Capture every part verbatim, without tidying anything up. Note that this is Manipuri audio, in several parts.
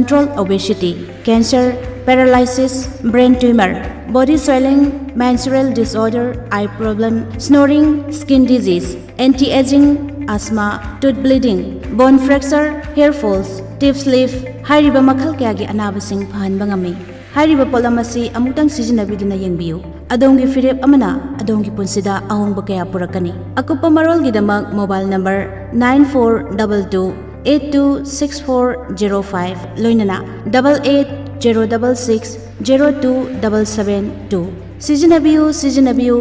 control obesity, cancer, paralysis, brain tumor, body swelling, menstrual disorder, eye problem, snoring, skin disease, anti-aging, asthma, tooth bleeding, bone fracture, hair falls, tip slip, ꯍꯥꯏꯔꯤꯕ ꯃꯈꯜ ꯀꯌꯥꯒꯤ ꯑꯅꯥꯕꯁꯤꯡ ꯐꯍꯟꯕ ꯉꯝꯃꯤ꯫ ꯍꯥꯏꯔꯤꯕ ꯄꯣꯠꯂꯝ ꯑꯁꯤ ꯑꯃꯨꯛꯇꯪ ꯁꯤꯖꯤꯟꯅꯕꯤꯗꯨꯅ ꯌꯦꯡꯕꯤꯌꯨ꯫ ꯑꯗꯣꯝꯒꯤ ꯐꯤꯔꯦꯞ ꯑꯃꯅ ꯑꯗꯣꯝꯒꯤ ꯄꯨꯟꯁꯤꯗ ꯑꯍꯣꯡꯕ ꯀꯌꯥ ꯄꯨꯔꯛꯀꯅꯤ꯫ ꯑꯀꯨꯞꯄ ꯃꯔꯣꯜꯒꯤꯗꯃꯛ mobile number nine four double two eight two six four zero five ꯂꯣꯏꯅꯅ double eight zero double six zero two double seven two꯫ ꯁꯤꯖꯤꯟꯅꯕꯤꯌꯨ, ꯁꯤꯖꯤꯟꯅꯕꯤꯌꯨ꯫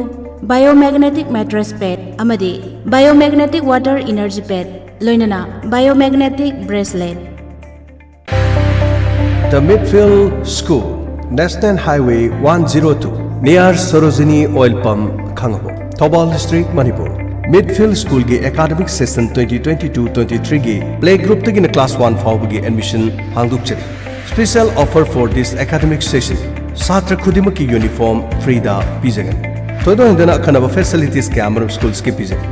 Biomagnetic mattress pad ꯑꯃꯗꯤ biomagnetic water energy pad ꯂꯣꯏꯅꯅ biomagnetic bracelet꯫ The Midfield School, National Highway one zero two, near Sarojini Oil Pump, Khangabok, Thoubal District, Manipur꯫ Midfield Schoolꯒꯤ academic session twenty twenty-two twenty-threeꯒꯤ play groupꯇꯒꯤꯅ class one ꯐꯥꯎꯕꯒꯤ admission ꯍꯥꯡꯗꯣꯛꯆꯔꯤ꯫ Special offer for this academic session, ꯁꯥꯇ꯭ꯔ ꯈꯨꯗꯤꯡꯃꯛꯀꯤ uniform freeꯗ ꯄꯤꯖꯒꯅꯤ꯫ ꯊꯣꯏꯗꯣꯛ ꯍꯦꯟꯗꯣꯛꯅ ꯑꯈꯟꯅꯕ facilities ꯀꯌꯥ ꯑꯃꯔꯣꯝ schoolꯁꯤꯒꯤ ꯄꯤꯖꯔꯤ꯫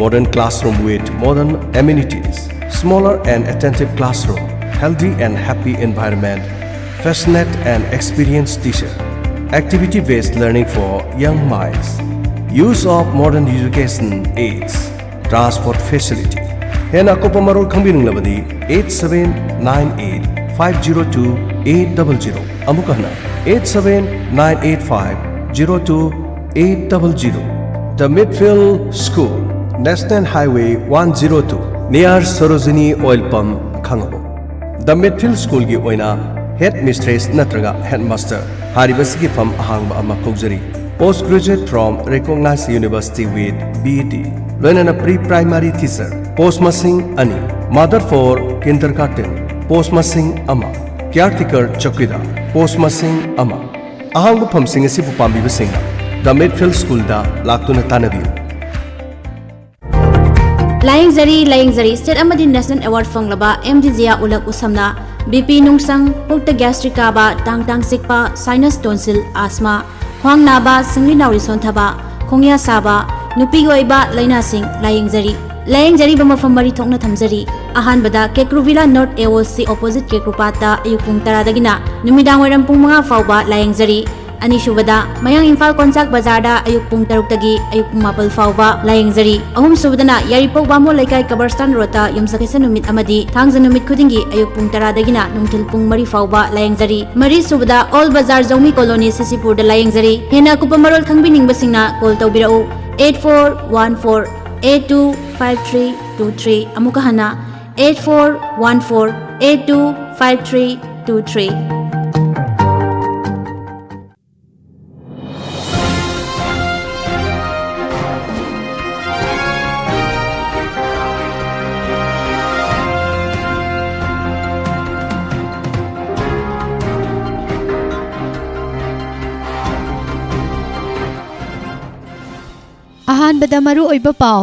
Modern classroom with modern amenities, smaller and attentive classroom, healthy and happy environment, passionate and experienced teacher, activity-based learning for young minds, use of modern education aids, transport facility꯫ ꯍꯦꯟꯅ ꯑꯀꯨꯞꯄ ꯃꯔꯣꯜ ꯈꯪꯕꯤꯅꯤꯡꯂꯕꯗꯤ eight seven nine eight five zero two eight double zero꯫ ꯑꯃꯨꯛ ꯍꯟꯅ eight seven nine eight five zero two eight double zero꯫ The Midfield School, National Highway one zero two, near Sarojini Oil Pump, Khangabok꯫ The Midfield Schoolꯒꯤ ꯑꯣꯏꯅ head mistress ꯅꯠꯇ꯭ꯔꯒ headmaster ꯍꯥꯏꯔꯤꯕꯁꯤꯒꯤ ꯐꯝ ꯑꯍꯥꯡꯕ ꯑꯃ ꯀꯧꯖꯔꯤ꯫ Post graduate from recognized university with B D, ꯂꯣꯏꯅꯅ pre primary teacher post ꯃꯁꯤꯡ ꯑꯅꯤ, mother for kindergarten post ꯃꯁꯤꯡ ꯑꯃ, caretaker ꯆꯧꯀꯤꯗꯥꯔ post ꯃꯁꯤꯡ ꯑꯃ꯫ ꯑꯍꯥꯡꯕ ꯐꯝꯁꯤꯡ ꯑꯁꯤꯕꯨ ꯄꯥꯝꯕꯤꯕꯁꯤꯡꯅ The Midfield Schoolꯗ ꯂꯥꯛꯇꯨꯅ ꯇꯥꯟꯅꯕꯤꯌꯨ꯫ ꯂꯥꯌꯦꯡꯖꯔꯤ, ꯂꯥꯌꯦꯡꯖꯔꯤ꯫ State ꯑꯃꯗꯤ national award ꯐꯪꯂꯕ ꯑꯦꯝ ꯗꯤ ꯖꯤꯌꯥ ꯎꯂꯛ ꯎꯁꯝꯅ ꯕꯤ ꯄꯤ ꯅꯨꯡꯁꯪ, ꯄꯨꯛꯇ gastric ꯀꯥꯕ, ꯇꯥꯡ ꯇꯥꯡ ꯆꯤꯛꯄ, sinus tonsil, asthma, ꯈ꯭ꯋꯥꯡ ꯅꯥꯕ, ꯁꯤꯡꯂꯤ ꯅꯥꯎꯔꯤ ꯁꯣꯟꯊꯕ, ꯈꯣꯡꯌꯥ ꯁꯥꯕ, ꯅꯨꯄꯤꯒꯤ ꯑꯣꯏꯕ ꯂꯥꯏꯅꯥꯁꯤꯡ ꯂꯥꯌꯦꯡꯖꯔꯤ꯫ ꯂꯥꯌꯦꯡꯖꯔꯤꯕ ꯃꯐꯝ ꯃꯔꯤ ꯊꯣꯛꯅ ꯊꯝꯖꯔꯤ: ꯑꯍꯥꯟꯕꯗ ꯀꯦꯀ꯭ꯔꯨ ꯚꯤꯂꯥ ꯅꯣꯔꯠ ꯑꯦ ꯑꯣ ꯁꯤ ꯑꯣꯄꯣꯖꯤꯠ ꯀꯦꯀ꯭ꯔꯨꯄꯥꯠꯇ ꯑꯌꯨꯛ ꯄꯨꯡ ꯇꯔꯥꯗꯒꯤꯅ ꯅꯨꯃꯤꯗꯥꯡ ꯋꯥꯏꯔꯝ ꯄꯨꯡ ꯃꯉꯥ ꯐꯥꯎꯕ ꯂꯥꯌꯦꯡꯖꯔꯤ꯫ ꯑꯅꯤꯁꯨꯕꯗ ꯃꯌꯥꯡ ꯏꯝꯐꯥꯜ ꯀꯣꯟꯁꯥꯛ ꯕꯖꯥꯔꯗ ꯑꯌꯨꯛ ꯄꯨꯡ ꯇꯔꯨꯛꯇꯒꯤ ꯑꯌꯨꯛ ꯄꯨꯡ ꯃꯥꯄꯜ ꯐꯥꯎꯕ ꯂꯥꯌꯦꯡꯖꯔꯤ꯫ ꯑꯍꯨꯝꯁꯨꯕꯗꯅ ꯌꯥꯏꯔꯤꯄꯣꯛ ꯕꯥꯃꯣꯟ ꯂꯩꯀꯥꯏ ꯀꯕꯔꯁꯇꯥꯟ ꯔꯣꯗꯇ ꯌꯨꯝꯁꯀꯩꯁ ꯅꯨꯃꯤꯠ ꯑꯃꯗꯤ ꯊꯥꯡꯖ ꯅꯨꯃꯤꯠ ꯈꯨꯗꯤꯡꯒꯤ ꯑꯌꯨꯛ ꯄꯨꯡ ꯇꯔꯥꯗꯒꯤꯅ ꯅꯨꯡꯊꯤꯜ ꯄꯨꯡ ꯃꯔꯤ ꯐꯥꯎꯕ ꯂꯥꯌꯦꯡꯖꯔꯤ꯫ ꯃꯔꯤꯁꯨꯕꯗ ꯑꯣꯜ ꯕꯖꯥꯔ ꯖꯧꯃꯤ ꯀꯣꯂꯣꯅꯤ ꯁꯤꯁꯤꯄꯨꯔꯗ ꯂꯥꯌꯦꯡꯖꯔꯤ꯫ ꯍꯦꯟꯅ ꯑꯀꯨꯞꯄ ꯃꯔꯣꯜ ꯈꯪꯕꯤꯅꯤꯡꯕꯁꯤꯡꯅ ꯀꯣꯜ ꯇꯧꯕꯤꯔꯛꯎ, eight four one four eight two five three two three꯫ ꯑꯃꯨꯛꯀ ꯍꯟꯅ, eight four one four eight two five three two three꯫ ꯑꯍꯥꯟꯕꯗ ꯃꯔꯨꯑꯣꯏꯕ ꯄꯥꯎ꯫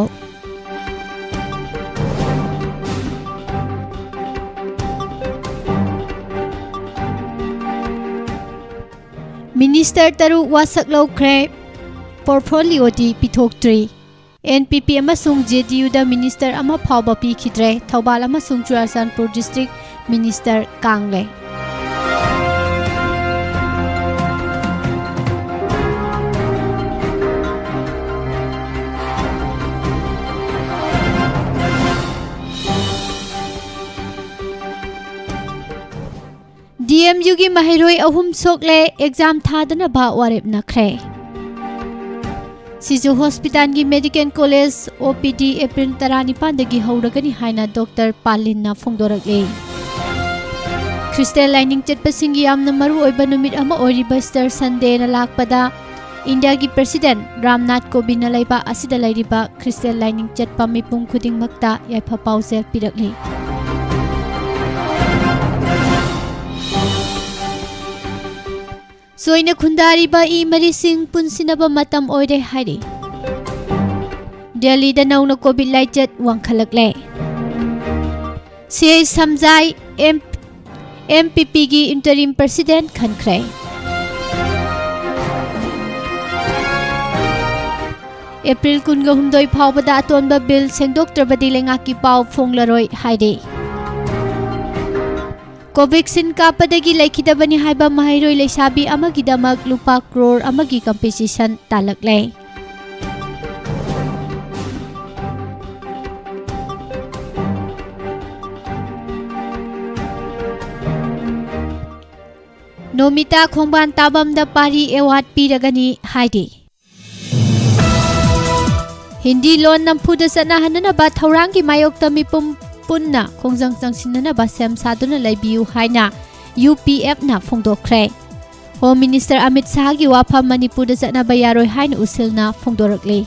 ꯃꯤꯅꯤꯁꯇꯔ ꯇꯔꯨꯛ ꯋꯥꯁꯛ ꯂꯧꯈ꯭ꯔꯦ, ꯄꯣꯔꯠꯐꯣꯂꯤꯑꯣꯗꯤ ꯄꯤꯊꯣꯛꯇ꯭ꯔꯤ꯫ ꯑꯦꯟ ꯄꯤ ꯄꯤ ꯑꯃꯁꯨꯡ ꯖꯦ ꯗꯤ ꯌꯨꯗ ꯃꯤꯅꯤꯁꯇꯔ ꯑꯃ ꯐꯥꯎꯕ ꯄꯤꯈꯤꯗ꯭ꯔꯦ꯫ ꯊꯧꯕꯥꯜ ꯑꯃꯁꯨꯡ ꯆꯨꯔꯥꯆꯥꯟꯄꯨꯔ ꯗꯤꯁꯇ꯭ꯔꯤꯛ ꯃꯤꯅꯤꯁꯇꯔ ꯀꯥꯡꯂꯦ꯫ ꯗꯤ ꯑꯦꯝ ꯌꯨꯒꯤ ꯃꯍꯩꯔꯣꯏ ꯑꯍꯨꯝ ꯁꯣꯛꯂꯦ, ꯑꯦꯛꯖꯥꯝ ꯊꯥꯗꯅꯕ ꯋꯥꯔꯦꯞꯅꯈ꯭ꯔꯦ꯫ ꯁꯤꯖꯨ ꯍꯣꯁꯄꯤꯇꯥꯜꯒꯤ ꯃꯦꯗꯤꯀꯦꯜ ꯀꯣꯂꯦꯖ ꯑꯣ ꯄꯤ ꯗꯤ ꯑꯦꯄ꯭ꯔꯤꯜ ꯇꯔꯥꯅꯤꯄꯥꯟꯗꯒꯤ ꯍꯧꯔꯒꯅꯤ ꯍꯥꯏꯅ ꯗꯣꯛꯇꯔ ꯄꯥꯂꯤꯟꯅ ꯐꯣꯡꯗꯣꯔꯛꯂꯤ꯫ ꯈ꯭ꯔꯤꯁꯇꯦꯜ ꯂꯥꯏꯅꯤꯡ ꯆꯠꯄꯁꯤꯡꯒꯤ ꯌꯥꯝꯅ ꯃꯔꯨꯑꯣꯏꯕ ꯅꯨꯃꯤꯠ ꯑꯃ ꯑꯣꯏꯔꯤꯕ ꯏꯁꯇꯔ ꯁꯟꯗꯦꯅ ꯂꯥꯛꯄꯗ ꯏꯟꯗꯤꯌꯥꯒꯤ ꯄ꯭ꯔꯁꯤꯗꯦꯟꯠ ꯔꯥꯝꯅꯥꯊ ꯀꯣꯕꯤꯟꯗꯅ ꯂꯩꯕꯥꯛ ꯑꯁꯤꯗ ꯂꯩꯔꯤꯕ ꯈ꯭ꯔꯤꯁꯇꯦꯜ ꯂꯥꯏꯅꯤꯡ ꯆꯠꯄ ꯃꯤꯄꯨꯝ ꯈꯨꯗꯤꯡꯃꯛꯇ ꯌꯥꯏꯐ ꯄꯥꯎꯖꯦꯜ ꯄꯤꯔꯛꯂꯤ꯫ ꯆꯣꯏꯅ ꯈꯨꯟꯗꯥꯔꯤꯕ ꯏ ꯃꯔꯤꯁꯤꯡ ꯄꯨꯟꯁꯤꯟꯅꯕ ꯃꯇꯝ ꯑꯣꯏꯔꯦ ꯍꯥꯏꯔꯤ꯫ ꯗꯦꯜꯂꯤꯗ ꯅꯧꯅ ꯀꯣꯚꯤꯗ ꯂꯥꯏꯆꯠ ꯋꯥꯡꯈꯠꯂꯛꯂꯦ꯫ ꯁꯤ ꯑꯩꯆ ꯁꯝꯖꯥꯏ ꯑꯦꯝ, ꯑꯦꯝ ꯄꯤ ꯄꯤꯒꯤ ꯏꯟꯇꯔꯤꯝ ꯄ꯭ꯔꯁꯤꯗꯦꯟꯠ ꯈꯟꯈ꯭ꯔꯦ꯫ ꯑꯦꯄ꯭ꯔꯤꯜ ꯀꯨꯟꯒ ꯍꯨꯝꯗꯣꯏ ꯐꯥꯎꯕꯗ ꯑꯇꯣꯟꯕ ꯕꯤꯜ ꯁꯦꯡꯗꯣꯛꯇ꯭ꯔꯕꯗꯤ ꯂꯩꯉꯥꯛꯀꯤ ꯄꯥꯎ ꯐꯣꯡꯂꯔꯣꯏ ꯍꯥꯏꯔꯤ꯫ ꯀꯣꯚꯦꯛꯁꯤꯟ ꯀꯥꯞꯄꯗꯒꯤ ꯂꯩꯈꯤꯗꯕꯅꯤ ꯍꯥꯏꯕ ꯃꯍꯩꯔꯣꯏ ꯂꯩꯁꯥꯕꯤ ꯑꯃꯒꯤꯗꯃꯛ ꯂꯨꯄꯥ ꯀ꯭ꯔꯣꯔ ꯑꯃꯒꯤ ꯀꯝꯄꯦꯟꯁꯦꯁꯟ ꯇꯥꯂꯛꯂꯦ꯫ ꯅꯣꯃꯤꯇꯥ ꯈꯣꯡꯕꯥꯟ ꯇꯥꯕꯝꯗ ꯄꯥꯔꯤ ꯑꯦꯋꯥꯔꯗ ꯄꯤꯔꯒꯅꯤ ꯍꯥꯏꯔꯤ꯫ ꯍꯤꯟꯗꯤ ꯂꯣꯟ ꯅꯝꯐꯨꯗ ꯆꯠꯅꯍꯟꯅꯅꯕ ꯊꯧꯔꯥꯡꯒꯤ ꯃꯥꯌꯣꯛꯇ ꯃꯤꯄꯨꯝ ꯄꯨꯟꯅ ꯈꯣꯡꯖꯪ ꯆꯪꯁꯤꯟꯅꯅꯕ ꯁꯦꯝ ꯁꯥꯗꯨꯅ ꯂꯩꯕꯤꯌꯨ ꯍꯥꯏꯅ ꯌꯨ ꯄꯤ ꯑꯦꯐꯅ ꯐꯣꯡꯗꯣꯛꯈ꯭ꯔꯦ꯫ ꯍꯣꯝ ꯃꯤꯅꯤꯁꯇꯔ ꯑꯃꯤꯠ ꯁꯥꯍꯒꯤ ꯋꯥꯐꯝ ꯃꯅꯤꯄꯨꯔꯗ ꯆꯠꯅꯕ ꯌꯥꯔꯣꯏ ꯍꯥꯏꯅ ꯎꯁꯤꯜꯅ ꯐꯣꯡꯗꯣꯔꯛꯂꯤ꯫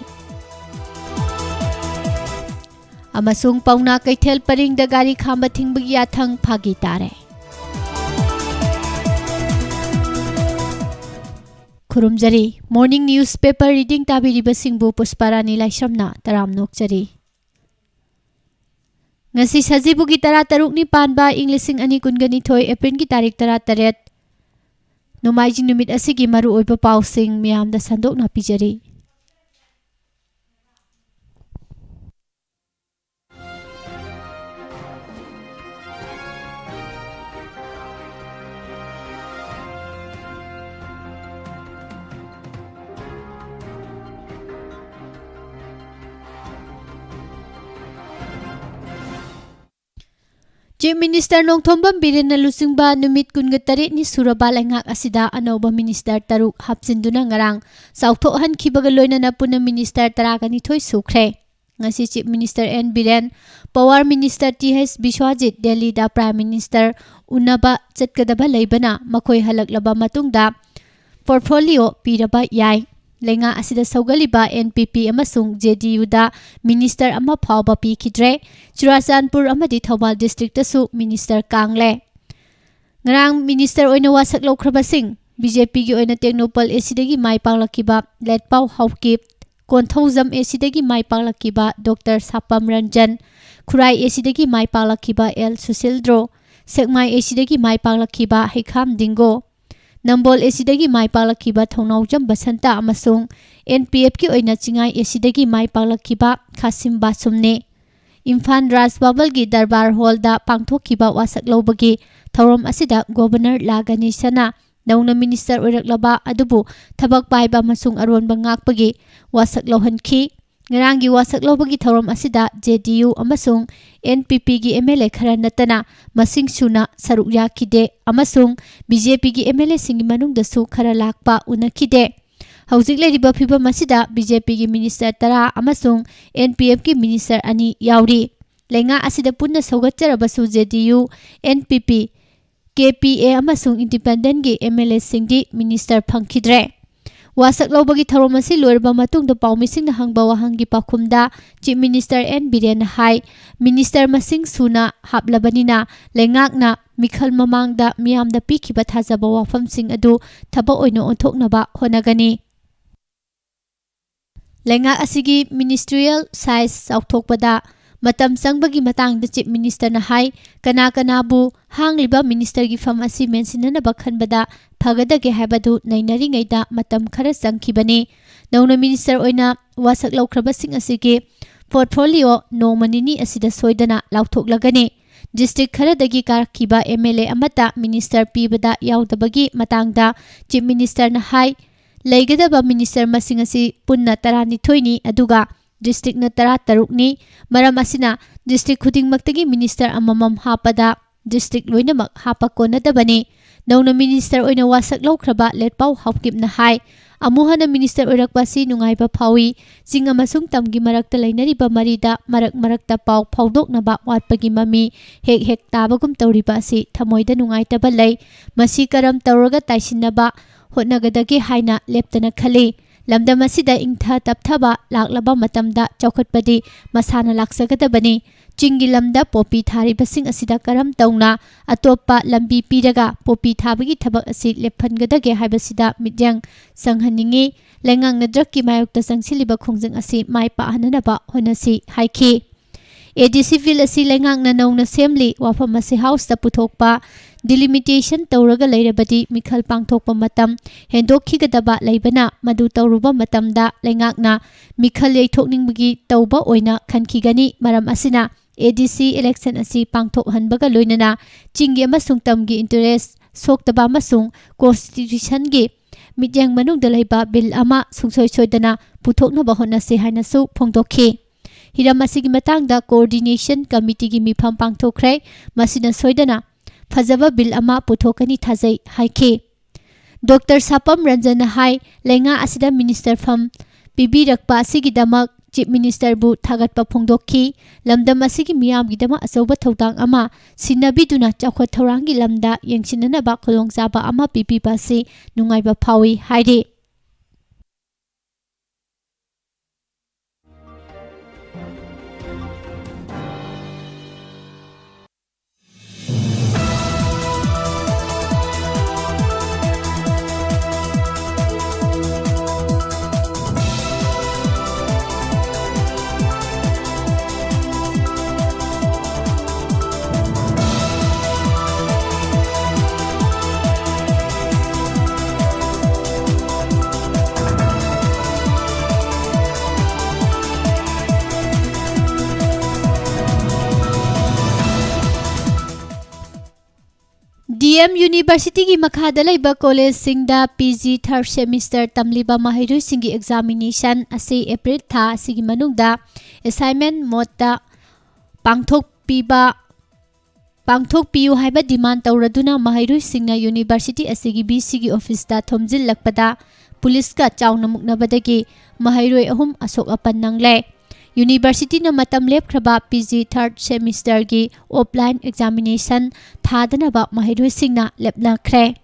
ꯑꯃꯁꯨꯡ ꯄꯥꯎꯅꯥ ꯀꯩꯊꯦꯜ ꯄꯔꯤꯡꯗ ꯒꯥꯔꯤ ꯈꯥꯝꯕ ꯊꯤꯡꯕꯒꯤ ꯌꯥꯊꯪ ꯐꯥꯒꯤ ꯇꯥꯔꯦ꯫ ꯈꯨꯔꯨꯝꯖꯔꯤ꯫ Morning newspaper reading ꯇꯥꯕꯤꯔꯤꯕꯁꯤꯡꯕꯨ ꯄꯨꯁꯄꯥꯔꯥꯅꯤ ꯂꯥꯏꯁ꯭ꯔꯝꯅ ꯇꯔꯥꯝꯅ ꯑꯣꯛꯆꯔꯤ꯫ ꯉꯁꯤ ꯁꯖꯤꯕꯨꯒꯤ ꯇꯔꯥ ꯇꯔꯨꯛꯅꯤ ꯄꯥꯟꯕ, ꯏꯪ ꯂꯤꯁꯤꯡ ꯑꯅꯤ ꯀꯨꯟꯒ ꯅꯤꯊꯣꯏ ꯑꯦꯄ꯭ꯔꯤꯜꯒꯤ ꯇꯥꯔꯤꯛ ꯇꯔꯥ ꯇꯔꯦꯠ꯫ ꯅꯣꯡꯃꯥꯏꯖꯤꯡ ꯅꯨꯃꯤꯠ ꯑꯁꯤꯒꯤ ꯃꯔꯨꯑꯣꯏꯕ ꯄꯥꯎꯁꯤꯡ ꯃꯌꯥꯝꯗ ꯁꯟꯗꯣꯛꯅ ꯄꯤꯖꯔꯤ꯫ Chief Minister ꯅꯣꯡꯊꯣꯝꯕꯝ ꯕꯤꯔꯦꯟꯅ ꯂꯨꯆꯤꯡꯕ ꯅꯨꯃꯤꯠ ꯀꯨꯟꯒ ꯇꯔꯦꯠꯅꯤ ꯁꯨꯔꯕ ꯂꯩꯉꯥꯛ ꯑꯁꯤꯗ ꯑꯅꯧꯕ minister ꯇꯔꯨꯛ ꯍꯥꯞꯆꯤꯟꯗꯨꯅ ꯉꯔꯥꯡ ꯆꯥꯎꯊꯣꯛꯍꯟꯈꯤꯕꯒ ꯂꯣꯏꯅꯅ ꯄꯨꯟꯅ minister ꯇꯔꯥꯒ ꯅꯤꯊꯣꯏ ꯁꯨꯈ꯭ꯔꯦ꯫ ꯉꯁꯤ Chief Minister N Biren, Power Minister T H Biswajit ꯗꯦꯜꯂꯤꯗ Prime Minister ꯎꯅꯕ ꯆꯠꯀꯗꯕ ꯂꯩꯕꯅ ꯃꯈꯣꯏ ꯍꯜꯂꯛꯂꯕ ꯃꯇꯨꯡꯗ portfolio ꯄꯤꯔꯕ ꯌꯥꯏ꯫ ꯂꯩꯉꯥꯛ ꯑꯁꯤꯗ ꯁꯧꯒꯠꯂꯤꯕ ꯑꯦꯟ ꯄꯤ ꯄꯤ ꯑꯃꯁꯨꯡ ꯖꯦ ꯗꯤ ꯌꯨꯗ minister ꯑꯃ ꯐꯥꯎꯕ ꯄꯤꯈꯤꯗ꯭ꯔꯦ꯫ ꯆꯨꯔꯥꯆꯥꯟꯄꯨꯔ ꯑꯃꯗꯤ ꯊꯧꯕꯥꯜ districtꯇꯁꯨ minister ꯀꯥꯡꯂꯦ꯫ ꯉꯔꯥꯡ minister ꯑꯣꯏꯅ ꯋꯥꯁꯛ ꯂꯧꯈ꯭ꯔꯕꯁꯤꯡ, ꯕꯤ ꯖꯦ ꯄꯤꯒꯤ ꯑꯣꯏꯅ ꯇꯦꯡꯅꯧꯄꯜ ꯑꯦ ꯁꯤꯗꯒꯤ ꯃꯥꯏ ꯄꯥꯛꯂꯛꯈꯤꯕ ꯂꯦꯠꯄꯥꯎ ꯍꯥꯎꯀꯤꯞ, ꯀꯣꯟꯊꯧꯖꯝ ꯑꯦ ꯁꯤꯗꯒꯤ ꯃꯥꯏ ꯄꯥꯛꯂꯛꯈꯤꯕ ꯗꯣꯛꯇꯔ ꯁꯥꯄꯝ ꯔꯟꯖꯟ, ꯈꯨꯔꯥꯏ ꯑꯦ ꯁꯤꯗꯒꯤ ꯃꯥꯏ ꯄꯥꯛꯂꯛꯈꯤꯕ ꯑꯦꯜ ꯁꯨꯁꯤꯜꯗ꯭ꯔꯣ, ꯁꯦꯛꯃꯥꯏ ꯑꯦ ꯁꯤꯗꯒꯤ ꯃꯥꯏ ꯄꯥꯛꯂꯛꯈꯤꯕ ꯍꯩꯈꯥꯝ ꯗꯤꯡꯒꯣ, ꯅꯝꯕꯣꯜ ꯑꯦꯁꯤꯗꯒꯤ ꯃꯥꯏ ꯄꯥꯛꯂꯛꯈꯤꯕ ꯊꯧꯅꯥꯎꯖꯝ ꯕꯁꯟꯇ ꯑꯃꯁꯨꯡ ꯑꯦꯟ ꯄꯤ ꯑꯦꯐꯀꯤ ꯑꯣꯏꯅ ꯆꯤꯡꯉꯥꯏ ꯑꯦꯁꯤꯗꯒꯤ ꯃꯥꯏ ꯄꯥꯛꯂꯛꯈꯤꯕ ꯈꯥꯁꯤꯝ ꯕꯥꯁꯨꯝꯅꯤ꯫ ꯏꯝꯐꯥꯜ ꯔꯥꯖ ꯕꯥꯕꯜꯒꯤ ꯗꯔꯕꯥꯔ ꯍꯣꯜꯗ ꯄꯥꯡꯊꯣꯛꯈꯤꯕ ꯋꯥꯁꯛ ꯂꯧꯕꯒꯤ ꯊꯧꯔꯝ ꯑꯁꯤꯗ ꯒꯣꯕꯔꯅꯔ ꯂꯥ ꯒꯅꯦꯁꯅ ꯅꯧꯅ ꯃꯤꯅꯤꯁꯇꯔ ꯑꯣꯏꯔꯛꯂꯕ ꯑꯗꯨꯕꯨ ꯊꯕꯛ ꯄꯥꯏꯕ ꯑꯃꯁꯨꯡ ꯑꯔꯣꯟꯕ ꯉꯥꯛꯄꯒꯤ ꯋꯥꯁꯛ ꯂꯧꯍꯟꯈꯤ꯫ ꯉꯔꯥꯡꯒꯤ ꯋꯥꯁꯛ ꯂꯧꯕꯒꯤ ꯊꯧꯔꯝ ꯑꯁꯤꯗ ꯖꯦ ꯗꯤ ꯌꯨ ꯑꯃꯁꯨꯡ ꯑꯦꯟ ꯄꯤ ꯄꯤꯒꯤ ꯑꯦꯝ ꯑꯦꯜ ꯑꯦ ꯈꯔ ꯅꯠꯇꯅ ꯃꯁꯤꯡ ꯁꯨꯅ ꯁꯔꯨꯛ ꯌꯥꯈꯤꯗꯦ ꯑꯃꯁꯨꯡ ꯕꯤ ꯖꯦ ꯄꯤꯒꯤ ꯑꯦꯝ ꯑꯦꯜ ꯑꯦꯁꯤꯡꯒꯤ ꯃꯅꯨꯡꯗꯁꯨ ꯈꯔ ꯂꯥꯛꯄ ꯎꯅꯈꯤꯗꯦ꯫ ꯍꯧꯖꯤꯛ ꯂꯩꯔꯤꯕ ꯐꯤꯕꯝ ꯑꯁꯤꯗ ꯕꯤ ꯖꯦ ꯄꯤꯒꯤ ꯃꯤꯅꯤꯁꯇꯔ ꯇꯔꯥ ꯑꯃꯁꯨꯡ ꯑꯦꯟ ꯄꯤ ꯑꯦꯐꯀꯤ ꯃꯤꯅꯤꯁꯇꯔ ꯑꯅꯤ ꯌꯥꯎꯔꯤ꯫ ꯂꯩꯉꯥꯛ ꯑꯁꯤꯗ ꯄꯨꯟꯅ ꯁꯧꯒꯠꯆꯔꯕꯁꯨ J D U, N P P, K P A ꯑꯃꯁꯨꯡ ꯏꯟꯗꯤꯄꯦꯟꯗꯦꯟꯒꯤ ꯑꯦꯝ ꯑꯦꯜ ꯑꯦꯁꯤꯡꯗꯤ ꯃꯤꯅꯤꯁꯇꯔ ꯐꯪꯈꯤꯗ꯭ꯔꯦ꯫ ꯋꯥꯁꯛ ꯂꯧꯕꯒꯤ ꯊꯧꯔꯝ ꯑꯁꯤ ꯂꯣꯏꯔꯕ ꯃꯇꯨꯡꯗ ꯄꯥꯎꯃꯤꯁꯤꯡꯅ ꯍꯪꯕ ꯋꯥꯍꯪꯒꯤ ꯄꯥꯎꯈꯨꯝꯗ ꯆꯤꯐ ꯃꯤꯅꯤꯁꯇꯔ ꯑꯦꯟ ꯕꯤꯔꯦꯟꯅ ꯍꯥꯏ, ꯃꯤꯅꯤꯁꯇꯔ ꯃꯁꯤꯡ ꯁꯨꯅ ꯍꯥꯞꯂꯕꯅꯤꯅ ꯂꯩꯉꯥꯛꯅ ꯃꯤꯈꯜ ꯃꯃꯥꯡꯗ ꯃꯤꯌꯥꯝꯗ ꯄꯤꯈꯤꯕ ꯊꯥꯖꯕ ꯋꯥꯐꯝꯁꯤꯡ ꯑꯗꯨ ꯊꯕꯛ ꯑꯣꯏꯅ ꯑꯣꯟꯊꯣꯛꯅꯕ ꯍꯣꯠꯅꯒꯅꯤ꯫ ꯂꯩꯉꯥꯛ ꯑꯁꯤꯒꯤ ꯃꯤꯅꯤꯁꯇ꯭ꯔꯤꯌꯦꯜ ꯁꯥꯏꯖ ꯆꯥꯎꯊꯣꯛꯄꯗ ꯃꯇꯝ ꯆꯪꯕꯒꯤ ꯃꯇꯥꯡꯗ ꯆꯤꯐ ꯃꯤꯅꯤꯁꯇꯔꯅ ꯍꯥꯏ, ꯀꯅꯥ ꯀꯅꯥꯕꯨ ꯍꯥꯡꯂꯤꯕ ꯃꯤꯅꯤꯁꯇꯔꯒꯤ ꯐꯝ ꯑꯁꯤ ꯃꯦꯟꯁꯤꯟꯅꯅꯕ ꯈꯟꯕꯗ ꯐꯒꯗꯒꯦ ꯍꯥꯏꯕꯗꯨ ꯅꯩꯅꯔꯤꯉꯩꯗ ꯃꯇꯝ ꯈꯔ ꯆꯪꯈꯤꯕꯅꯤ꯫ ꯅꯧꯅ ꯃꯤꯅꯤꯁꯇꯔ ꯑꯣꯏꯅ ꯋꯥꯁꯛ ꯂꯧꯈ꯭ꯔꯕꯁꯤꯡ ꯑꯁꯤꯒꯤ ꯄꯣꯔꯠꯐꯣꯂꯤꯑꯣ ꯅꯣꯡꯃ ꯅꯤꯅꯤ ꯑꯁꯤꯗ ꯁꯣꯏꯗꯅ ꯂꯥꯎꯊꯣꯛꯂꯒꯅꯤ꯫ ꯗꯤꯁꯇ꯭ꯔꯤꯛ ꯈꯔꯗꯒꯤ ꯀꯥꯔꯛꯈꯤꯕ ꯑꯦꯝ ꯑꯦꯜ ꯑꯦ ꯑꯃꯠꯇ ꯃꯤꯅꯤꯁꯇꯔ ꯄꯤꯕꯗ ꯌꯥꯎꯗꯕꯒꯤ ꯃꯇꯥꯡꯗ ꯆꯤꯐ ꯃꯤꯅꯤꯁꯇꯔꯅ ꯍꯥꯏ, ꯂꯩꯒꯗꯕ ꯃꯤꯅꯤꯁꯇꯔ ꯃꯁꯤꯡ ꯑꯁꯤ ꯄꯨꯟꯅ ꯇꯔꯥꯅꯤꯊꯣꯏꯅꯤ, ꯑꯗꯨꯒ ꯗꯤꯁꯇ꯭ꯔꯤꯛꯅ ꯇꯔꯥꯇꯔꯨꯛꯅꯤ꯫ ꯃꯔꯝ ꯑꯁꯤꯅ, ꯗꯤꯁꯇ꯭ꯔꯤꯛ ꯈꯨꯗꯤꯡꯃꯛꯇꯒꯤ ꯃꯤꯅꯤꯁꯇꯔ ꯑꯃꯃꯝ ꯍꯥꯞꯄꯗ ꯗꯤꯁꯇ꯭ꯔꯤꯛ ꯂꯣꯏꯅꯃꯛ ꯍꯥꯞꯄ ꯀꯣꯟꯅꯗꯕꯅꯤ꯫ ꯅꯧꯅ ꯃꯤꯅꯤꯁꯇꯔ ꯑꯣꯏꯅ ꯋꯥꯁꯛ ꯂꯧꯈ꯭ꯔꯕ ꯂꯦꯠꯄꯥꯎ ꯍꯥꯎꯀꯤꯞꯅ ꯍꯥꯏ, ꯑꯃꯨꯛ ꯍꯟꯅ ꯃꯤꯅꯤꯁꯇꯔ ꯑꯣꯏꯔꯛꯄ ꯑꯁꯤ ꯅꯨꯡꯉꯥꯏꯕ ꯐꯥꯎꯏ꯫ ꯆꯤꯡ ꯑꯃꯁꯨꯡ ꯇꯝꯒꯤ ꯃꯔꯛꯇ ꯂꯩꯅꯔꯤꯕ ꯃꯔꯤꯗ ꯃꯔꯛ ꯃꯔꯛꯇ ꯄꯥꯎ ꯐꯥꯎꯗꯣꯛꯅꯕ ꯋꯥꯠꯄꯒꯤ ꯃꯃꯤ ꯍꯦꯛ ꯍꯦꯛ ꯇꯥꯕꯒꯨꯝ ꯇꯧꯔꯤꯕ ꯑꯁꯤ ꯊꯃꯣꯏꯗ ꯅꯨꯡꯉꯥꯏꯇꯕ ꯂꯩ꯫ ꯃꯁꯤ ꯀꯔꯝ ꯇꯧꯔꯒ ꯇꯥꯏꯁꯤꯟꯅꯕ ꯍꯣꯠꯅꯒꯗꯒꯦ ꯍꯥꯏꯅ ꯂꯦꯞꯇꯅ ꯈꯜꯂꯤ꯫ ꯂꯝꯗꯝ ꯑꯁꯤꯗ ꯏꯪꯊ ꯇꯞꯊꯕ ꯂꯥꯛꯂꯕ ꯃꯇꯝꯗ ꯆꯥꯎꯈꯠꯄꯗꯤ ꯃꯁꯥꯅ ꯂꯥꯛꯆꯒꯗꯕꯅꯤ꯫ ꯆꯤꯡꯒꯤ ꯂꯝꯗ ꯄꯣꯄꯤ ꯊꯥꯔꯤꯕꯁꯤꯡ ꯑꯁꯤꯗ ꯀꯔꯝ ꯇꯧꯅ ꯑꯇꯣꯞꯄ ꯂꯝꯕꯤ ꯄꯤꯔꯒ ꯄꯣꯄꯤ ꯊꯥꯕꯒꯤ ꯊꯕꯛ ꯑꯁꯤ ꯂꯦꯞꯍꯟꯒꯗꯒꯦ ꯍꯥꯏꯕꯁꯤꯗ ꯃꯤꯠꯌꯦꯡ ꯆꯪꯍꯟꯅꯤꯡꯏ꯫ ꯂꯩꯉꯥꯛꯅ ꯗ꯭ꯔꯒꯀꯤ ꯃꯥꯌꯣꯛꯇ ꯆꯪꯁꯤꯜꯂꯤꯕ ꯈꯣꯡꯖꯪ ꯑꯁꯤ ꯃꯥꯏ ꯄꯥꯛꯍꯟꯅꯅꯕ ꯍꯣꯠꯅꯁꯤ ꯍꯥꯏꯈꯤ꯫ ADC Bill ꯑꯁꯤ ꯂꯩꯉꯥꯛꯅ ꯅꯧꯅ ꯁꯦꯝꯂꯤ꯫ ꯋꯥꯐꯝ ꯑꯁꯤ House ꯇ ꯄꯨꯊꯣꯛꯄ, delimitation ꯇꯧꯔꯒ ꯂꯩꯔꯕꯗꯤ ꯃꯤꯈꯜ ꯄꯥꯡꯊꯣꯛꯄ ꯃꯇꯝ ꯍꯦꯟꯗꯣꯛꯈꯤꯒꯗꯕ ꯂꯩꯕꯅ, ꯃꯗꯨ ꯇꯧꯔꯨꯕ ꯃꯇꯝꯗ ꯂꯩꯉꯥꯛꯅ ꯃꯤꯈꯜ ꯌꯩꯊꯣꯛꯅꯤꯡꯕꯒꯤ ꯇꯧꯕ ꯑꯣꯏꯅ ꯈꯟꯈꯤꯒꯅꯤ꯫ ꯃꯔꯝ ꯑꯁꯤꯅ ADC election ꯑꯁꯤ ꯄꯥꯡꯊꯣꯛꯍꯟꯕꯒ ꯂꯣꯏꯅꯅ ꯆꯤꯡꯒꯤ ꯑꯃꯁꯨꯡ ꯇꯝꯒꯤ interest ꯁꯣꯛꯇꯕ ꯑꯃꯁꯨꯡ constitution ꯒꯤ ꯃꯤꯠꯌꯦꯡ ꯃꯅꯨꯡꯗ ꯂꯩꯕ bill ꯑꯃ ꯁꯨꯡꯁꯣꯏ ꯁꯣꯏꯗꯅ ꯄꯨꯊꯣꯛꯅꯕ ꯍꯣꯠꯅꯁꯤ ꯍꯥꯏꯅꯁꯨ ꯐꯣꯡꯗꯣꯛꯈꯤ꯫ ꯍꯤꯔꯝ ꯑꯁꯤꯒꯤ ꯃꯇꯥꯡꯗ coordination committee ꯒꯤ ꯃꯤꯐꯝ ꯄꯥꯡꯊꯣꯛꯈ꯭ꯔꯦ꯫ ꯃꯁꯤꯅ ꯁꯣꯏꯗꯅ ꯐꯖꯕ bill ꯑꯃ ꯄꯨꯊꯣꯛꯀꯅꯤ ꯊꯥꯖꯩ ꯍꯥꯏꯈꯤ꯫ Doctor ꯁꯥꯄꯝ ꯔꯟꯖꯟꯅ ꯍꯥꯏ, ꯂꯩꯉꯥꯛ ꯑꯁꯤꯗ minister ꯐꯝ ꯄꯤꯕꯤꯔꯛꯄ ꯑꯁꯤꯒꯤꯗꯃꯛ Chief Minister ꯕꯨ ꯊꯥꯒꯠꯄ ꯐꯣꯡꯗꯣꯛꯈꯤ꯫ ꯂꯝꯗꯝ ꯑꯁꯤꯒꯤ ꯃꯤꯌꯥꯝꯒꯤꯗꯃꯛ ꯑꯆꯧꯕ ꯊꯧꯗꯥꯡ ꯑꯃ ꯁꯤꯟꯅꯕꯤꯗꯨꯅ ꯆꯥꯎꯈꯠ ꯊꯧꯔꯥꯡꯒꯤ ꯂꯝꯗ ꯌꯦꯡꯁꯤꯟꯅꯅꯕ ꯈꯨꯗꯣꯡꯆꯥꯕ ꯑꯃ ꯄꯤꯕꯤꯕ ꯑꯁꯤ ꯅꯨꯡꯉꯥꯏꯕ ꯐꯥꯎꯏ ꯍꯥꯏꯔꯤ꯫ DM University ꯒꯤ ꯃꯈꯥꯗ ꯂꯩꯕ college ꯁꯤꯡꯗ PG third semester ꯇꯝꯂꯤꯕ ꯃꯍꯩꯔꯣꯏꯁꯤꯡꯒꯤ examination ꯑꯁꯤ April ꯊꯥ ꯑꯁꯤꯒꯤ ꯃꯅꯨꯡꯗ assignment mode ꯇ ꯄꯥꯡꯊꯣꯛꯄꯤꯕ, ꯄꯥꯡꯊꯣꯛꯄꯤꯌꯨ ꯍꯥꯏꯕ demand ꯇꯧꯔꯗꯨꯅ ꯃꯍꯩꯔꯣꯏꯁꯤꯡꯅ university ꯑꯁꯤꯒꯤ VC ꯒꯤ office ꯇ ꯊꯣꯝꯖꯤꯜꯂꯛꯄꯗ police ꯀ ꯆꯥꯎꯅ ꯃꯨꯛꯅꯕꯗꯒꯤ ꯃꯍꯩꯔꯣꯏ ꯑꯍꯨꯝ ꯑꯁꯣꯛ ꯑꯄꯟ ꯅꯪꯂꯦ꯫ University ꯅ ꯃꯇꯝ ꯂꯦꯞꯈ꯭ꯔꯕ PG third semester ꯒꯤ offline examination ꯊꯥꯗꯅꯕ ꯃꯍꯩꯔꯣꯏꯁꯤꯡꯅ ꯂꯦꯞꯅꯈ꯭ꯔꯦ꯫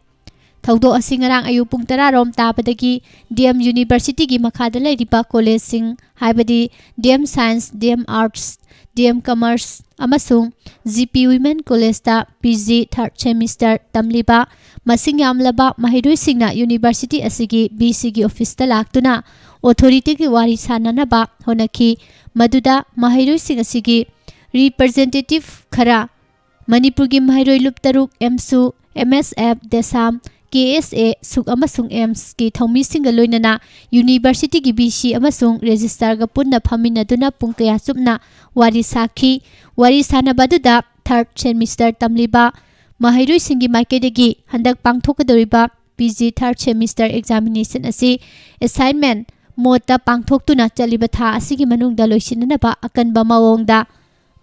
ꯊꯧꯗꯣꯛ ꯑꯁꯤ ꯉꯔꯥꯡ ꯑꯌꯨꯛ ꯄꯨꯡ ꯇꯔꯥ ꯔꯣꯝ ꯇꯥꯕꯗꯒꯤ DM University ꯒꯤ ꯃꯈꯥꯗ ꯂꯩꯔꯤꯕ college ꯁꯤꯡ, ꯍꯥꯏꯕꯗꯤ DM Science, DM Arts, DM Commerce ꯑꯃꯁꯨꯡ GP Women College ꯇ PG third semester ꯇꯝꯂꯤꯕ ꯃꯁꯤꯡ ꯌꯥꯝꯂꯕ ꯃꯍꯩꯔꯣꯏꯁꯤꯡꯅ university ꯑꯁꯤꯒꯤ VC ꯒꯤ office ꯇ ꯂꯥꯛꯇꯨꯅ authority ꯒꯤ ꯋꯥꯔꯤ ꯁꯥꯅꯅꯕ ꯍꯣꯠꯅꯈꯤ, ꯃꯗꯨꯗ ꯃꯍꯩꯔꯣꯏꯁꯤꯡ ꯑꯁꯤꯒꯤ representative ꯈꯔ, ꯃꯅꯤꯄꯨꯔꯒꯤ ꯃꯍꯩꯔꯣꯏ ꯂꯨꯞ ꯇꯔꯨꯛ, ꯑꯦꯝꯁꯨ, ꯑꯦꯝ ꯑꯦꯁ ꯑꯦꯐ, ꯗꯦꯁꯥꯝ, ꯀꯦ ꯑꯦꯁ ꯑꯦ, ꯁꯨꯛ ꯑꯃꯁꯨꯡ ꯑꯦꯝꯁꯀꯤ ꯊꯧꯃꯤꯁꯤꯡꯒ ꯂꯣꯏꯅꯅ ꯌꯨꯅꯤꯚꯔꯁꯤꯇꯤꯒꯤ ꯚꯤ ꯁꯤ ꯑꯃꯁꯨꯡ ꯔꯦꯖꯤꯁꯇ꯭ꯔꯥꯔꯒ ꯄꯨꯟꯅ ꯐꯝꯃꯤꯟꯅꯗꯨꯅ ꯄꯨꯡ ꯀꯌꯥ ꯆꯨꯞꯅ ꯋꯥꯔꯤ ꯁꯥꯈꯤ꯫ ꯋꯥꯔꯤ ꯁꯥꯅꯕ ꯑꯗꯨꯗ ꯊꯥꯔꯠ ꯁꯦꯃꯤꯁꯇꯔ ꯇꯝꯂꯤꯕ ꯃꯍꯩꯔꯣꯏꯁꯤꯡꯒꯤ ꯃꯥꯏꯀꯩꯗꯒꯤ ꯍꯟꯗꯛ ꯄꯥꯡꯊꯣꯛꯀꯗꯧꯔꯤꯕ ꯄꯤ ꯖꯤ ꯊꯥꯔꯠ ꯁꯦꯃꯤꯁꯇꯔ ꯑꯦꯛꯖꯥꯃꯤꯅꯦꯁꯟ ꯑꯁꯤ ꯑꯦꯁꯥꯏꯟꯃꯦꯟ ꯃꯣꯗꯇ ꯄꯥꯡꯊꯣꯛꯇꯨꯅ ꯆꯠꯂꯤꯕ ꯊꯥ ꯑꯁꯤꯒꯤ ꯃꯅꯨꯡꯗ ꯂꯣꯏꯁꯤꯟꯅꯅꯕ ꯑꯀꯟꯕ ꯃꯑꯣꯡꯗ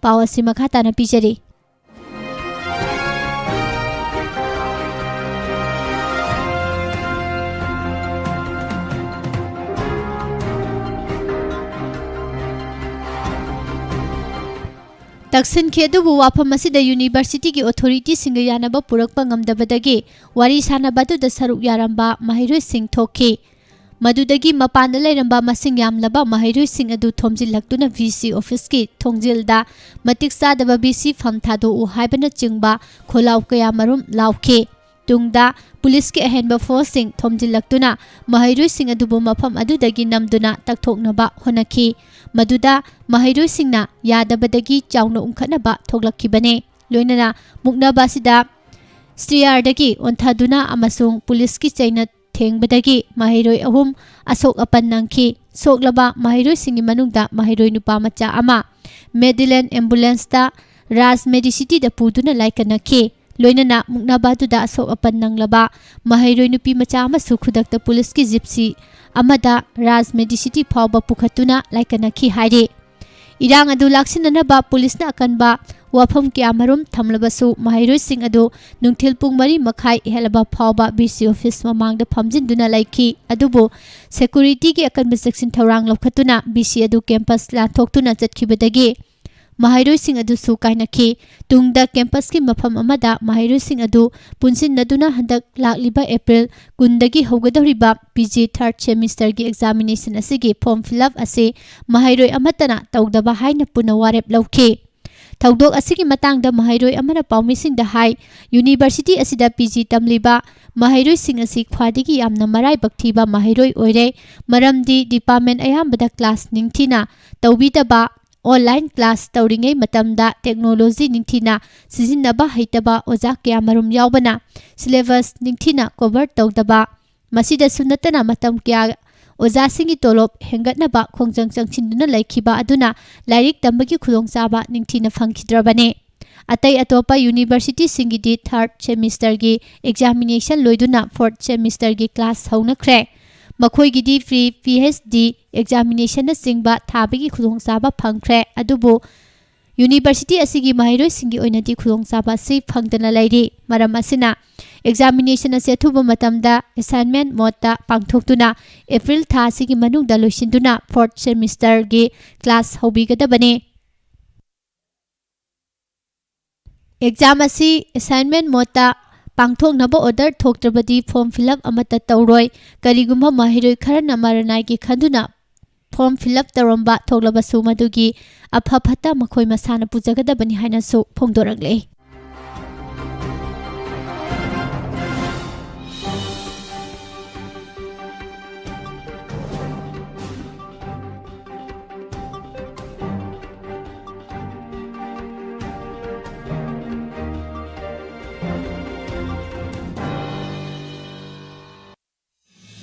ꯄꯥꯎ ꯑꯁꯤ ꯃꯈꯥ ꯇꯥꯅ ꯄꯤꯖꯔꯤ꯫ ꯇꯛꯁꯤꯟꯈꯤ꯫ ꯑꯗꯨꯕꯨ ꯋꯥꯐꯝ ꯑꯁꯤꯗ ꯌꯨꯅꯤꯚꯔꯁꯤꯇꯤꯒꯤ ꯑꯣꯊꯣꯔꯤꯇꯤꯁꯤꯡꯒ ꯌꯥꯅꯕ ꯄꯨꯔꯛꯄ ꯉꯝꯗꯕꯗꯒꯤ ꯋꯥꯔꯤ ꯁꯥꯅꯕ ꯑꯗꯨꯗ ꯁꯔꯨꯛ ꯌꯥꯔꯝꯕ ꯃꯍꯩꯔꯣꯏꯁꯤꯡ ꯊꯣꯛꯈꯤ꯫ ꯃꯗꯨꯗꯒꯤ ꯃꯄꯥꯟꯗ ꯂꯩꯔꯝꯕ ꯃꯁꯤꯡ ꯌꯥꯝꯂꯕ ꯃꯍꯩꯔꯣꯏꯁꯤꯡ ꯑꯗꯨ ꯊꯣꯝꯖꯤꯜꯂꯛꯇꯨꯅ ꯚꯤ ꯁꯤ ꯑꯣꯐꯤꯁꯀꯤ ꯊꯣꯡꯖꯤꯜꯗ ꯃꯇꯤꯛ ꯆꯥꯗꯕ ꯚꯤ ꯁꯤ ꯐꯝ ꯊꯥꯗꯣꯛꯎ ꯍꯥꯏꯕꯅꯆꯤꯡꯕ ꯈꯣꯜꯂꯥꯎ ꯀꯌꯥ ꯃꯔꯨꯝ ꯂꯥꯎꯈꯤ꯫ ꯇꯨꯡꯗ ꯄꯨꯂꯤꯁꯀꯤ ꯑꯍꯦꯟꯕ ꯐꯣꯔꯁꯁꯤꯡ ꯊꯣꯝꯖꯤꯜꯂꯛꯇꯨꯅ ꯃꯍꯩꯔꯣꯏꯁꯤꯡ ꯑꯗꯨꯕꯨ ꯃꯐꯝ ꯑꯗꯨꯗꯒꯤ ꯅꯝꯗꯨꯅ ꯇꯛꯊꯣꯛꯅꯕ ꯍꯣꯠꯅꯈꯤ꯫ ꯃꯗꯨꯗ ꯃꯍꯩꯔꯣꯏꯁꯤꯡꯅ ꯌꯥꯗꯕꯗꯒꯤ ꯆꯥꯎꯅ ꯎꯪꯈꯠꯅꯕ ꯊꯣꯛꯂꯛꯈꯤꯕꯅꯤ꯫ ꯂꯣꯏꯅꯅ ꯃꯨꯛꯅꯕ ꯑꯁꯤꯗ ꯁ꯭ꯇꯤꯌꯥꯔꯗꯒꯤ ꯑꯣꯟꯊꯗꯨꯅ ꯑꯃꯁꯨꯡ ꯄꯨꯂꯤꯁꯀꯤ ꯆꯩꯅ ꯊꯦꯡꯕꯗꯒꯤ ꯃꯍꯩꯔꯣꯏ ꯑꯍꯨꯝ ꯑꯁꯣꯛ ꯑꯄꯟ ꯅꯪꯈꯤ꯫ ꯁꯣꯛꯂꯕ ꯃꯍꯩꯔꯣꯏꯁꯤꯡꯒꯤ ꯃꯅꯨꯡꯗ ꯃꯍꯩꯔꯣꯏ ꯅꯨꯄꯥ ꯃꯆꯥ ꯑꯃ ꯃꯦꯗꯤꯂꯦꯟ ꯑꯦꯝꯕꯨꯂꯦꯟꯁꯇ ꯔꯥꯖ ꯃꯦꯗꯤꯁꯤꯇꯤꯗ ꯄꯨꯗꯨꯅ ꯂꯥꯏꯀꯠꯅꯈꯤ꯫ ꯂꯣꯏꯅꯅ ꯃꯨꯛꯅꯕ ꯑꯗꯨꯗ ꯑꯁꯣꯛ ꯑꯄꯟ ꯅꯪꯂꯕ ꯃꯍꯩꯔꯣꯏ ꯅꯨꯄꯤ ꯃꯆꯥ ꯑꯃꯁꯨ ꯈꯨꯗꯛꯇ ꯄꯨꯂꯤꯁꯀꯤ ꯖꯤꯞꯁꯤ ꯑꯃꯗ ꯔꯥꯖ ꯃꯦꯗꯤꯁꯤꯇꯤ ꯐꯥꯎꯕ ꯄꯨꯈꯠꯇꯨꯅ ꯂꯥꯏꯀꯠꯅꯈꯤ ꯍꯥꯏꯔꯤ꯫ ꯏꯔꯥꯡ ꯑꯗꯨ ꯂꯥꯛꯁꯤꯟꯅꯅꯕ ꯄꯨꯂꯤꯁꯅ ꯑꯀꯟꯕ ꯋꯥꯐꯝ ꯀꯌꯥꯃꯔꯨꯝ ꯊꯝꯂꯕꯁꯨ, ꯃꯍꯩꯔꯣꯏꯁꯤꯡ ꯑꯗꯨ ꯅꯨꯡꯊꯤꯜ ꯄꯨꯡ ꯃꯔꯤ ꯃꯈꯥꯏ ꯍꯦꯜꯂꯕ ꯐꯥꯎꯕ ꯚꯤ ꯁꯤ ꯑꯣꯐꯤꯁ ꯃꯃꯥꯡꯗ ꯐꯝꯖꯤꯟꯗꯨꯅ ꯂꯩꯈꯤ꯫ ꯑꯗꯨꯕꯨ ꯁꯦꯀꯨꯔꯤꯇꯤꯒꯤ ꯑꯀꯟꯕ ꯆꯦꯛꯁꯤꯟ ꯊꯧꯔꯥꯡ ꯂꯧꯈꯠꯇꯨꯅ ꯚꯤ ꯁꯤ ꯑꯗꯨ ꯀꯦꯝꯄꯁ ꯂꯥꯟꯊꯣꯛꯇꯨꯅ ꯆꯠꯈꯤꯕꯗꯒꯤ ꯃꯍꯩꯔꯣꯏꯁꯤꯡ ꯑꯗꯨꯁꯨ ꯀꯥꯏꯅꯈꯤ꯫ ꯇꯨꯡꯗ ꯀꯦꯝꯄꯁꯀꯤ ꯃꯐꯝ ꯑꯃꯗ ꯃꯍꯩꯔꯣꯏꯁꯤꯡ ꯑꯗꯨ ꯄꯨꯟꯁꯤꯟꯅꯗꯨꯅ ꯍꯟꯗꯛ ꯂꯥꯛꯂꯤꯕ ꯑꯦꯄ꯭ꯔꯤꯜ ꯀꯨꯟꯗꯒꯤ ꯍꯧꯒꯗꯧꯔꯤꯕ ꯄꯤ ꯖꯤ ꯊꯥꯔꯠ ꯁꯦꯃꯤꯁꯇꯔꯒꯤ ꯑꯦꯛꯖꯥꯃꯤꯅꯦꯁꯟ ꯑꯁꯤꯒꯤ ꯐꯣꯔꯝ ꯐꯤꯜ ꯑꯞ ꯑꯁꯤ ꯃꯍꯩꯔꯣꯏ ꯑꯃꯠꯇꯅ ꯇꯧꯗꯕ ꯍꯥꯏꯅ ꯄꯨꯟꯅ ꯋꯥꯔꯦꯞ ꯂꯧꯈꯤ꯫ ꯊꯧꯗꯣꯛ ꯑꯁꯤꯒꯤ ꯃꯇꯥꯡꯗ ꯃꯍꯩꯔꯣꯏ ꯑꯃꯅ ꯄꯥꯎꯃꯤꯁꯤꯡꯗ ꯍꯥꯏ, ꯌꯨꯅꯤꯚꯔꯁꯤꯇꯤ ꯑꯁꯤꯗ ꯄꯤ ꯖꯤ ꯇꯝꯂꯤꯕ ꯃꯍꯩꯔꯣꯏꯁꯤꯡ ꯑꯁꯤ ꯈ꯭ꯋꯥꯏꯗꯒꯤ ꯌꯥꯝꯅ ꯃꯔꯥꯏꯕꯛ ꯊꯤꯕ ꯃꯍꯩꯔꯣꯏ ꯑꯣꯏꯔꯦ꯫ ꯃꯔꯝꯗꯤ ꯗꯤꯄꯥꯔꯠꯃꯦꯟ ꯑꯌꯥꯝꯕꯗ ꯀ꯭ꯂꯥꯁ ꯅꯤꯡꯊꯤꯅ ꯇꯧꯕꯤꯗꯕ, ꯑꯣꯟꯂꯥꯏꯟ ꯀ꯭ꯂꯥꯁ ꯇꯧꯔꯤꯉꯩ ꯃꯇꯝꯗ ꯇꯦꯛꯅꯣꯂꯣꯖꯤ ꯅꯤꯡꯊꯤꯅ ꯁꯤꯖꯤꯟꯅꯕ ꯍꯩꯇꯕ ꯑꯣꯖꯥ ꯀꯌꯥꯃꯔꯨꯝ ꯌꯥꯎꯕꯅ ꯁꯤꯂꯦꯕꯁ ꯅꯤꯡꯊꯤꯅ ꯀꯣꯚꯔ ꯇꯧꯗꯕ, ꯃꯁꯤꯗꯁꯨ ꯅꯠꯇꯅ ꯃꯇꯝ ꯀꯌꯥ ꯑꯣꯖꯥꯁꯤꯡꯒꯤ ꯇꯣꯂꯣꯞ ꯍꯦꯟꯒꯠꯅꯕ ꯈꯣꯡꯖꯪ ꯆꯪꯁꯤꯟꯗꯨꯅ ꯂꯩꯈꯤꯕ ꯑꯗꯨꯅ ꯂꯥꯏꯔꯤꯛ ꯇꯝꯕꯒꯤ ꯈꯨꯗꯣꯡꯆꯥꯕ ꯅꯤꯡꯊꯤꯅ ꯐꯪꯈꯤꯗ꯭ꯔꯕꯅꯤ꯫ ꯑꯇꯩ ꯑꯇꯣꯞꯄ ꯌꯨꯅꯤꯚꯔꯁꯤꯇꯤꯁꯤꯡꯒꯤꯗꯤ ꯊꯥꯔꯠ ꯁꯦꯃꯤꯁꯇꯔꯒꯤ ꯑꯦꯛꯖꯥꯃꯤꯅꯦꯁꯟ ꯂꯣꯏꯗꯨꯅ ꯐꯣꯔꯠ ꯁꯦꯃꯤꯁꯇꯔꯒꯤ ꯀ꯭ꯂꯥꯁ ꯍꯧꯅꯈ꯭ꯔꯦ꯫ ꯃꯈꯣꯏꯒꯤꯗꯤ ꯄ꯭ꯔꯤ ꯄꯤ ꯑꯩꯆ ꯗꯤ ꯑꯦꯛꯖꯥꯃꯤꯅꯦꯁꯟꯅꯆꯤꯡꯕ ꯊꯥꯕꯒꯤ ꯈꯨꯗꯣꯡꯆꯥꯕ ꯐꯪꯈ꯭ꯔꯦ꯫ ꯑꯗꯨꯕꯨ ꯌꯨꯅꯤꯚꯔꯁꯤꯇꯤ ꯑꯁꯤꯒꯤ ꯃꯍꯩꯔꯣꯏꯁꯤꯡꯒꯤ ꯑꯣꯏꯅꯗꯤ ꯈꯨꯗꯣꯡꯆꯥꯕ ꯑꯁꯤ ꯐꯪꯗꯅ ꯂꯩꯔꯤ꯫ ꯃꯔꯝ ꯑꯁꯤꯅ ꯑꯦꯛꯖꯥꯃꯤꯅꯦꯁꯟ ꯑꯁꯤ ꯑꯊꯨꯕ ꯃꯇꯝꯗ ꯑꯦꯁꯥꯏꯟꯃꯦꯟ ꯃꯣꯗꯇ ꯄꯥꯡꯊꯣꯛꯇꯨꯅ ꯑꯦꯄ꯭ꯔꯤꯜ ꯊꯥ ꯑꯁꯤꯒꯤ ꯃꯅꯨꯡꯗ ꯂꯣꯏꯁꯤꯟꯗꯨꯅ ꯐꯣꯔꯠ ꯁꯦꯃꯤꯁꯇꯔꯒꯤ ꯀ꯭ꯂꯥꯁ ꯍꯧꯕꯤꯒꯗꯕꯅꯤ꯫ ꯑꯦꯛꯖꯥꯝ ꯑꯁꯤ ꯑꯦꯁꯥꯏꯟꯃꯦꯟ ꯃꯣꯗꯇ ꯄꯥꯡꯊꯣꯛꯅꯕ ꯑꯣꯔꯗꯔ ꯊꯣꯛꯇ꯭ꯔꯕꯗꯤ ꯐꯣꯔꯝ ꯐꯤꯜ ꯑꯞ ꯑꯃꯠꯇ ꯇꯧꯔꯣꯏ꯫ ꯀꯔꯤꯒꯨꯝꯕ ꯃꯍꯩꯔꯣꯏ ꯈꯔꯅ ꯃꯔꯅꯥꯏꯒꯤ ꯈꯟꯗꯨꯅ ꯐꯣꯔꯝ ꯐꯤꯜ ꯑꯞ ꯇꯧꯔꯝꯕ ꯊꯣꯛꯂꯕꯁꯨ, ꯃꯗꯨꯒꯤ ꯑꯐ ꯐꯠꯇ ꯃꯈꯣꯏ ꯃꯁꯥꯅ ꯄꯨꯖꯒꯗꯕꯅꯤ ꯍꯥꯏꯅꯁꯨ ꯐꯣꯡꯗꯣꯔꯛꯂꯦ꯫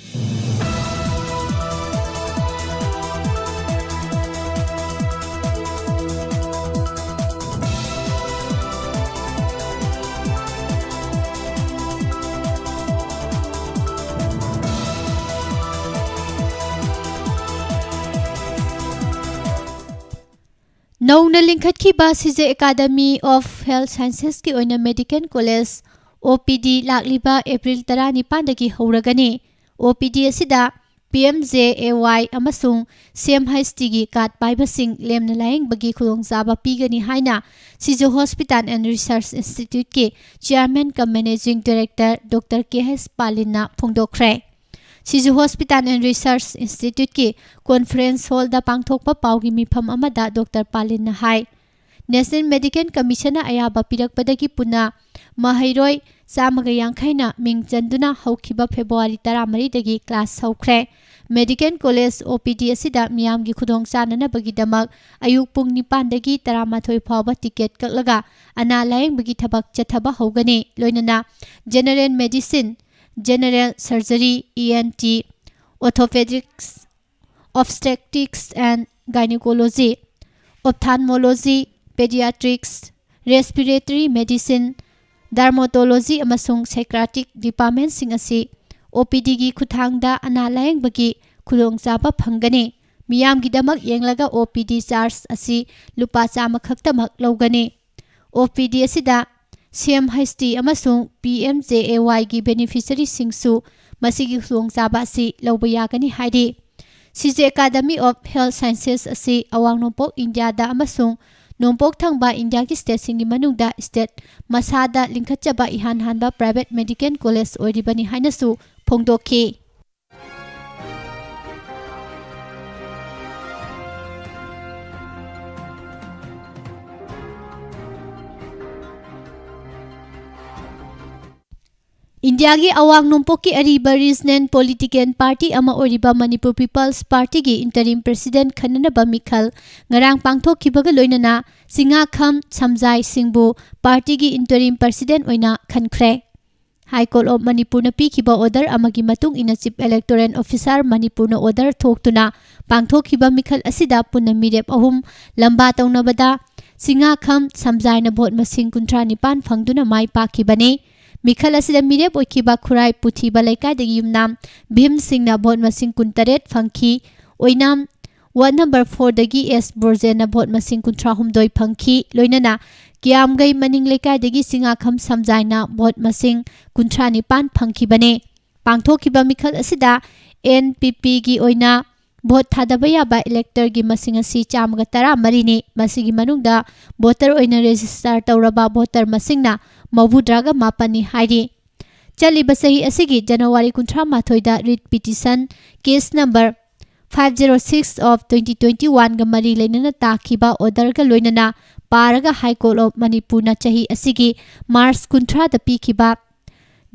ꯅꯧꯅ ꯂꯤꯡꯈꯠꯈꯤꯕ ꯁꯤꯖꯦ ꯑꯦꯀꯥꯗꯃꯤ ꯑꯣꯐ ꯍꯦꯜꯊ ꯁꯥꯏꯟꯁꯦꯁꯀꯤ ꯑꯣꯏꯅ ꯃꯦꯗꯤꯀꯦꯜ ꯀꯣꯂꯦꯖ ꯑꯣ ꯄꯤ ꯗꯤ ꯂꯥꯛꯂꯤꯕ ꯑꯦꯄ꯭ꯔꯤꯜ ꯇꯔꯥꯅꯤꯄꯥꯟꯗꯒꯤ ꯍꯧꯔꯒꯅꯤ꯫ ꯑꯣ ꯄꯤ ꯗꯤ ꯑꯁꯤꯗ ꯄꯤ ꯑꯦꯝ ꯖꯦ ꯑꯦ ꯋꯥꯏ ꯑꯃꯁꯨꯡ ꯁꯤ ꯑꯦꯝ ꯍꯩꯆ ꯇꯤꯒꯤ ꯀꯥꯔꯗ ꯄꯥꯏꯕꯁꯤꯡ ꯂꯦꯝꯅ ꯂꯥꯌꯦꯡꯕꯒꯤ ꯈꯨꯗꯣꯡꯆꯥꯕ ꯄꯤꯒꯅꯤ ꯍꯥꯏꯅ ꯁꯤꯖꯨ ꯍꯣꯁꯄꯤꯇꯥꯜ ꯑꯦꯟ ꯔꯤꯁꯔꯆ ꯏꯟꯁꯇꯤꯇ꯭ꯌꯨꯠꯀꯤ chairman cum managing director doctor K H ꯄꯥꯂꯤꯟꯅ ꯐꯣꯡꯗꯣꯛꯈ꯭ꯔꯦ꯫ ꯁꯤꯖꯨ ꯍꯣꯁꯄꯤꯇꯥꯜ ꯑꯦꯟ ꯔꯤꯁꯔꯆ ꯏꯟꯁꯇꯤꯇ꯭ꯌꯨꯠꯀꯤ ꯀꯣꯟꯐꯔꯦꯟꯁ ꯍꯣꯜꯗ ꯄꯥꯡꯊꯣꯛꯄ ꯄꯥꯎꯒꯤ ꯃꯤꯐꯝ ꯑꯃꯗ ꯗꯣꯛꯇꯔ ꯄꯥꯂꯤꯟꯅ ꯍꯥꯏ, ꯅꯦꯁꯅꯦꯜ ꯃꯦꯗꯤꯀꯦꯜ ꯀꯃꯤꯁꯟꯅ ꯑꯌꯥꯕ ꯄꯤꯔꯛꯄꯗꯒꯤ ꯄꯨꯟꯅ ꯃꯍꯩꯔꯣꯏ ꯆꯥꯝꯃꯒ ꯌꯥꯡꯈꯩꯅ ꯃꯤꯡ ꯆꯟꯗꯨꯅ ꯍꯧꯈꯤꯕ ꯐꯦꯕ꯭ꯔꯨꯋꯥꯔꯤ ꯇꯔꯥꯃꯔꯤꯗꯒꯤ ꯀ꯭ꯂꯥꯁ ꯍꯧꯈ꯭ꯔꯦ꯫ ꯃꯦꯗꯤꯀꯦꯜ ꯀꯣꯂꯦꯖ, ꯑꯣ ꯄꯤ ꯗꯤ, ꯑꯁꯤꯗ ꯃꯤꯌꯥꯝꯒꯤ ꯈꯨꯗꯣꯡꯆꯥꯅꯅꯕꯒꯤꯗꯃꯛ ꯑꯌꯨꯛ ꯄꯨꯡ ꯅꯤꯄꯥꯟꯗꯒꯤ ꯇꯔꯥꯃꯥꯊꯣꯏ ꯐꯥꯎꯕ ꯇꯤꯀꯦꯠ ꯀꯛꯂꯒ ꯑꯅꯥ ꯂꯥꯌꯦꯡꯕꯒꯤ ꯊꯕꯛ ꯆꯠꯊꯕ ꯍꯧꯒꯅꯤ꯫ ꯂꯣꯏꯅꯅ general medicine, general surgery, E N T, orthopedics, obstetrics and gynecology, ophthalmology, pediatrics, respiratory medicine, dermatology ꯑꯃꯁꯨꯡ psychiatric departmentꯁꯤꯡ ꯑꯁꯤ ꯑꯣ ꯄꯤ ꯗꯤꯒꯤ ꯈꯨꯠꯊꯥꯡꯗ ꯑꯅꯥ ꯂꯥꯌꯦꯡꯕꯒꯤ ꯈꯨꯗꯣꯡꯆꯥꯕ ꯐꯪꯒꯅꯤ꯫ ꯃꯤꯌꯥꯝꯒꯤꯗꯃꯛ ꯌꯦꯡꯂꯒ ꯑꯣ ꯄꯤ ꯗꯤ charge ꯑꯁꯤ ꯂꯨꯄꯥ ꯆꯥꯝꯃ ꯈꯛꯇꯃꯛ ꯂꯧꯒꯅꯤ꯫ ꯑꯣ ꯄꯤ ꯗꯤ ꯑꯁꯤꯗ ꯁꯤ ꯑꯦꯝ ꯍꯩꯆ ꯗꯤ ꯑꯃꯁꯨꯡ ꯄꯤ ꯑꯦꯝ ꯖꯦ ꯑꯦ ꯋꯥꯏꯒꯤ beneficiaryꯁꯤꯡꯁꯨ ꯃꯁꯤꯒꯤ ꯈꯨꯗꯣꯡꯆꯥꯕ ꯑꯁꯤ ꯂꯧꯕ ꯌꯥꯒꯅꯤ ꯍꯥꯏꯔꯤ꯫ ꯁꯤ J Academy of Health Sciences ꯑꯁꯤ ꯑꯋꯥꯡ ꯅꯣꯡꯄꯣꯛ ꯏꯟꯗꯤꯌꯥꯗ ꯑꯃꯁꯨꯡ ꯅꯣꯡꯄꯣꯛ ꯊꯪꯕ ꯏꯟꯗꯤꯌꯥꯒꯤ stateꯁꯤꯡꯒꯤ ꯃꯅꯨꯡꯗ state ꯃꯁꯥꯗ ꯂꯤꯡꯈꯠꯆꯕ ꯏꯍꯥꯟ ꯍꯥꯟꯕ private medical college ꯑꯣꯏꯔꯤꯕꯅꯤ ꯍꯥꯏꯅꯁꯨ ꯐꯣꯡꯗꯣꯛꯈꯤ꯫ ꯏꯟꯗꯤꯌꯥꯒꯤ ꯑꯋꯥꯡ ꯅꯣꯡꯄꯣꯛꯀꯤ ꯑꯔꯤꯕ regional political party ꯑꯃ ꯑꯣꯏꯔꯤꯕ ꯃꯅꯤꯄꯨꯔ People's Partyꯒꯤ interim president ꯈꯟꯅꯅꯕ ꯃꯤꯈꯜ ꯉꯔꯥꯡ ꯄꯥꯡꯊꯣꯛꯈꯤꯕꯒ ꯂꯣꯏꯅꯅ ꯆꯤꯡꯉꯥꯈꯝ ꯁꯝꯖꯥꯏ ꯁꯤꯡꯕꯨ partyꯒꯤ interim president ꯑꯣꯏꯅ ꯈꯟꯈ꯭ꯔꯦ꯫ High Court of ꯃꯅꯤꯄꯨꯔꯅ ꯄꯤꯈꯤꯕ order ꯑꯃꯒꯤ ꯃꯇꯨꯡ ꯏꯟꯅ Chief Electoral Officer ꯃꯅꯤꯄꯨꯔꯅ order ꯊꯣꯛꯇꯨꯅ ꯄꯥꯡꯊꯣꯛꯈꯤꯕ ꯃꯤꯈꯜ ꯑꯁꯤꯗ ꯄꯨꯟꯅ ꯃꯤꯔꯦꯞ ꯑꯍꯨꯝ ꯂꯝꯕꯥ ꯇꯧꯅꯕꯗ ꯆꯤꯡꯉꯥꯈꯝ ꯁꯝꯖꯥꯏꯅ vote ꯃꯁꯤꯡ ꯀꯨꯟꯊ꯭ꯔꯥ ꯅꯤꯄꯥꯟ ꯐꯪꯗꯨꯅ ꯃꯥꯏ ꯄꯥꯛꯈꯤꯕꯅꯤ꯫ ꯃꯤꯈꯜ ꯑꯁꯤꯗ ꯃꯤꯔꯦꯞ ꯑꯣꯏꯈꯤꯕ ꯈꯨꯔꯥꯏ ꯄꯨꯊꯤꯕ ꯂꯩꯀꯥꯏꯗꯒꯤ ꯌꯨꯝꯅꯥꯝ ꯚꯤꯝ ꯁꯤꯡꯅ vote ꯃꯁꯤꯡ ꯀꯨꯟꯇꯔꯦꯠ ꯐꯪꯈꯤ꯫ ꯑꯣꯏꯅꯥꯝ ward number fourꯗꯒꯤ ꯑꯦꯁ ꯕ꯭ꯔꯣꯖꯦꯟꯅ vote ꯃꯁꯤꯡ ꯀꯨꯟꯊ꯭ꯔꯥꯍꯨꯝꯗꯣꯏ ꯐꯪꯈꯤ꯫ ꯂꯣꯏꯅꯅ ꯀꯤꯌꯥꯝꯒꯩ ꯃꯅꯤꯡ ꯂꯩꯀꯥꯏꯗꯒꯤ ꯆꯤꯡꯉꯥꯈꯝ ꯁꯝꯖꯥꯏꯅ vote ꯃꯁꯤꯡ ꯀꯨꯟꯊ꯭ꯔꯥ ꯅꯤꯄꯥꯟ ꯐꯪꯈꯤꯕꯅꯤ꯫ ꯄꯥꯡꯊꯣꯛꯈꯤꯕ ꯃꯤꯈꯜ ꯑꯁꯤꯗ ꯑꯦꯟ ꯄꯤ ꯄꯤꯒꯤ ꯑꯣꯏꯅ vote ꯊꯥꯗꯕ ꯌꯥꯕ electorꯒꯤ ꯃꯁꯤꯡ ꯑꯁꯤ ꯆꯥꯝꯃꯒ ꯇꯔꯥ ꯃꯔꯤꯅꯤ꯫ ꯃꯁꯤꯒꯤ ꯃꯅꯨꯡꯗ voter ꯑꯣꯏꯅ register ꯇꯧꯔꯕ voter ꯃꯁꯤꯡꯅ ꯃꯧꯗ꯭ꯔꯥꯒ ꯃꯥꯄꯟꯅꯤ ꯍꯥꯏꯔꯤ꯫ ꯆꯠꯂꯤꯕ ꯆꯍꯤ ꯑꯁꯤꯒꯤ ꯖꯅꯋꯥꯔꯤ ꯀꯨꯟꯊ꯭ꯔꯥ ꯃꯥꯊꯣꯏꯗ writ petition case number five zero six of twenty twenty-oneꯒ ꯃꯔꯤ ꯂꯩꯅꯅ ꯇꯥꯈꯤꯕ orderꯒ ꯂꯣꯏꯅꯅ ꯄꯥꯔꯒ High Court of ꯃꯅꯤꯄꯨꯔꯅ ꯆꯍꯤ ꯑꯁꯤꯒꯤ ꯃꯥꯔꯆ ꯀꯨꯟꯊ꯭ꯔꯥꯗ ꯄꯤꯈꯤꯕ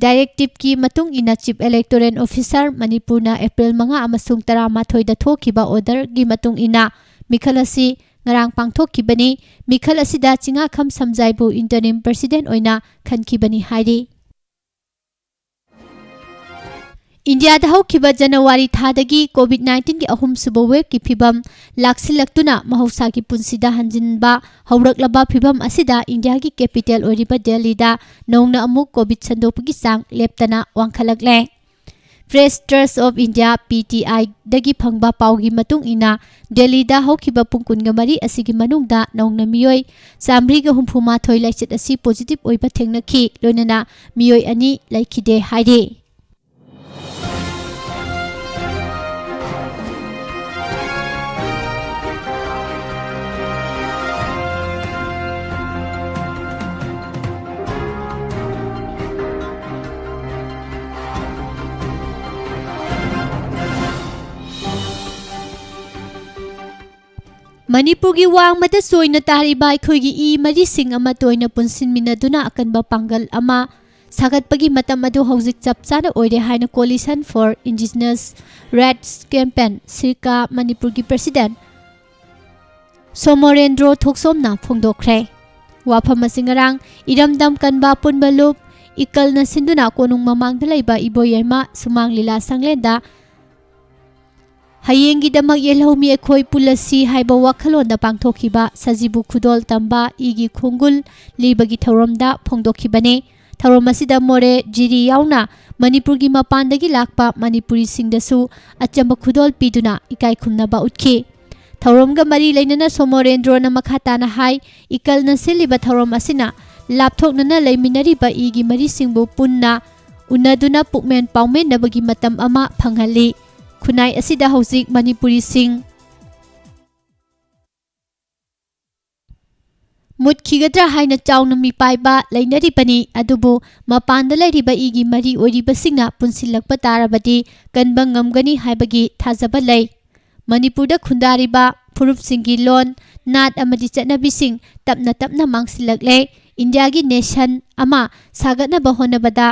ꯗꯥꯏꯔꯦꯛꯇꯤꯞꯀꯤ ꯃꯇꯨꯡ ꯏꯟꯅ Chief Electoral Officer ꯃꯅꯤꯄꯨꯔꯅ ꯑꯦꯄ꯭ꯔꯤꯜ ꯃꯉꯥ ꯑꯃꯁꯨꯡ ꯇꯔꯥꯃꯥꯊꯣꯏꯗ ꯊꯣꯛꯈꯤꯕ orderꯒꯤ ꯃꯇꯨꯡ ꯏꯟꯅ ꯃꯤꯈꯜ ꯑꯁꯤ ꯉꯔꯥꯡ ꯄꯥꯡꯊꯣꯛꯈꯤꯕꯅꯤ꯫ ꯃꯤꯈꯜ ꯑꯁꯤꯗ ꯆꯤꯡꯉꯥꯈꯝ ꯁꯝꯖꯥꯏꯕꯨ interim president ꯑꯣꯏꯅ ꯈꯟꯈꯤꯕꯅꯤ ꯍꯥꯏꯔꯤ꯫ ꯏꯟꯗꯤꯌꯥꯗ ꯍꯧꯈꯤꯕ ꯖꯅꯋꯥꯔꯤ ꯊꯥꯗꯒꯤ COVID nineteenꯒꯤ ꯑꯍꯨꯝꯁꯨꯕ waveꯀꯤ ꯐꯤꯚꯝ ꯂꯥꯛꯁꯤꯜꯂꯛꯇꯨꯅ ꯃꯍꯧꯁꯥꯒꯤ ꯄꯨꯟꯁꯤꯗ ꯍꯟꯖꯤꯟꯕ ꯍꯧꯔꯛꯂꯕ ꯐꯤꯚꯝ ꯑꯁꯤꯗ ꯏꯟꯗꯤꯌꯥꯒꯤ capital ꯑꯣꯏꯔꯤꯕ ꯗꯦꯜꯂꯤꯗ ꯅꯧꯅ ꯑꯃꯨꯛ COVID ꯁꯟꯗꯣꯛꯄꯒꯤ ꯆꯥꯡ ꯂꯦꯞꯇꯅ ꯋꯥꯡꯈꯠꯂꯛꯂꯦ꯫ Press Trust of India, PTIꯗꯒꯤ ꯐꯪꯕ ꯄꯥꯎꯒꯤ ꯃꯇꯨꯡ ꯏꯟꯅ, ꯗꯦꯜꯂꯤꯗ ꯍꯧꯈꯤꯕ ꯄꯨꯡ ꯀꯨꯟꯃꯔꯤ ꯑꯁꯤꯒꯤ ꯃꯅꯨꯡꯗ ꯅꯧꯅ ꯃꯤꯑꯣꯏ ꯆꯥꯃꯔꯤꯒ ꯍꯨꯝꯐꯨ ꯃꯥꯊꯣꯏ ꯂꯥꯏꯆꯠ ꯑꯁꯤ positive ꯑꯣꯏꯕ ꯊꯦꯡꯅꯈꯤ, ꯂꯣꯏꯅꯅ ꯃꯤꯑꯣꯏ ꯑꯅꯤ ꯂꯩꯈꯤꯗꯦ ꯍꯥꯏꯔꯤ꯫ ꯃꯅꯤꯄꯨꯔꯒꯤ ꯋꯥꯡꯃꯗ ꯆꯣꯏꯅ ꯇꯥꯔꯤꯕ ꯑꯩꯈꯣꯏꯒꯤ ꯏ ꯃꯔꯤꯁꯤꯡ ꯑꯃ ꯇꯣꯏꯅ ꯄꯨꯟꯁꯤꯟꯃꯤꯟꯅꯗꯨꯅ ꯑꯀꯟꯕ ꯄꯥꯡꯒꯜ ꯑꯃ ꯁꯥꯒꯠꯄꯒꯤ ꯃꯇꯝ ꯑꯗꯨ ꯍꯧꯖꯤꯛ ꯆꯞ ꯆꯥꯅ ꯑꯣꯏꯔꯦ ꯍꯥꯏꯅ Coalition for Indigenous Rights Campaign, ꯁꯤꯔꯀꯥ, ꯃꯅꯤꯄꯨꯔꯒꯤ president ꯁꯣꯃꯣꯔꯦꯟꯗ꯭ꯔꯣ ꯊꯣꯛꯁꯣꯝꯅ ꯐꯣꯡꯗꯣꯛꯈ꯭ꯔꯦ꯫ ꯋꯥꯐꯝ ꯑꯁꯤ ꯉꯔꯥꯡ ꯏꯔꯝꯗꯝ ꯀꯟꯕ ꯑꯄꯨꯟꯕ ꯂꯨꯞ ꯏꯀꯜꯅ ꯁꯤꯟꯗꯨꯅ ꯀꯣꯅꯨꯡ ꯃꯃꯥꯡꯗ ꯂꯩꯕ ꯏꯕꯣꯌꯥꯏꯃ ꯁꯨꯃꯥꯡ ꯂꯤꯂꯥ ꯁꯪꯂꯦꯟꯗ "ꯍꯌꯦꯡꯒꯤꯗꯃꯛ ꯌꯦꯜꯍꯧꯃꯤ ꯑꯩꯈꯣꯏ ꯄꯨꯜꯂꯁꯤ" ꯍꯥꯏꯕ ꯋꯥꯈꯜꯂꯣꯟꯗ ꯄꯥꯡꯊꯣꯛꯈꯤꯕ ꯁꯖꯤꯕꯨ ꯈꯨꯗꯣꯜ ꯇꯝꯕ ꯏꯒꯤ ꯈꯣꯡꯒꯨꯜ ꯂꯤꯕꯒꯤ ꯊꯧꯔꯝꯗ ꯐꯣꯡꯗꯣꯛꯈꯤꯕꯅꯤ꯫ ꯊꯧꯔꯝ ꯑꯁꯤꯗ ꯃꯣꯔꯦ, ꯖꯤꯔꯤ ꯌꯥꯎꯅ ꯃꯅꯤꯄꯨꯔꯒꯤ ꯃꯄꯥꯟꯗꯒꯤ ꯂꯥꯛꯄ ꯃꯅꯤꯄꯨꯔꯤꯁꯤꯡꯗꯁꯨ ꯑꯆꯝꯕ ꯈꯨꯗꯣꯜ ꯄꯤꯗꯨꯅ ꯏꯀꯥꯏ ꯈꯨꯝꯅꯕ ꯎꯠꯈꯤ꯫ ꯊꯧꯔꯝꯒ ꯃꯔꯤ ꯂꯩꯅꯅ ꯁꯣꯃꯣꯔꯦꯟꯗ꯭ꯔꯣꯅ ꯃꯈꯥ ꯇꯥꯅ ꯍꯥꯏ, ꯏꯀꯜꯅ ꯁꯤꯜꯂꯤꯕ ꯊꯧꯔꯝ ꯑꯁꯤꯅ ꯂꯥꯞꯊꯣꯛꯅꯅ ꯂꯩꯃꯤꯟꯅꯔꯤꯕ ꯏꯒꯤ ꯃꯔꯤꯁꯤꯡꯕꯨ ꯄꯨꯟꯅ ꯎꯅꯗꯨꯅ ꯄꯨꯛꯃꯦꯟ ꯄꯥꯎꯃꯦꯟꯅꯕꯒꯤ ꯃꯇꯝ ꯑꯃ ꯐꯪꯍꯜꯂꯤ꯫ ꯈꯨꯟꯅꯥꯏ ꯑꯁꯤꯗ ꯍꯧꯖꯤꯛ ꯃꯅꯤꯄꯨꯔꯤꯁꯤꯡ ꯃꯨꯠꯈꯤꯒꯗ꯭ꯔꯥ ꯍꯥꯏꯅ ꯆꯥꯎꯅ ꯃꯤꯄꯥꯏꯕ ꯂꯩꯅꯔꯤꯕꯅꯤ, ꯑꯗꯨꯕꯨ ꯃꯄꯥꯟꯗ ꯂꯩꯔꯤꯕ ꯏꯒꯤ ꯃꯔꯤ ꯑꯣꯏꯔꯤꯕꯁꯤꯡꯅ ꯄꯨꯟꯁꯤꯜꯂꯛꯄ ꯇꯥꯔꯕꯗꯤ ꯀꯟꯕ ꯉꯝꯒꯅꯤ ꯍꯥꯏꯕꯒꯤ ꯊꯥꯖꯕ ꯂꯩ꯫ ꯃꯅꯤꯄꯨꯔꯗ ꯈꯨꯟꯗꯥꯔꯤꯕ ꯐꯨꯔꯨꯞꯁꯤꯡꯒꯤ ꯂꯣꯟ, ꯅꯥꯠ ꯑꯃꯗꯤ ꯆꯠꯅꯕꯤꯁꯤꯡ ꯇꯞꯅ ꯇꯞꯅ ꯃꯥꯡꯁꯤꯜꯂꯛꯂꯦ꯫ ꯏꯟꯗꯤꯌꯥꯒꯤ ꯅꯦꯁꯟ ꯑꯃ ꯁꯥꯒꯠꯅꯕ ꯍꯣꯠꯅꯕꯗ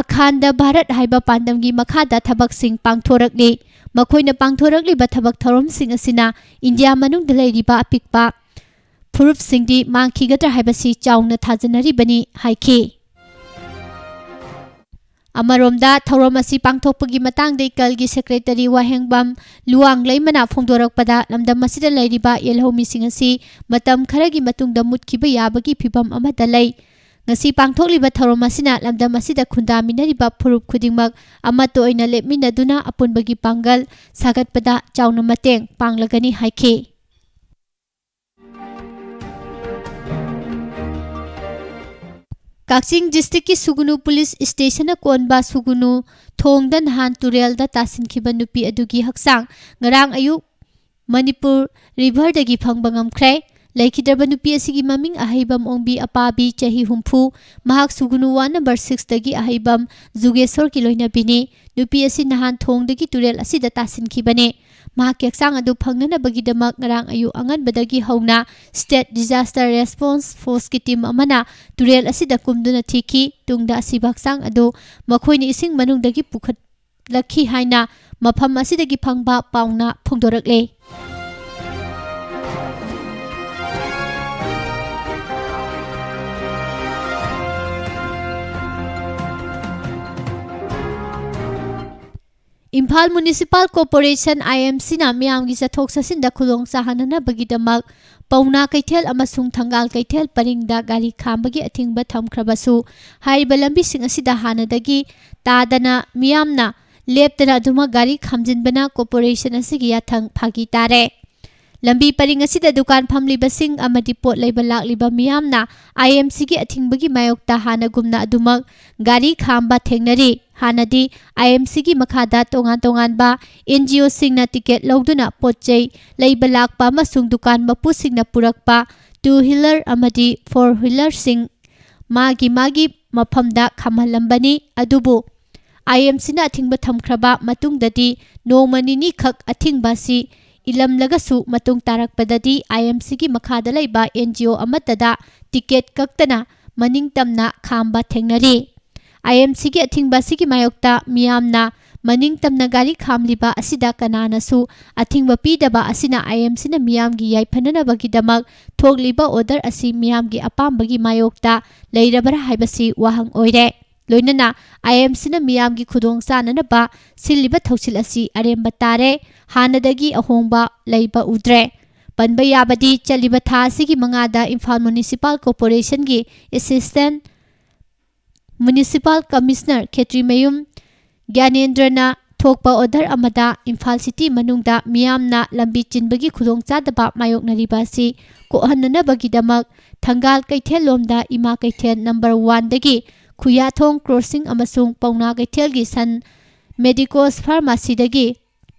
ꯑꯈꯥꯟꯗ ꯚꯥꯔꯠ ꯍꯥꯏꯕ ꯄꯥꯟꯗꯝꯒꯤ ꯃꯈꯥꯗ ꯊꯕꯛꯁꯤꯡ ꯄꯥꯡꯊꯣꯔꯛꯂꯤ꯫ ꯃꯈꯣꯏꯅ ꯄꯥꯡꯊꯣꯔꯛꯂꯤꯕ ꯊꯕꯛ ꯊꯧꯔꯝꯁꯤꯡ ꯑꯁꯤꯅ ꯏꯟꯗꯤꯌꯥ ꯃꯅꯨꯡꯗ ꯂꯩꯔꯤꯕ ꯑꯄꯤꯛꯄ ꯐꯨꯔꯨꯞꯁꯤꯡꯗꯤ ꯃꯥꯡꯈꯤꯒꯗ꯭ꯔꯥ ꯍꯥꯏꯕꯁꯤ ꯆꯥꯎꯅ ꯊꯥꯖꯅꯔꯤꯕꯅꯤ ꯍꯥꯏꯈꯤ꯫ ꯑꯃꯔꯣꯝꯗ, ꯊꯧꯔꯝ ꯑꯁꯤ ꯄꯥꯡꯊꯣꯛꯄꯒꯤ ꯃꯇꯥꯡꯗ ꯏꯀꯜꯒꯤ ꯁꯦꯀ꯭ꯔꯦꯇꯔꯤ ꯋꯥꯍꯦꯡꯕꯝ ꯂꯨꯋꯥꯡꯂꯩꯃꯅ ꯐꯣꯡꯗꯣꯔꯛꯄꯗ, ꯂꯝꯗꯝ ꯑꯁꯤꯗ ꯂꯩꯔꯤꯕ ꯌꯦꯜꯍꯧꯃꯤꯁꯤꯡ ꯑꯁꯤ ꯃꯇꯝ ꯈꯔꯒꯤ ꯃꯇꯨꯡꯗ ꯃꯨꯠꯈꯤꯕ ꯌꯥꯕꯒꯤ ꯐꯤꯚꯝ ꯑꯃꯗ ꯂꯩ꯫ ꯉꯁꯤ ꯄꯥꯡꯊꯣꯛꯂꯤꯕ ꯊꯧꯔꯝ ꯑꯁꯤꯅ ꯂꯝꯗꯝ ꯑꯁꯤꯗ ꯈꯨꯟꯗꯥꯃꯤꯟꯅꯔꯤꯕ ꯐꯨꯔꯨꯞ ꯈꯨꯗꯤꯡꯃꯛ ꯑꯃꯠꯇ ꯑꯣꯏꯅ ꯂꯦꯞꯃꯤꯟꯅꯗꯨꯅ ꯑꯄꯨꯟꯕꯒꯤ ꯄꯥꯡꯒꯜ ꯁꯥꯒꯠꯄꯗ ꯆꯥꯎꯅ ꯃꯇꯦꯡ ꯄꯥꯡꯂꯒꯅꯤ ꯍꯥꯏꯈꯤ꯫ ꯀꯛꯆꯤꯡ ꯗꯤꯁꯇ꯭ꯔꯤꯛꯀꯤ ꯁꯨꯒꯨꯅꯨ ꯄꯨꯂꯤꯁ ꯁ꯭ꯇꯦꯁꯟꯅ ꯀꯣꯟꯕ ꯁꯨꯒꯨꯅꯨ ꯊꯣꯡꯗ ꯅꯍꯥꯟ ꯇꯨꯔꯦꯜꯗ ꯇꯥꯁꯤꯟꯈꯤꯕ ꯅꯨꯄꯤ ꯑꯗꯨꯒꯤ ꯍꯛꯆꯥꯡ ꯉꯔꯥꯡ ꯑꯌꯨꯛ ꯃꯅꯤꯄꯨꯔ ꯔꯤꯚꯔꯗꯒꯤ ꯐꯪꯕ ꯉꯝꯈ꯭ꯔꯦ꯫ ꯂꯩꯈꯤꯗ꯭ꯔꯕ ꯅꯨꯄꯤ ꯑꯁꯤꯒꯤ ꯃꯃꯤꯡ ꯑꯍꯩꯕꯝ ꯑꯣꯡꯕꯤ ꯑꯄꯥꯕꯤ, ꯆꯍꯤ ꯍꯨꯝꯐꯨ, ꯃꯍꯥꯛ ꯁꯨꯒꯨꯅꯨ ꯋꯥꯔꯗ ꯅꯝꯕꯔ ꯁꯤꯛꯁꯇꯒꯤ ꯑꯍꯩꯕꯝ ꯖꯨꯒꯦꯁꯣꯔꯒꯤ ꯂꯣꯏꯅꯕꯤꯅꯤ꯫ ꯅꯨꯄꯤ ꯑꯁꯤ ꯅꯍꯥꯟ ꯊꯣꯡꯗꯒꯤ ꯇꯨꯔꯦꯜ ꯑꯁꯤꯗ ꯇꯥꯁꯤꯟꯈꯤꯕꯅꯤ꯫ ꯃꯍꯥꯛꯀꯤ ꯍꯛꯆꯥꯡ ꯑꯗꯨ ꯐꯪꯅꯅꯕꯒꯤꯗꯃꯛ ꯉꯔꯥꯡ ꯑꯌꯨꯛ ꯑꯉꯟꯕꯗꯒꯤ ꯍꯧꯅ ꯁ꯭ꯇꯦꯠ ꯗꯤꯖꯥꯁꯇꯔ ꯔꯦꯁꯄꯣꯟꯁ ꯐꯣꯔꯁꯀꯤ ꯇꯤꯝ ꯑꯃꯅ ꯇꯨꯔꯦꯜ ꯑꯁꯤꯗ ꯀꯨꯝꯗꯨꯅ ꯊꯤꯈꯤ꯫ ꯇꯨꯡꯗ ꯑꯁꯤꯕ ꯍꯛꯆꯥꯡ ꯑꯗꯨ ꯃꯈꯣꯏꯅ ꯏꯁꯤꯡ ꯃꯅꯨꯡꯗꯒꯤ ꯄꯨꯈꯠꯂꯛꯈꯤ ꯍꯥꯏꯅ ꯃꯐꯝ ꯑꯁꯤꯗꯒꯤ ꯐꯪꯕ ꯄꯥꯎꯅ ꯐꯣꯡꯗꯣꯔꯛꯂꯦ꯫ ꯏꯝꯐꯥꯜ ꯃ꯭ꯌꯨꯅꯤꯁꯤꯄꯥꯜ ꯀꯣꯔꯄꯣꯔꯦꯁꯟ, ꯑꯥꯏ ꯑꯦꯝ ꯁꯤꯅ ꯃꯤꯌꯥꯝꯒꯤ ꯆꯠꯊꯣꯛ ꯆꯠꯁꯤꯟꯗ ꯈꯨꯗꯣꯡ ꯆꯥꯍꯟꯅꯅꯕꯒꯤꯗꯃꯛ ꯄꯥꯎꯅꯥ ꯀꯩꯊꯦꯜ ꯑꯃꯁꯨꯡ ꯊꯪꯒꯥꯜ ꯀꯩꯊꯦꯜ ꯄꯔꯤꯡꯗ ꯒꯥꯔꯤ ꯈꯥꯝꯕꯒꯤ ꯑꯊꯤꯡꯕ ꯊꯝꯈ꯭ꯔꯕꯁꯨ, ꯍꯥꯏꯔꯤꯕ ꯂꯝꯕꯤꯁꯤꯡ ꯑꯁꯤꯗ ꯍꯥꯟꯅꯗꯒꯤ ꯇꯥꯗꯅ ꯃꯤꯌꯥꯝꯅ ꯂꯦꯞꯇꯅ ꯑꯗꯨꯃꯛ ꯒꯥꯔꯤ ꯈꯥꯝꯖꯤꯟꯕꯅ ꯀꯣꯔꯄꯣꯔꯦꯁꯟ ꯑꯁꯤꯒꯤ ꯌꯥꯊꯪ ꯐꯥꯒꯤ ꯇꯥꯔꯦ꯫ ꯂꯝꯕꯤ ꯄꯔꯤꯡ ꯑꯁꯤꯗ ꯗꯨꯀꯥꯟ ꯐꯝꯂꯤꯕꯁꯤꯡ ꯑꯃꯗꯤ ꯄꯣꯠ ꯂꯩꯕ ꯂꯥꯛꯂꯤꯕ ꯃꯤꯌꯥꯝꯅ ꯑꯥꯏ ꯑꯦꯝ ꯁꯤꯒꯤ ꯑꯊꯤꯡꯕꯒꯤ ꯃꯥꯌꯣꯛꯇ ꯍꯥꯟꯅꯒꯨꯝꯅ ꯑꯗꯨꯃꯛ ꯒꯥꯔꯤ ꯈꯥꯝꯕ ꯊꯦꯡꯅꯔꯤ꯫ ꯍꯥꯟꯅꯗꯤ ꯑꯥꯏ ꯑꯦꯝ ꯁꯤꯒꯤ ꯃꯈꯥꯗ ꯇꯣꯉꯥꯟ ꯇꯣꯉꯥꯟꯕ ꯑꯦꯟ ꯖꯤ ꯑꯣꯁꯤꯡꯅ ꯇꯤꯀꯦꯠ ꯂꯧꯗꯨꯅ ꯄꯣꯠ ꯆꯩ ꯂꯩꯕ ꯂꯥꯛꯄ ꯑꯃꯁꯨꯡ ꯗꯨꯀꯥꯟ ꯃꯄꯨꯁꯤꯡꯅ ꯄꯨꯔꯛꯄ ꯇꯨ ꯋꯤꯂꯔ ꯑꯃꯗꯤ ꯐꯣꯔ ꯋꯤꯂꯔꯁꯤꯡ ꯃꯥꯒꯤ ꯃꯥꯒꯤ ꯃꯐꯝꯗ ꯈꯥꯝꯍꯜꯂꯝꯕꯅꯤ꯫ ꯑꯗꯨꯕꯨ ꯑꯥꯏ ꯑꯦꯝ ꯁꯤꯅ ꯑꯊꯤꯡꯕ ꯊꯝꯈ꯭ꯔꯕ ꯃꯇꯨꯡꯗꯗꯤ ꯅꯣꯡꯃ ꯅꯤꯅꯤꯈꯛ ꯑꯊꯤꯡꯕ ꯑꯁꯤ ꯏꯜꯂꯝꯂꯒꯁꯨ, ꯃꯇꯨꯡ ꯇꯥꯔꯛꯄꯗꯗꯤ ꯑꯥꯏ ꯑꯦꯝ ꯁꯤꯒꯤ ꯃꯈꯥꯗ ꯂꯩꯕ ꯑꯦꯟ ꯖꯤ ꯑꯣ ꯑꯃꯠꯇꯗ ꯇꯤꯀꯦꯠ ꯀꯛꯇꯅ ꯃꯅꯤꯡ ꯇꯝꯅ ꯈꯥꯝꯕ ꯊꯦꯡꯅꯔꯤ꯫ ꯑꯥꯏ ꯑꯦꯝ ꯁꯤꯒꯤ ꯑꯊꯤꯡꯕ ꯑꯁꯤꯒꯤ ꯃꯥꯌꯣꯛꯇ ꯃꯤꯌꯥꯝꯅ ꯃꯅꯤꯡ ꯇꯝꯅ ꯒꯥꯔꯤ ꯈꯥꯝꯂꯤꯕ ꯑꯁꯤꯗ ꯀꯅꯥꯅꯁꯨ ꯑꯊꯤꯡꯕ ꯄꯤꯗꯕ ꯑꯁꯤꯅ ꯑꯥꯏ ꯑꯦꯝ ꯁꯤꯅ ꯃꯤꯌꯥꯝꯒꯤ ꯌꯥꯏꯐꯅꯅꯕꯒꯤꯗꯃꯛ ꯊꯣꯛꯂꯤꯕ ꯑꯣꯔꯗꯔ ꯑꯁꯤ ꯃꯤꯌꯥꯝꯒꯤ ꯑꯄꯥꯝꯕꯒꯤ ꯃꯥꯌꯣꯛꯇ ꯂꯩꯔꯕ꯭ꯔꯥ ꯍꯥꯏꯕꯁꯤ ꯋꯥꯍꯪ ꯑꯣꯏꯔꯦ꯫ ꯂꯣꯏꯅꯅ ꯑꯥꯏ ꯑꯦꯝ ꯁꯤꯅ ꯃꯤꯌꯥꯝꯒꯤ ꯈꯨꯗꯣꯡ ꯆꯥꯅꯅꯕ ꯁꯤꯜꯂꯤꯕ ꯊꯧꯁꯤꯜ ꯑꯁꯤ ꯑꯔꯦꯝꯕ ꯇꯥꯔꯦ, ꯍꯥꯟꯅꯗꯒꯤ ꯑꯍꯣꯡꯕ ꯂꯩꯕ ꯎꯗ꯭ꯔꯦ꯫ ꯄꯟꯕ ꯌꯥꯕꯗꯤ, ꯆꯠꯂꯤꯕ ꯊꯥ ꯑꯁꯤꯒꯤ ꯃꯉꯥꯗ ꯏꯝꯐꯥꯜ ꯃ꯭ꯌꯨꯅꯤꯁꯤꯄꯥꯜ ꯀꯣꯔꯄꯣꯔꯦꯁꯟꯒꯤ ꯑꯦꯁꯤꯁꯇꯦꯟꯠ ꯃ꯭ꯌꯨꯅꯤꯁꯤꯄꯥꯜ ꯀꯃꯤꯁꯅꯔ ꯈꯦꯇ꯭ꯔꯤꯃꯌꯨꯝ ꯒ꯭ꯌꯥꯅꯦꯟꯗ꯭ꯔꯅ ꯊꯣꯛꯄ ꯑꯣꯔꯗꯔ ꯑꯃꯗ ꯏꯝꯐꯥꯜ ꯁꯤꯇꯤ ꯃꯅꯨꯡꯗ ꯃꯤꯌꯥꯝꯅ ꯂꯝꯕꯤ ꯆꯤꯟꯕꯒꯤ ꯈꯨꯗꯣꯡꯆꯥꯗꯕ ꯃꯥꯌꯣꯛꯅꯔꯤꯕ ꯑꯁꯤ ꯀꯣꯛꯍꯟꯅꯅꯕꯒꯤꯗꯃꯛ ꯊꯪꯒꯥꯜ ꯀꯩꯊꯦꯜꯂꯣꯝꯗ ꯏꯃꯥ ꯀꯩꯊꯦꯜ ꯅꯝꯕꯔ ꯋꯥꯟꯗꯒꯤ ꯈꯨꯌꯥꯊꯣꯡ ꯀ꯭ꯔꯣꯁꯤꯡ ꯑꯃꯁꯨꯡ ꯄꯥꯎꯅꯥ ꯀꯩꯊꯦꯜꯒꯤ ꯁꯟ ꯃꯦꯗꯤꯀꯣꯁ ꯐꯥꯔꯃꯥꯁꯤꯗꯒꯤ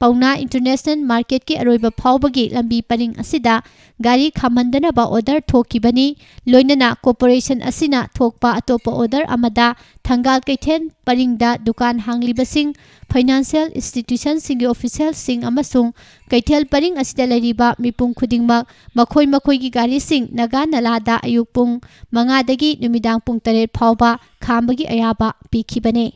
ꯄꯥꯎꯅꯥ ꯏꯟꯇꯔꯅꯦꯁꯅꯦꯜ ꯃꯥꯔꯀꯦꯠꯀꯤ ꯑꯔꯣꯏꯕ ꯐꯥꯎꯕꯒꯤ ꯂꯝꯕꯤ ꯄꯔꯤꯡ ꯑꯁꯤꯗ ꯒꯥꯔꯤ ꯈꯥꯝꯍꯟꯗꯅꯕ ꯑꯣꯔꯗꯔ ꯊꯣꯛꯈꯤꯕꯅꯤ꯫ ꯂꯣꯏꯅꯅ ꯀꯣꯔꯄꯣꯔꯦꯁꯟ ꯑꯁꯤꯅ ꯊꯣꯛꯄ ꯑꯇꯣꯞꯄ ꯑꯣꯔꯗꯔ ꯑꯃꯗ ꯊꯪꯒꯥꯜ ꯀꯩꯊꯦꯜ ꯄꯔꯤꯡꯗ ꯗꯨꯀꯥꯟ ꯍꯥꯡꯂꯤꯕꯁꯤꯡ, ꯐꯥꯏꯅꯥꯟꯁꯤꯌꯦꯜ ꯏꯟꯁꯇꯤꯇ꯭ꯌꯨꯁꯟꯁꯤꯡꯒꯤ ꯑꯣꯐꯤꯁꯤꯌꯦꯜꯁꯤꯡ ꯑꯃꯁꯨꯡ ꯀꯩꯊꯦꯜ ꯄꯔꯤꯡ ꯑꯁꯤꯗ ꯂꯩꯔꯤꯕ ꯃꯤꯄꯨꯝ ꯈꯨꯗꯤꯡꯃꯛ ꯃꯈꯣꯏ ꯃꯈꯣꯏꯒꯤ ꯒꯥꯔꯤꯁꯤꯡ ꯅꯥꯒꯥ ꯅꯂꯥꯗ ꯑꯌꯨꯛ ꯄꯨꯡ ꯃꯉꯥꯗꯒꯤ ꯅꯨꯃꯤꯗꯥꯡ ꯄꯨꯡ ꯇꯔꯦꯠ ꯐꯥꯎꯕ ꯈꯥꯝꯕꯒꯤ ꯑꯌꯥꯕ ꯄꯤꯈꯤꯕꯅꯤ꯫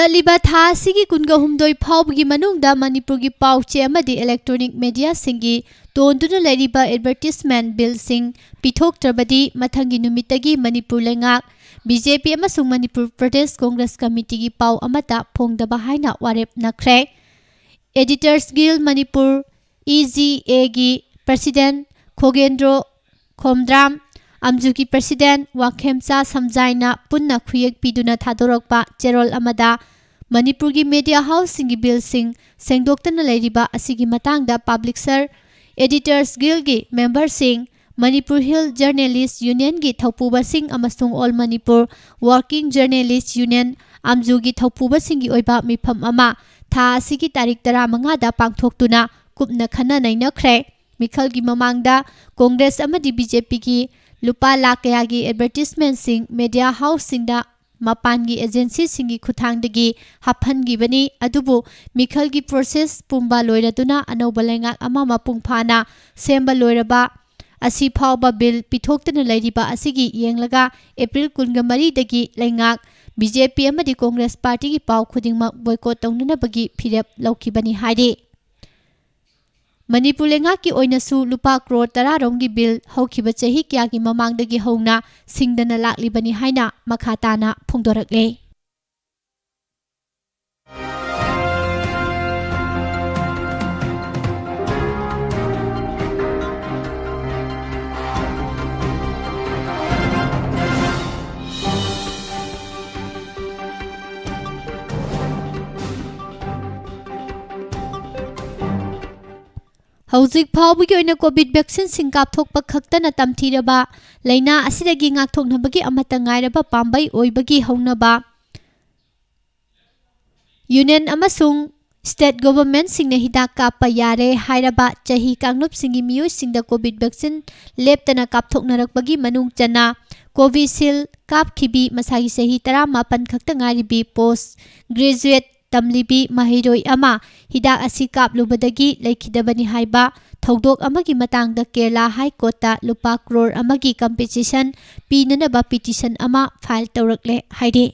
ꯆꯠꯂꯤꯕ ꯊꯥ ꯑꯁꯤꯒꯤ ꯀꯨꯟꯒ ꯍꯨꯝꯗꯣꯏ ꯐꯥꯎꯕꯒꯤ ꯃꯅꯨꯡꯗ ꯃꯅꯤꯄꯨꯔꯒꯤ ꯄꯥꯎ ꯆꯦ ꯑꯃꯗꯤ ꯏꯂꯦꯛꯇ꯭ꯔꯣꯅꯤꯛ ꯃꯦꯗꯤꯌꯥꯁꯤꯡꯒꯤ ꯇꯣꯟꯗꯨꯅ ꯂꯩꯔꯤꯕ ꯑꯦꯗꯚꯔꯇꯤꯁꯃꯦꯟꯠ ꯕꯤꯜꯁꯤꯡ ꯄꯤꯊꯣꯛꯇ꯭ꯔꯕꯗꯤ ꯃꯊꯪꯒꯤ ꯅꯨꯃꯤꯠꯇꯒꯤ ꯃꯅꯤꯄꯨꯔ ꯂꯩꯉꯥꯛ, ꯕꯤ ꯖꯦ ꯄꯤ ꯑꯃꯁꯨꯡ ꯃꯅꯤꯄꯨꯔ ꯄ꯭ꯔꯗꯦꯁ ꯀꯣꯡꯒ꯭ꯔꯦꯁ ꯀꯃꯤꯇꯤꯒꯤ ꯄꯥꯎ ꯑꯃꯠꯇ ꯐꯣꯡꯗꯕ ꯍꯥꯏꯅ ꯋꯥꯔꯦꯞ ꯅꯈ꯭ꯔꯦ꯫ ꯑꯦꯗꯤꯇꯔꯁ ꯒꯤꯜ ꯃꯅꯤꯄꯨꯔ, ꯏ ꯖꯤ ꯑꯦꯒꯤ ꯄ꯭ꯔꯁꯤꯗꯦꯟꯠ ꯈꯣꯒꯦꯟꯗ꯭ꯔꯣ ꯈꯣꯝꯗ꯭ꯔꯥꯝ, ꯑꯝꯖꯨꯒꯤ ꯄ꯭ꯔꯁꯤꯗꯦꯟꯠ ꯋꯥꯡꯈꯦꯝꯆꯥ ꯁꯝꯖꯥꯏꯅ ꯄꯨꯟꯅ ꯈꯨꯌꯦꯛ ꯄꯤꯗꯨꯅ ꯊꯥꯗꯣꯔꯛꯄ ꯆꯦꯔꯣꯜ ꯑꯃꯗ ꯃꯅꯤꯄꯨꯔꯒꯤ ꯃꯦꯗꯤꯌꯥ ꯍꯥꯎꯁꯁꯤꯡꯒꯤ ꯕꯤꯜꯁꯤꯡ ꯁꯦꯡꯗꯣꯛꯇꯅ ꯂꯩꯔꯤꯕ ꯑꯁꯤꯒꯤ ꯃꯇꯥꯡꯗ ꯄꯕ꯭ꯂꯤꯁꯔ, ꯑꯦꯗꯤꯇꯔꯁ ꯒꯤꯜꯒꯤ ꯃꯦꯝꯕꯔꯁꯤꯡ, ꯃꯅꯤꯄꯨꯔ ꯍꯤꯜ ꯖꯔꯅꯦꯂꯤꯁ ꯌꯨꯅꯤꯌꯟꯒꯤ ꯊꯧꯄꯨꯕꯁꯤꯡ ꯑꯃꯁꯨꯡ all Manipur working journalists union, ꯑꯝꯖꯨꯒꯤ ꯊꯧꯄꯨꯕꯁꯤꯡꯒꯤ ꯑꯣꯏꯕ ꯃꯤꯐꯝ ꯑꯃ ꯊꯥ ꯑꯁꯤꯒꯤ ꯇꯥꯔꯤꯛ ꯇꯔꯥꯃꯉꯥꯗ ꯄꯥꯡꯊꯣꯛꯇꯨꯅ ꯀꯨꯞꯅ ꯈꯟꯅ ꯅꯩꯅꯈ꯭ꯔꯦ꯫ ꯃꯤꯈꯜꯒꯤ ꯃꯃꯥꯡꯗ ꯀꯣꯡꯒ꯭ꯔꯦꯁ ꯑꯃꯗꯤ ꯕꯤ ꯖꯦ ꯄꯤꯒꯤ ꯂꯨꯄꯥ ꯂꯥꯈ ꯀꯌꯥꯒꯤ ꯑꯦꯗꯚꯔꯇꯤꯁꯃꯦꯟꯁꯤꯡ ꯃꯦꯗꯤꯌꯥ ꯍꯥꯎꯁꯁꯤꯡꯗ ꯃꯄꯥꯟꯒꯤ ꯑꯦꯖꯦꯟꯁꯤꯁꯤꯡꯒꯤ ꯈꯨꯠꯊꯥꯡꯗꯒꯤ ꯍꯥꯞꯍꯟꯈꯤꯕꯅꯤ꯫ ꯑꯗꯨꯕꯨ ꯃꯤꯈꯜꯒꯤ ꯄ꯭ꯔꯣꯁꯦꯁ ꯄꯨꯝꯕ ꯂꯣꯏꯔꯗꯨꯅ ꯑꯅꯧꯕ ꯂꯩꯉꯥꯛ ꯑꯃ ꯃꯄꯨꯡ ꯐꯥꯅ ꯁꯦꯝꯕ ꯂꯣꯏꯔꯕ ꯑꯁꯤ ꯐꯥꯎꯕ ꯕꯤꯜ ꯄꯤꯊꯣꯛꯇꯅ ꯂꯩꯔꯤꯕ ꯑꯁꯤꯒꯤ ꯌꯦꯡꯂꯒ ꯑꯦꯄ꯭ꯔꯤꯜ ꯀꯨꯟꯒ ꯃꯔꯤꯗꯒꯤ ꯂꯩꯉꯥꯛ, ꯕꯤ ꯖꯦ ꯄꯤ ꯑꯃꯗꯤ ꯀꯣꯡꯒ꯭ꯔꯦꯁ ꯄꯥꯔꯇꯤꯒꯤ ꯄꯥꯎ ꯈꯨꯗꯤꯡꯃꯛ ꯕꯣꯏꯀꯣꯠ ꯇꯧꯅꯅꯕꯒꯤ ꯐꯤꯔꯦꯞ ꯂꯧꯈꯤꯕꯅꯤ ꯍꯥꯏꯔꯤ꯫ ꯃꯅꯤꯄꯨꯔ ꯂꯩꯉꯥꯛꯀꯤ ꯑꯣꯏꯅꯁꯨ ꯂꯨꯄꯥ ꯀ꯭ꯔꯣꯔ ꯇꯔꯥ ꯔꯣꯝꯒꯤ ꯕꯤꯜ ꯍꯧꯈꯤꯕ ꯆꯍꯤ ꯀꯌꯥꯒꯤ ꯃꯃꯥꯡꯗꯒꯤ ꯍꯧꯅ ꯁꯤꯡꯗꯅ ꯂꯥꯛꯂꯤꯕꯅꯤ ꯍꯥꯏꯅ ꯃꯈꯥ ꯇꯥꯅ ꯐꯣꯡꯗꯣꯔꯛꯂꯦ꯫ ꯍꯧꯖꯤꯛ ꯐꯥꯎꯕꯒꯤ ꯑꯣꯏꯅ ꯀꯣꯚꯤꯗ ꯚꯦꯛꯁꯤꯟꯁꯤꯡ ꯀꯥꯞꯊꯣꯛꯄ ꯈꯛꯇꯅ ꯇꯝꯊꯤꯔꯕ ꯂꯥꯏꯅꯥ ꯑꯁꯤꯗꯒꯤ ꯉꯥꯛꯊꯣꯛꯅꯕꯒꯤ ꯑꯃꯠꯇ ꯉꯥꯏꯔꯕ ꯄꯥꯝꯕꯩ ꯑꯣꯏꯕꯒꯤ ꯍꯧꯅꯕ ꯌꯨꯅꯤꯌꯟ ꯑꯃꯁꯨꯡ ꯁ꯭ꯇꯦꯠ ꯒꯣꯚꯔꯟꯃꯦꯟꯠꯁꯤꯡꯅ ꯍꯤꯗꯥꯛ ꯀꯥꯞꯄ ꯌꯥꯔꯦ ꯍꯥꯏꯔꯕ ꯆꯍꯤ ꯀꯥꯡꯂꯨꯞꯁꯤꯡꯒꯤ ꯃꯤꯑꯣꯏꯁꯤꯡꯗ ꯀꯣꯚꯤꯗ ꯚꯦꯛꯁꯤꯟ ꯂꯦꯞꯇꯅ ꯀꯥꯞꯊꯣꯛꯅꯔꯛꯄꯒꯤ ꯃꯅꯨꯡ ꯆꯟꯅ ꯀꯣꯚꯤꯁꯤꯜꯗ ꯀꯥꯞꯈꯤꯕꯤ ꯃꯁꯥꯒꯤ ꯆꯍꯤ ꯇꯔꯥꯃꯥꯄꯟ ꯈꯛꯇ ꯉꯥꯏꯔꯤꯕꯤ ꯄꯣꯁ ꯒ꯭ꯔꯦꯖꯨꯑꯦꯠ ꯇꯝꯂꯤꯕꯤ ꯃꯍꯩꯔꯣꯏ ꯑꯃ ꯍꯤꯗꯥꯛ ꯑꯁꯤ ꯀꯥꯞꯂꯨꯕꯗꯒꯤ ꯂꯩꯈꯤꯗꯕꯅꯤ ꯍꯥꯏꯕ ꯊꯧꯗꯣꯛ ꯑꯃꯒꯤ ꯃꯇꯥꯡꯗ ꯀꯦꯔꯂꯥ ꯍꯥꯏ ꯀꯣꯔꯠꯇ ꯂꯨꯄꯥ ꯀ꯭ꯔꯣꯔ ꯑꯃꯒꯤ ꯀꯝꯄꯦꯟꯁꯦꯁꯟ ꯄꯤꯅꯅꯕ ꯄꯤꯇꯤꯁꯟ ꯑꯃ ꯐꯥꯏꯜ ꯇꯧꯔꯛꯂꯦ ꯍꯥꯏꯔꯤ꯫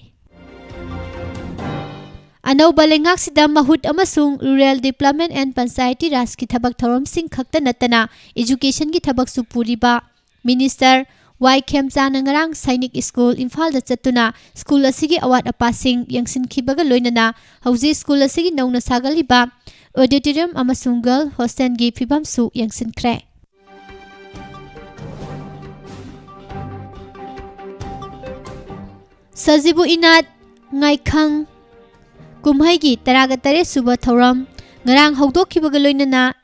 ꯑꯅꯧꯕ ꯂꯩꯉꯥꯛꯁꯤꯗ ꯃꯍꯨꯠ ꯑꯃꯁꯨꯡ ꯔꯨꯔꯦꯜ ꯗꯤꯕ꯭ꯂꯞꯃꯦꯟꯠ ꯑꯦꯟ ꯄꯟꯆꯥꯌꯇꯤ ꯔꯥꯖꯀꯤ ꯊꯕꯛ ꯊꯧꯔꯝꯁꯤꯡ ꯈꯛꯇ ꯅꯠꯇꯅ ꯏꯖꯨꯀꯦꯁꯟꯒꯤ ꯊꯕꯛꯁꯨ ꯄꯨꯔꯤꯕ ꯃꯤꯅꯤꯁꯇꯔ ꯋꯥꯏ ꯈꯦꯝꯆꯥꯅ ꯉꯔꯥꯡ ꯁꯥꯏꯅꯤꯛ ꯁ꯭ꯀꯨꯜ ꯏꯝꯐꯥꯜꯗ ꯆꯠꯇꯨꯅ ꯁ꯭ꯀꯨꯜ ꯑꯁꯤꯒꯤ ꯑꯋꯥꯠ ꯑꯄꯥꯁꯤꯡ ꯌꯦꯡꯁꯤꯟꯈꯤꯕꯒ ꯂꯣꯏꯅꯅ ꯍꯧꯖꯤꯛ ꯁ꯭ꯀꯨꯜ ꯑꯁꯤꯒꯤ ꯅꯧꯅ ꯁꯥꯒꯠꯂꯤꯕ ꯑꯣꯗꯤꯇꯣꯔꯤꯌꯝ ꯑꯃꯁꯨꯡ ꯒꯔꯜ ꯍꯣꯁꯇꯦꯜꯒꯤ ꯐꯤꯕꯝꯁꯨ ꯌꯦꯡꯁꯤꯟꯈ꯭ꯔꯦ꯫ ꯁꯖꯤꯕꯨ ꯏꯅꯥꯠ ꯉꯥꯏꯈꯪ ꯀꯨꯝꯍꯩꯒꯤ ꯇꯔꯥꯒ ꯇꯔꯦꯠ ꯁꯨꯕ ꯊꯧꯔꯝ ꯉꯔꯥꯡ ꯍꯧꯗꯣꯛꯈꯤꯕꯒ ꯂꯣꯏꯅꯅ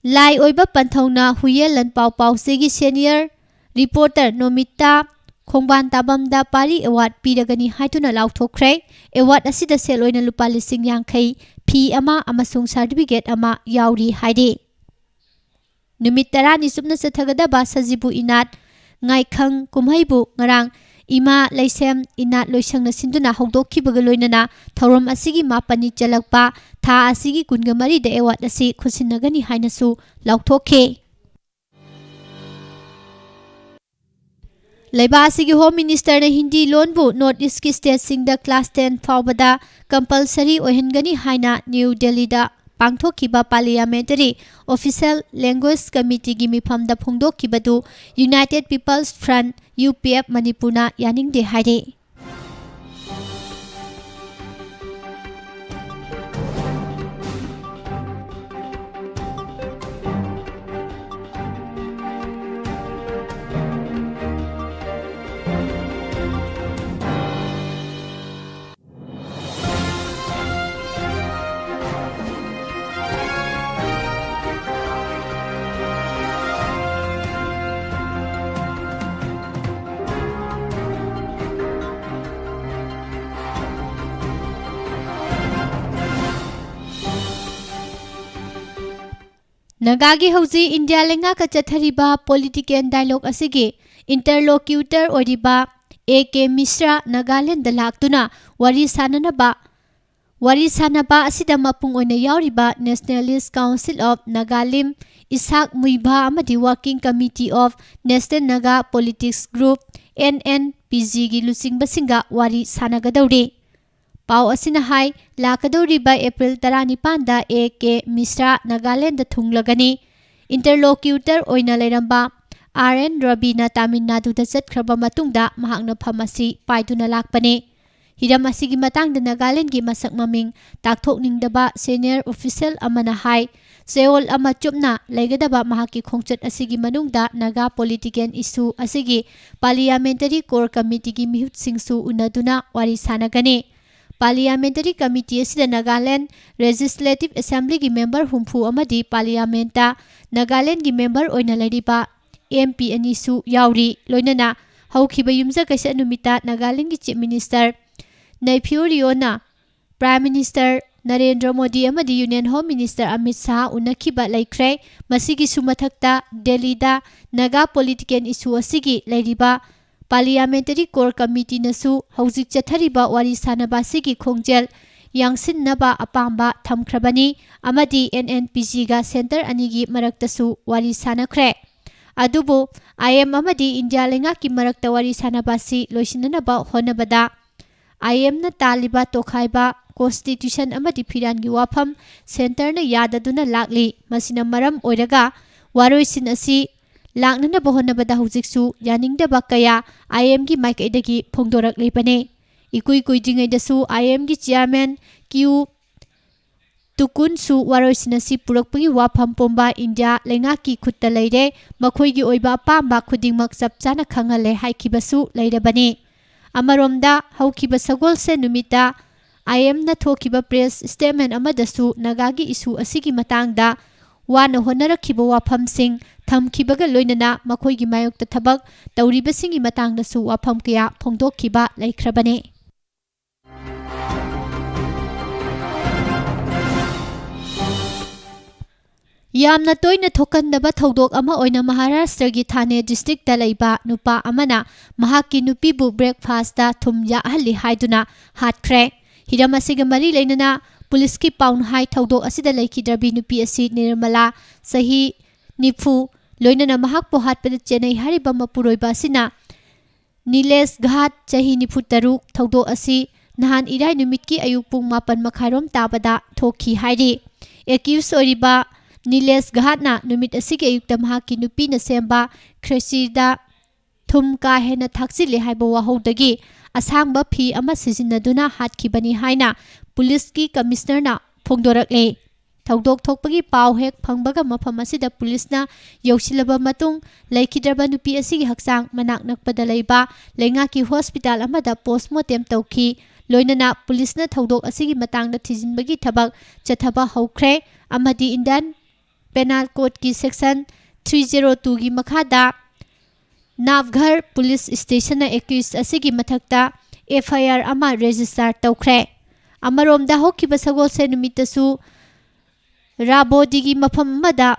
ꯂꯥꯏ ꯑꯣꯏꯕ ꯄꯟꯊꯧꯅ ꯍꯨꯏꯌꯦꯟ ꯂꯟꯄꯥꯎ ꯄꯥꯎꯆꯦꯒꯤ senior reporter ꯅꯣꯃꯤꯇꯥ ꯈꯣꯡꯕꯥꯟ ꯇꯥꯕꯝꯗ ꯄꯥꯔꯤ award ꯄꯤꯔꯒꯅꯤ ꯍꯥꯏꯗꯨꯅ ꯂꯥꯎꯊꯣꯛꯈ꯭ꯔꯦ꯫ Award ꯑꯁꯤꯗ ꯁꯦꯜ ꯑꯣꯏꯅ ꯂꯨꯄꯥ ꯂꯤꯁꯤꯡ ꯌꯥꯡꯈꯩ, ꯐꯤ ꯑꯃ ꯑꯃꯁꯨꯡ certificate ꯑꯃ ꯌꯥꯎꯔꯤ ꯍꯥꯏꯔꯤ꯫ ꯅꯨꯃꯤꯠ ꯇꯔꯥꯅꯤ ꯆꯨꯞꯅ ꯆꯠꯊꯒꯗꯕ ꯁꯖꯤꯕꯨ ꯏꯅꯥꯠ ꯉꯥꯏꯈꯪ ꯀꯨꯝꯍꯩꯕꯨ ꯉꯔꯥꯡ ꯏꯃꯥ ꯂꯩꯁꯦꯝ ꯏꯅꯥꯠ ꯂꯣꯏꯁꯪꯅ ꯁꯤꯟꯗꯨꯅ ꯍꯧꯗꯣꯛꯈꯤꯕꯒ ꯂꯣꯏꯅꯅ ꯊꯧꯔꯝ ꯑꯁꯤꯒꯤ ꯃꯥꯄꯟꯅꯤ ꯆꯜꯂꯛꯄ ꯊꯥ ꯑꯁꯤꯒꯤ ꯀꯨꯟꯒ ꯃꯔꯤꯗ award ꯑꯁꯤ ꯈꯨꯠꯁꯤꯟꯅꯒꯅꯤ ꯍꯥꯏꯅꯁꯨ ꯂꯥꯎꯊꯣꯛꯈꯤ꯫ ꯂꯩꯕꯥꯛ ꯑꯁꯤꯒꯤ Home Ministerꯅ ꯍꯤꯟꯗꯤ ꯂꯣꯟꯕꯨ North Eastꯀꯤ stateꯁꯤꯡꯗ class ten ꯐꯥꯎꯕꯗ compulsory ꯑꯣꯏꯍꯟꯒꯅꯤ ꯍꯥꯏꯅ ꯅ꯭ꯌꯨ ꯗꯦꯜꯂꯤꯗ ꯄꯥꯡꯊꯣꯛꯈꯤꯕ Parliamentary Official Language Committeeꯒꯤ ꯃꯤꯐꯝꯗ ꯐꯣꯡꯗꯣꯛꯈꯤꯕꯗꯨ United People's Front, UPF, ꯃꯅꯤꯄꯨꯔꯅ ꯌꯥꯅꯤꯡꯗꯦ ꯍꯥꯏꯔꯦ꯫ ꯅꯥꯒꯥꯒꯤ ꯍꯧꯖꯤꯛ ꯏꯟꯗꯤꯌꯥ ꯂꯩꯉꯥꯛꯀ ꯆꯠꯊꯔꯤꯕ political dialogue ꯑꯁꯤꯒꯤ interlocutor ꯑꯣꯏꯔꯤꯕ A K ꯃꯤꯁ꯭ꯔꯥ ꯅꯥꯒꯥꯂꯦꯟꯗ ꯂꯥꯛꯇꯨꯅ ꯋꯥꯔꯤ ꯁꯥꯅꯅꯕ, ꯋꯥꯔꯤ ꯁꯥꯅꯕ ꯑꯁꯤꯗ ꯃꯄꯨꯡ ꯑꯣꯏꯅ ꯌꯥꯎꯔꯤꯕ Nationalist Council of Nagalim, Isaac Muivah ꯑꯃꯗꯤ Working Committee of National Naga Politics Group, N N P Gꯒꯤ ꯂꯨꯆꯤꯡꯕꯁꯤꯡꯒ ꯋꯥꯔꯤ ꯁꯥꯅꯒꯗꯧꯔꯤ꯫ ꯄꯥꯎ ꯑꯁꯤꯅ ꯍꯥꯏ, ꯂꯥꯛꯀꯗꯧꯔꯤꯕ April ꯇꯔꯥꯅꯤꯄꯥꯟꯗ A K ꯃꯤꯁ꯭ꯔꯥ Nagaland ꯊꯨꯡꯂꯒꯅꯤ꯫ Interlocutor ꯑꯣꯏꯅ ꯂꯩꯔꯝꯕ R N ꯔꯕꯤꯅ ꯇꯥꯃꯤꯜ ꯅꯥꯗꯨꯗ ꯆꯠꯈ꯭ꯔꯕ ꯃꯇꯨꯡꯗ ꯃꯍꯥꯛꯅ ꯐꯝ ꯑꯁꯤ ꯄꯥꯏꯗꯨꯅ ꯂꯥꯛꯄꯅꯤ꯫ ꯍꯤꯔꯝ ꯑꯁꯤꯒꯤ ꯃꯇꯥꯡꯗ ꯅꯥꯒꯥꯂꯦꯟꯗꯒꯤ ꯃꯁꯛ ꯃꯃꯤꯡ ꯇꯥꯛꯊꯣꯛꯅꯤꯡꯗꯕ senior official ꯑꯃꯅ ꯍꯥꯏ, ꯆꯌꯣꯜ ꯑꯃ ꯆꯨꯞꯅ ꯂꯩꯒꯗꯕ ꯃꯍꯥꯛꯀꯤ ꯈꯣꯡꯆꯠ ꯑꯁꯤꯒꯤ ꯃꯅꯨꯡꯗ ꯅꯥꯒꯥ political issue ꯑꯁꯤꯒꯤ Parliamentary Core Committeeꯒꯤ ꯃꯤꯍꯨꯠꯁꯤꯡꯁꯨ ꯎꯅꯗꯨꯅ ꯋꯥꯔꯤ ꯁꯥꯅꯒꯅꯤ꯫ Parliamentary Committee ꯑꯁꯤꯗ ꯅꯥꯒꯥꯂꯦꯟꯗ Legislative Assemblyꯒꯤ member ꯍꯨꯝꯐꯨ ꯑꯃꯗꯤ Parliamentꯇ ꯅꯥꯒꯥꯂꯦꯟꯗꯒꯤ member ꯑꯣꯏꯅ ꯂꯩꯔꯤꯕ MP ꯑꯅꯤꯁꯨ ꯌꯥꯎꯔꯤ꯫ ꯂꯣꯏꯅꯅ ꯍꯧꯈꯤꯕ ꯌꯨꯝꯁꯀꯩꯁ ꯅꯨꯃꯤꯠꯇ ꯅꯥꯒꯥꯂꯦꯟꯗꯒꯤ Chief Minister Neiphiu ꯔꯤꯑꯣꯅ Prime Minister Narendra Modi ꯑꯃꯗꯤ Union Home Minister Amit Shah ꯎꯅꯈꯤꯕ ꯂꯩꯈ꯭ꯔꯦ꯫ ꯃꯁꯤꯒꯤꯁꯨ ꯃꯊꯛꯇ ꯗꯦꯜꯂꯤꯗ ꯅꯥꯒꯥ political issue ꯑꯁꯤꯒꯤ ꯂꯩꯔꯤꯕ Parliamentary Core Committeeꯅꯁꯨ ꯍꯧꯖꯤꯛ ꯆꯠꯊꯔꯤꯕ ꯋꯥꯔꯤ ꯁꯥꯅꯕ ꯑꯁꯤꯒꯤ ꯈꯣꯡꯖꯦꯜ ꯌꯥꯡꯁꯤꯟꯅꯕ ꯑꯄꯥꯝꯕ ꯊꯝꯈ꯭ꯔꯕꯅꯤ ꯑꯃꯗꯤ NNPGꯒ centre ꯑꯅꯤꯒꯤ ꯃꯔꯛꯇꯁꯨ ꯋꯥꯔꯤ ꯁꯥꯅꯈ꯭ꯔꯦ꯫ ꯑꯗꯨꯕꯨ IM ꯑꯃꯗꯤ ꯏꯟꯗꯤꯌꯥ ꯂꯩꯉꯥꯛꯀꯤ ꯃꯔꯛꯇ ꯋꯥꯔꯤ ꯁꯥꯅꯕ ꯑꯁꯤ ꯂꯣꯏꯁꯤꯟꯅꯅꯕ ꯍꯣꯠꯅꯕꯗ IMꯅ ꯇꯥꯜꯂꯤꯕ ꯇꯣꯈꯥꯏꯕ, constitution ꯑꯃꯗꯤ ꯐꯤꯔꯥꯟꯒꯤ ꯋꯥꯐꯝ centreꯅ ꯌꯥꯗꯗꯨꯅ ꯂꯥꯛꯂꯤ꯫ ꯃꯁꯤꯅ ꯃꯔꯝ ꯑꯣꯏꯔꯒ ꯋꯥꯔꯣꯏꯁꯤꯟ ꯑꯁꯤ ꯂꯥꯛꯅꯅꯕ ꯍꯣꯠꯅꯕꯗ ꯍꯧꯖꯤꯛꯁꯨ ꯌꯥꯅꯤꯡꯗꯕ ꯀꯌꯥ IMꯒꯤ ꯃꯥꯏꯀꯩꯗꯒꯤ ꯐꯣꯡꯗꯣꯔꯛꯂꯤꯕꯅꯤ꯫ ꯏꯀꯨꯏ ꯀꯨꯏꯗ꯭ꯔꯤꯉꯩꯗꯁꯨ IMꯒꯤ chairman ꯀ꯭ꯌꯨ ꯇꯨꯀꯨꯟꯁꯨ ꯋꯥꯔꯣꯏꯁꯤꯟ ꯑꯁꯤ ꯄꯨꯔꯛꯄꯒꯤ ꯋꯥꯐꯝ ꯄꯨꯝꯕ ꯏꯟꯗꯤꯌꯥ ꯂꯩꯉꯥꯛꯀꯤ ꯈꯨꯠꯇ ꯂꯩꯔꯦ꯫ ꯃꯈꯣꯏꯒꯤ ꯑꯣꯏꯕ ꯑꯄꯥꯝꯕ ꯈꯨꯗꯤꯡꯃꯛ ꯆꯞ ꯆꯥꯅ ꯈꯪꯍꯜꯂꯦ ꯍꯥꯏꯈꯤꯕꯁꯨ ꯂꯩꯔꯕꯅꯤ꯫ ꯑꯃꯔꯣꯝꯗ, ꯍꯧꯈꯤꯕ ꯁꯒꯣꯜꯁꯦꯟ ꯅꯨꯃꯤꯠꯇ IMꯅ ꯊꯣꯛꯈꯤꯕ press statement ꯑꯃꯗꯁꯨ ꯅꯥꯒꯥꯒꯤ issue ꯑꯁꯤꯒꯤ ꯃꯇꯥꯡꯗ ꯋꯥꯅ ꯍꯣꯠꯅꯔꯛꯈꯤꯕ ꯋꯥꯐꯝꯁꯤꯡ ꯊꯝꯈꯤꯕꯒ ꯂꯣꯏꯅꯅ ꯃꯈꯣꯏꯒꯤ ꯃꯥꯌꯣꯛꯇ ꯊꯕꯛ ꯇꯧꯔꯤꯕꯁꯤꯡꯒꯤ ꯃꯇꯥꯡꯗꯁꯨ ꯋꯥꯐꯝ ꯀꯌꯥ ꯐꯣꯡꯗꯣꯛꯈꯤꯕ ꯂꯩꯈ꯭ꯔꯕꯅꯤ꯫ ꯌꯥꯝꯅ ꯇꯣꯏꯅ ꯊꯣꯛꯀꯟꯗꯕ ꯊꯧꯗꯣꯛ ꯑꯃ ꯑꯣꯏꯅ ꯃꯍꯥꯔꯥꯁꯇ꯭ꯔꯒꯤ ꯊꯥꯅꯦ districtꯇ ꯂꯩꯕ ꯅꯨꯄꯥ ꯑꯃꯅ ꯃꯍꯥꯛꯀꯤ ꯅꯨꯄꯤꯕꯨ breakfastꯇ ꯊꯨꯝ ꯌꯥꯛꯍꯜꯂꯤ ꯍꯥꯏꯗꯨꯅ ꯍꯥꯠꯈ꯭ꯔꯦ꯫ ꯍꯤꯔꯝ ꯑꯁꯤꯒ ꯃꯔꯤ ꯂꯩꯅꯅ ꯄꯨꯂꯤꯁꯀꯤ ꯄꯥꯎꯅ ꯍꯥꯏ, ꯊꯧꯗꯣꯛ ꯑꯁꯤꯗ ꯂꯩꯈꯤꯗ꯭ꯔꯕꯤ ꯅꯨꯄꯤ ꯑꯁꯤ ꯅꯤꯔꯃꯂꯥ, ꯆꯍꯤ ꯅꯤꯐꯨ, ꯂꯣꯏꯅꯅ ꯃꯍꯥꯛꯄꯨ ꯍꯥꯠꯄꯗ ꯆꯦꯟꯅꯩ ꯍꯥꯏꯔꯤꯕ ꯃꯄꯨꯔꯣꯏꯕ ꯑꯁꯤꯅ ꯅꯤꯂꯦꯁ ꯘꯥꯠ, ꯆꯍꯤ ꯅꯤꯐꯨ ꯇꯔꯨꯛ, ꯊꯧꯗꯣꯛ ꯑꯁꯤ ꯅꯍꯥꯟ ꯏꯔꯥꯏ ꯅꯨꯃꯤꯠꯀꯤ ꯑꯌꯨꯛ ꯄꯨꯡ ꯃꯥꯄꯟ ꯃꯈꯥꯏꯔꯣꯝ ꯇꯥꯕꯗ ꯊꯣꯛꯈꯤ ꯍꯥꯏꯔꯤ꯫ Accused ꯑꯣꯏꯔꯤꯕ ꯅꯤꯂꯦꯁ ꯘꯥꯠꯅ ꯅꯨꯃꯤꯠ ꯑꯁꯤꯒꯤ ꯑꯌꯨꯛꯇ ꯃꯍꯥꯛꯀꯤ ꯅꯨꯄꯤꯅ ꯁꯦꯝꯕ ꯈ꯭ꯔꯦꯆꯤꯗ ꯊꯨꯝ ꯀꯥ ꯍꯦꯟꯅ ꯊꯥꯛꯆꯤꯜꯂꯦ ꯍꯥꯏꯕ ꯋꯥꯍꯧꯗꯒꯤ ꯑꯁꯥꯡꯕ ꯐꯤ ꯑꯃ ꯁꯤꯖꯤꯟꯅꯗꯨꯅ ꯍꯥꯠꯈꯤꯕꯅꯤ ꯍꯥꯏꯅ ꯄꯨꯂꯤꯁꯀꯤ commissionerꯅ ꯐꯣꯡꯗꯣꯔꯛꯂꯦ꯫ ꯊꯧꯗꯣꯛ ꯊꯣꯛꯄꯒꯤ ꯄꯥꯎ ꯍꯦꯛ ꯐꯪꯕꯒ ꯃꯐꯝ ꯑꯁꯤꯗ ꯄꯨꯂꯤꯁꯅ ꯌꯧꯁꯤꯜꯂꯕ ꯃꯇꯨꯡ, ꯂꯩꯈꯤꯗ꯭ꯔꯕ ꯅꯨꯄꯤ ꯑꯁꯤꯒꯤ ꯍꯛꯆꯥꯡ ꯃꯅꯥꯛ ꯅꯛꯄꯗ ꯂꯩꯕ ꯂꯩꯉꯥꯛꯀꯤ hospital ꯑꯃꯗ postmortem ꯇꯧꯈꯤ꯫ ꯂꯣꯏꯅꯅ ꯄꯨꯂꯤꯁꯅ ꯊꯧꯗꯣꯛ ꯑꯁꯤꯒꯤ ꯃꯇꯥꯡꯗ ꯊꯤꯖꯤꯟꯕꯒꯤ ꯊꯕꯛ ꯆꯠꯊꯕ ꯍꯧꯈ꯭ꯔꯦ ꯑꯃꯗꯤ Indian Penal Codeꯀꯤ Section three zero twoꯒꯤ ꯃꯈꯥꯗ ꯅꯥꯚꯒꯔ ꯄꯨꯂꯤꯁ ꯁ꯭ꯇꯦꯁꯟꯅ accused ꯑꯁꯤꯒꯤ ꯃꯊꯛꯇ F I R ꯑꯃ register ꯇꯧꯈ꯭ꯔꯦ꯫ ꯑꯃꯔꯣꯝꯗ, ꯍꯧꯈꯤꯕ ꯁꯒꯣꯜꯁꯦꯟ ꯅꯨꯃꯤꯠꯇꯁꯨ ꯔꯥꯕꯣꯗꯤꯒꯤ ꯃꯐꯝ ꯑꯃꯗ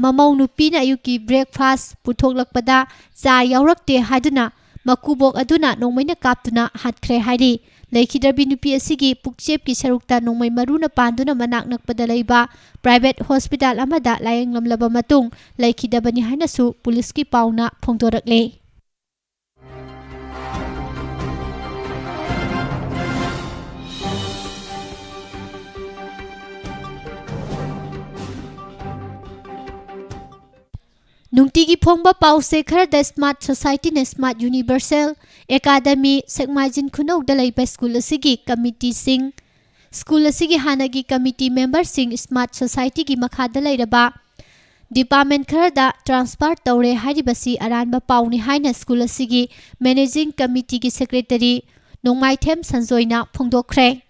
ꯃꯃꯧ ꯅꯨꯄꯤꯅ ꯑꯌꯨꯛꯀꯤ breakfast ꯄꯨꯊꯣꯛꯂꯛꯄꯗ ꯆꯥ ꯌꯥꯎꯔꯛꯇꯦ ꯍꯥꯏꯗꯨꯅ ꯃꯀꯨꯕꯣꯛ ꯑꯗꯨꯅ ꯅꯣꯡꯃꯩꯅ ꯀꯥꯞꯇꯨꯅ ꯍꯥꯠꯈ꯭ꯔꯦ ꯍꯥꯏꯔꯤ꯫ ꯂꯩꯈꯤꯗ꯭ꯔꯕꯤ ꯅꯨꯄꯤ ꯑꯁꯤꯒꯤ ꯄꯨꯛꯆꯦꯞꯀꯤ ꯁꯔꯨꯛꯇ ꯅꯣꯡꯃꯩ ꯃꯔꯨꯅ ꯄꯥꯟꯗꯨꯅ ꯃꯅꯥꯛ ꯅꯛꯄꯗ ꯂꯩꯕ private hospital ꯑꯃꯗ ꯂꯥꯌꯦꯡꯂꯝꯂꯕ ꯃꯇꯨꯡ ꯂꯩꯈꯤꯗꯕꯅꯤ ꯍꯥꯏꯅꯁꯨ ꯄꯨꯂꯤꯁꯀꯤ ꯄꯥꯎꯅ ꯐꯣꯡꯗꯣꯔꯛꯂꯦ꯫ ꯅꯨꯡꯇꯤꯒꯤ ꯐꯣꯡꯕ ꯄꯥꯎꯁꯦ ꯈꯔꯗ Smart Societyꯅ Smart Universal Academy ꯁꯦꯛꯃꯥꯏꯖꯤꯟ ꯈꯨꯅꯧꯗ ꯂꯩꯕ ꯁ꯭ꯀꯨꯜ ꯑꯁꯤꯒꯤ ꯀꯃꯤꯇꯤꯁꯤꯡ, ꯁ꯭ꯀꯨꯜ ꯑꯁꯤꯒꯤ ꯍꯥꯟꯅꯒꯤ ꯀꯃꯤꯇꯤ memberꯁꯤꯡ Smart Societyꯒꯤ ꯃꯈꯥꯗ ꯂꯩꯔꯕ department ꯈꯔꯗ transfer ꯇꯧꯔꯦ ꯍꯥꯏꯔꯤꯕꯁꯤ ꯑꯔꯥꯟꯕ ꯄꯥꯎꯅꯤ ꯍꯥꯏꯅ ꯁ꯭ꯀꯨꯜ ꯑꯁꯤꯒꯤ managing committeeꯒꯤ secretary ꯅꯣꯡꯃꯥꯏꯊꯦꯝ ꯁꯟꯖꯣꯏꯅ ꯐꯣꯡꯗꯣꯛꯈ꯭ꯔꯦ꯫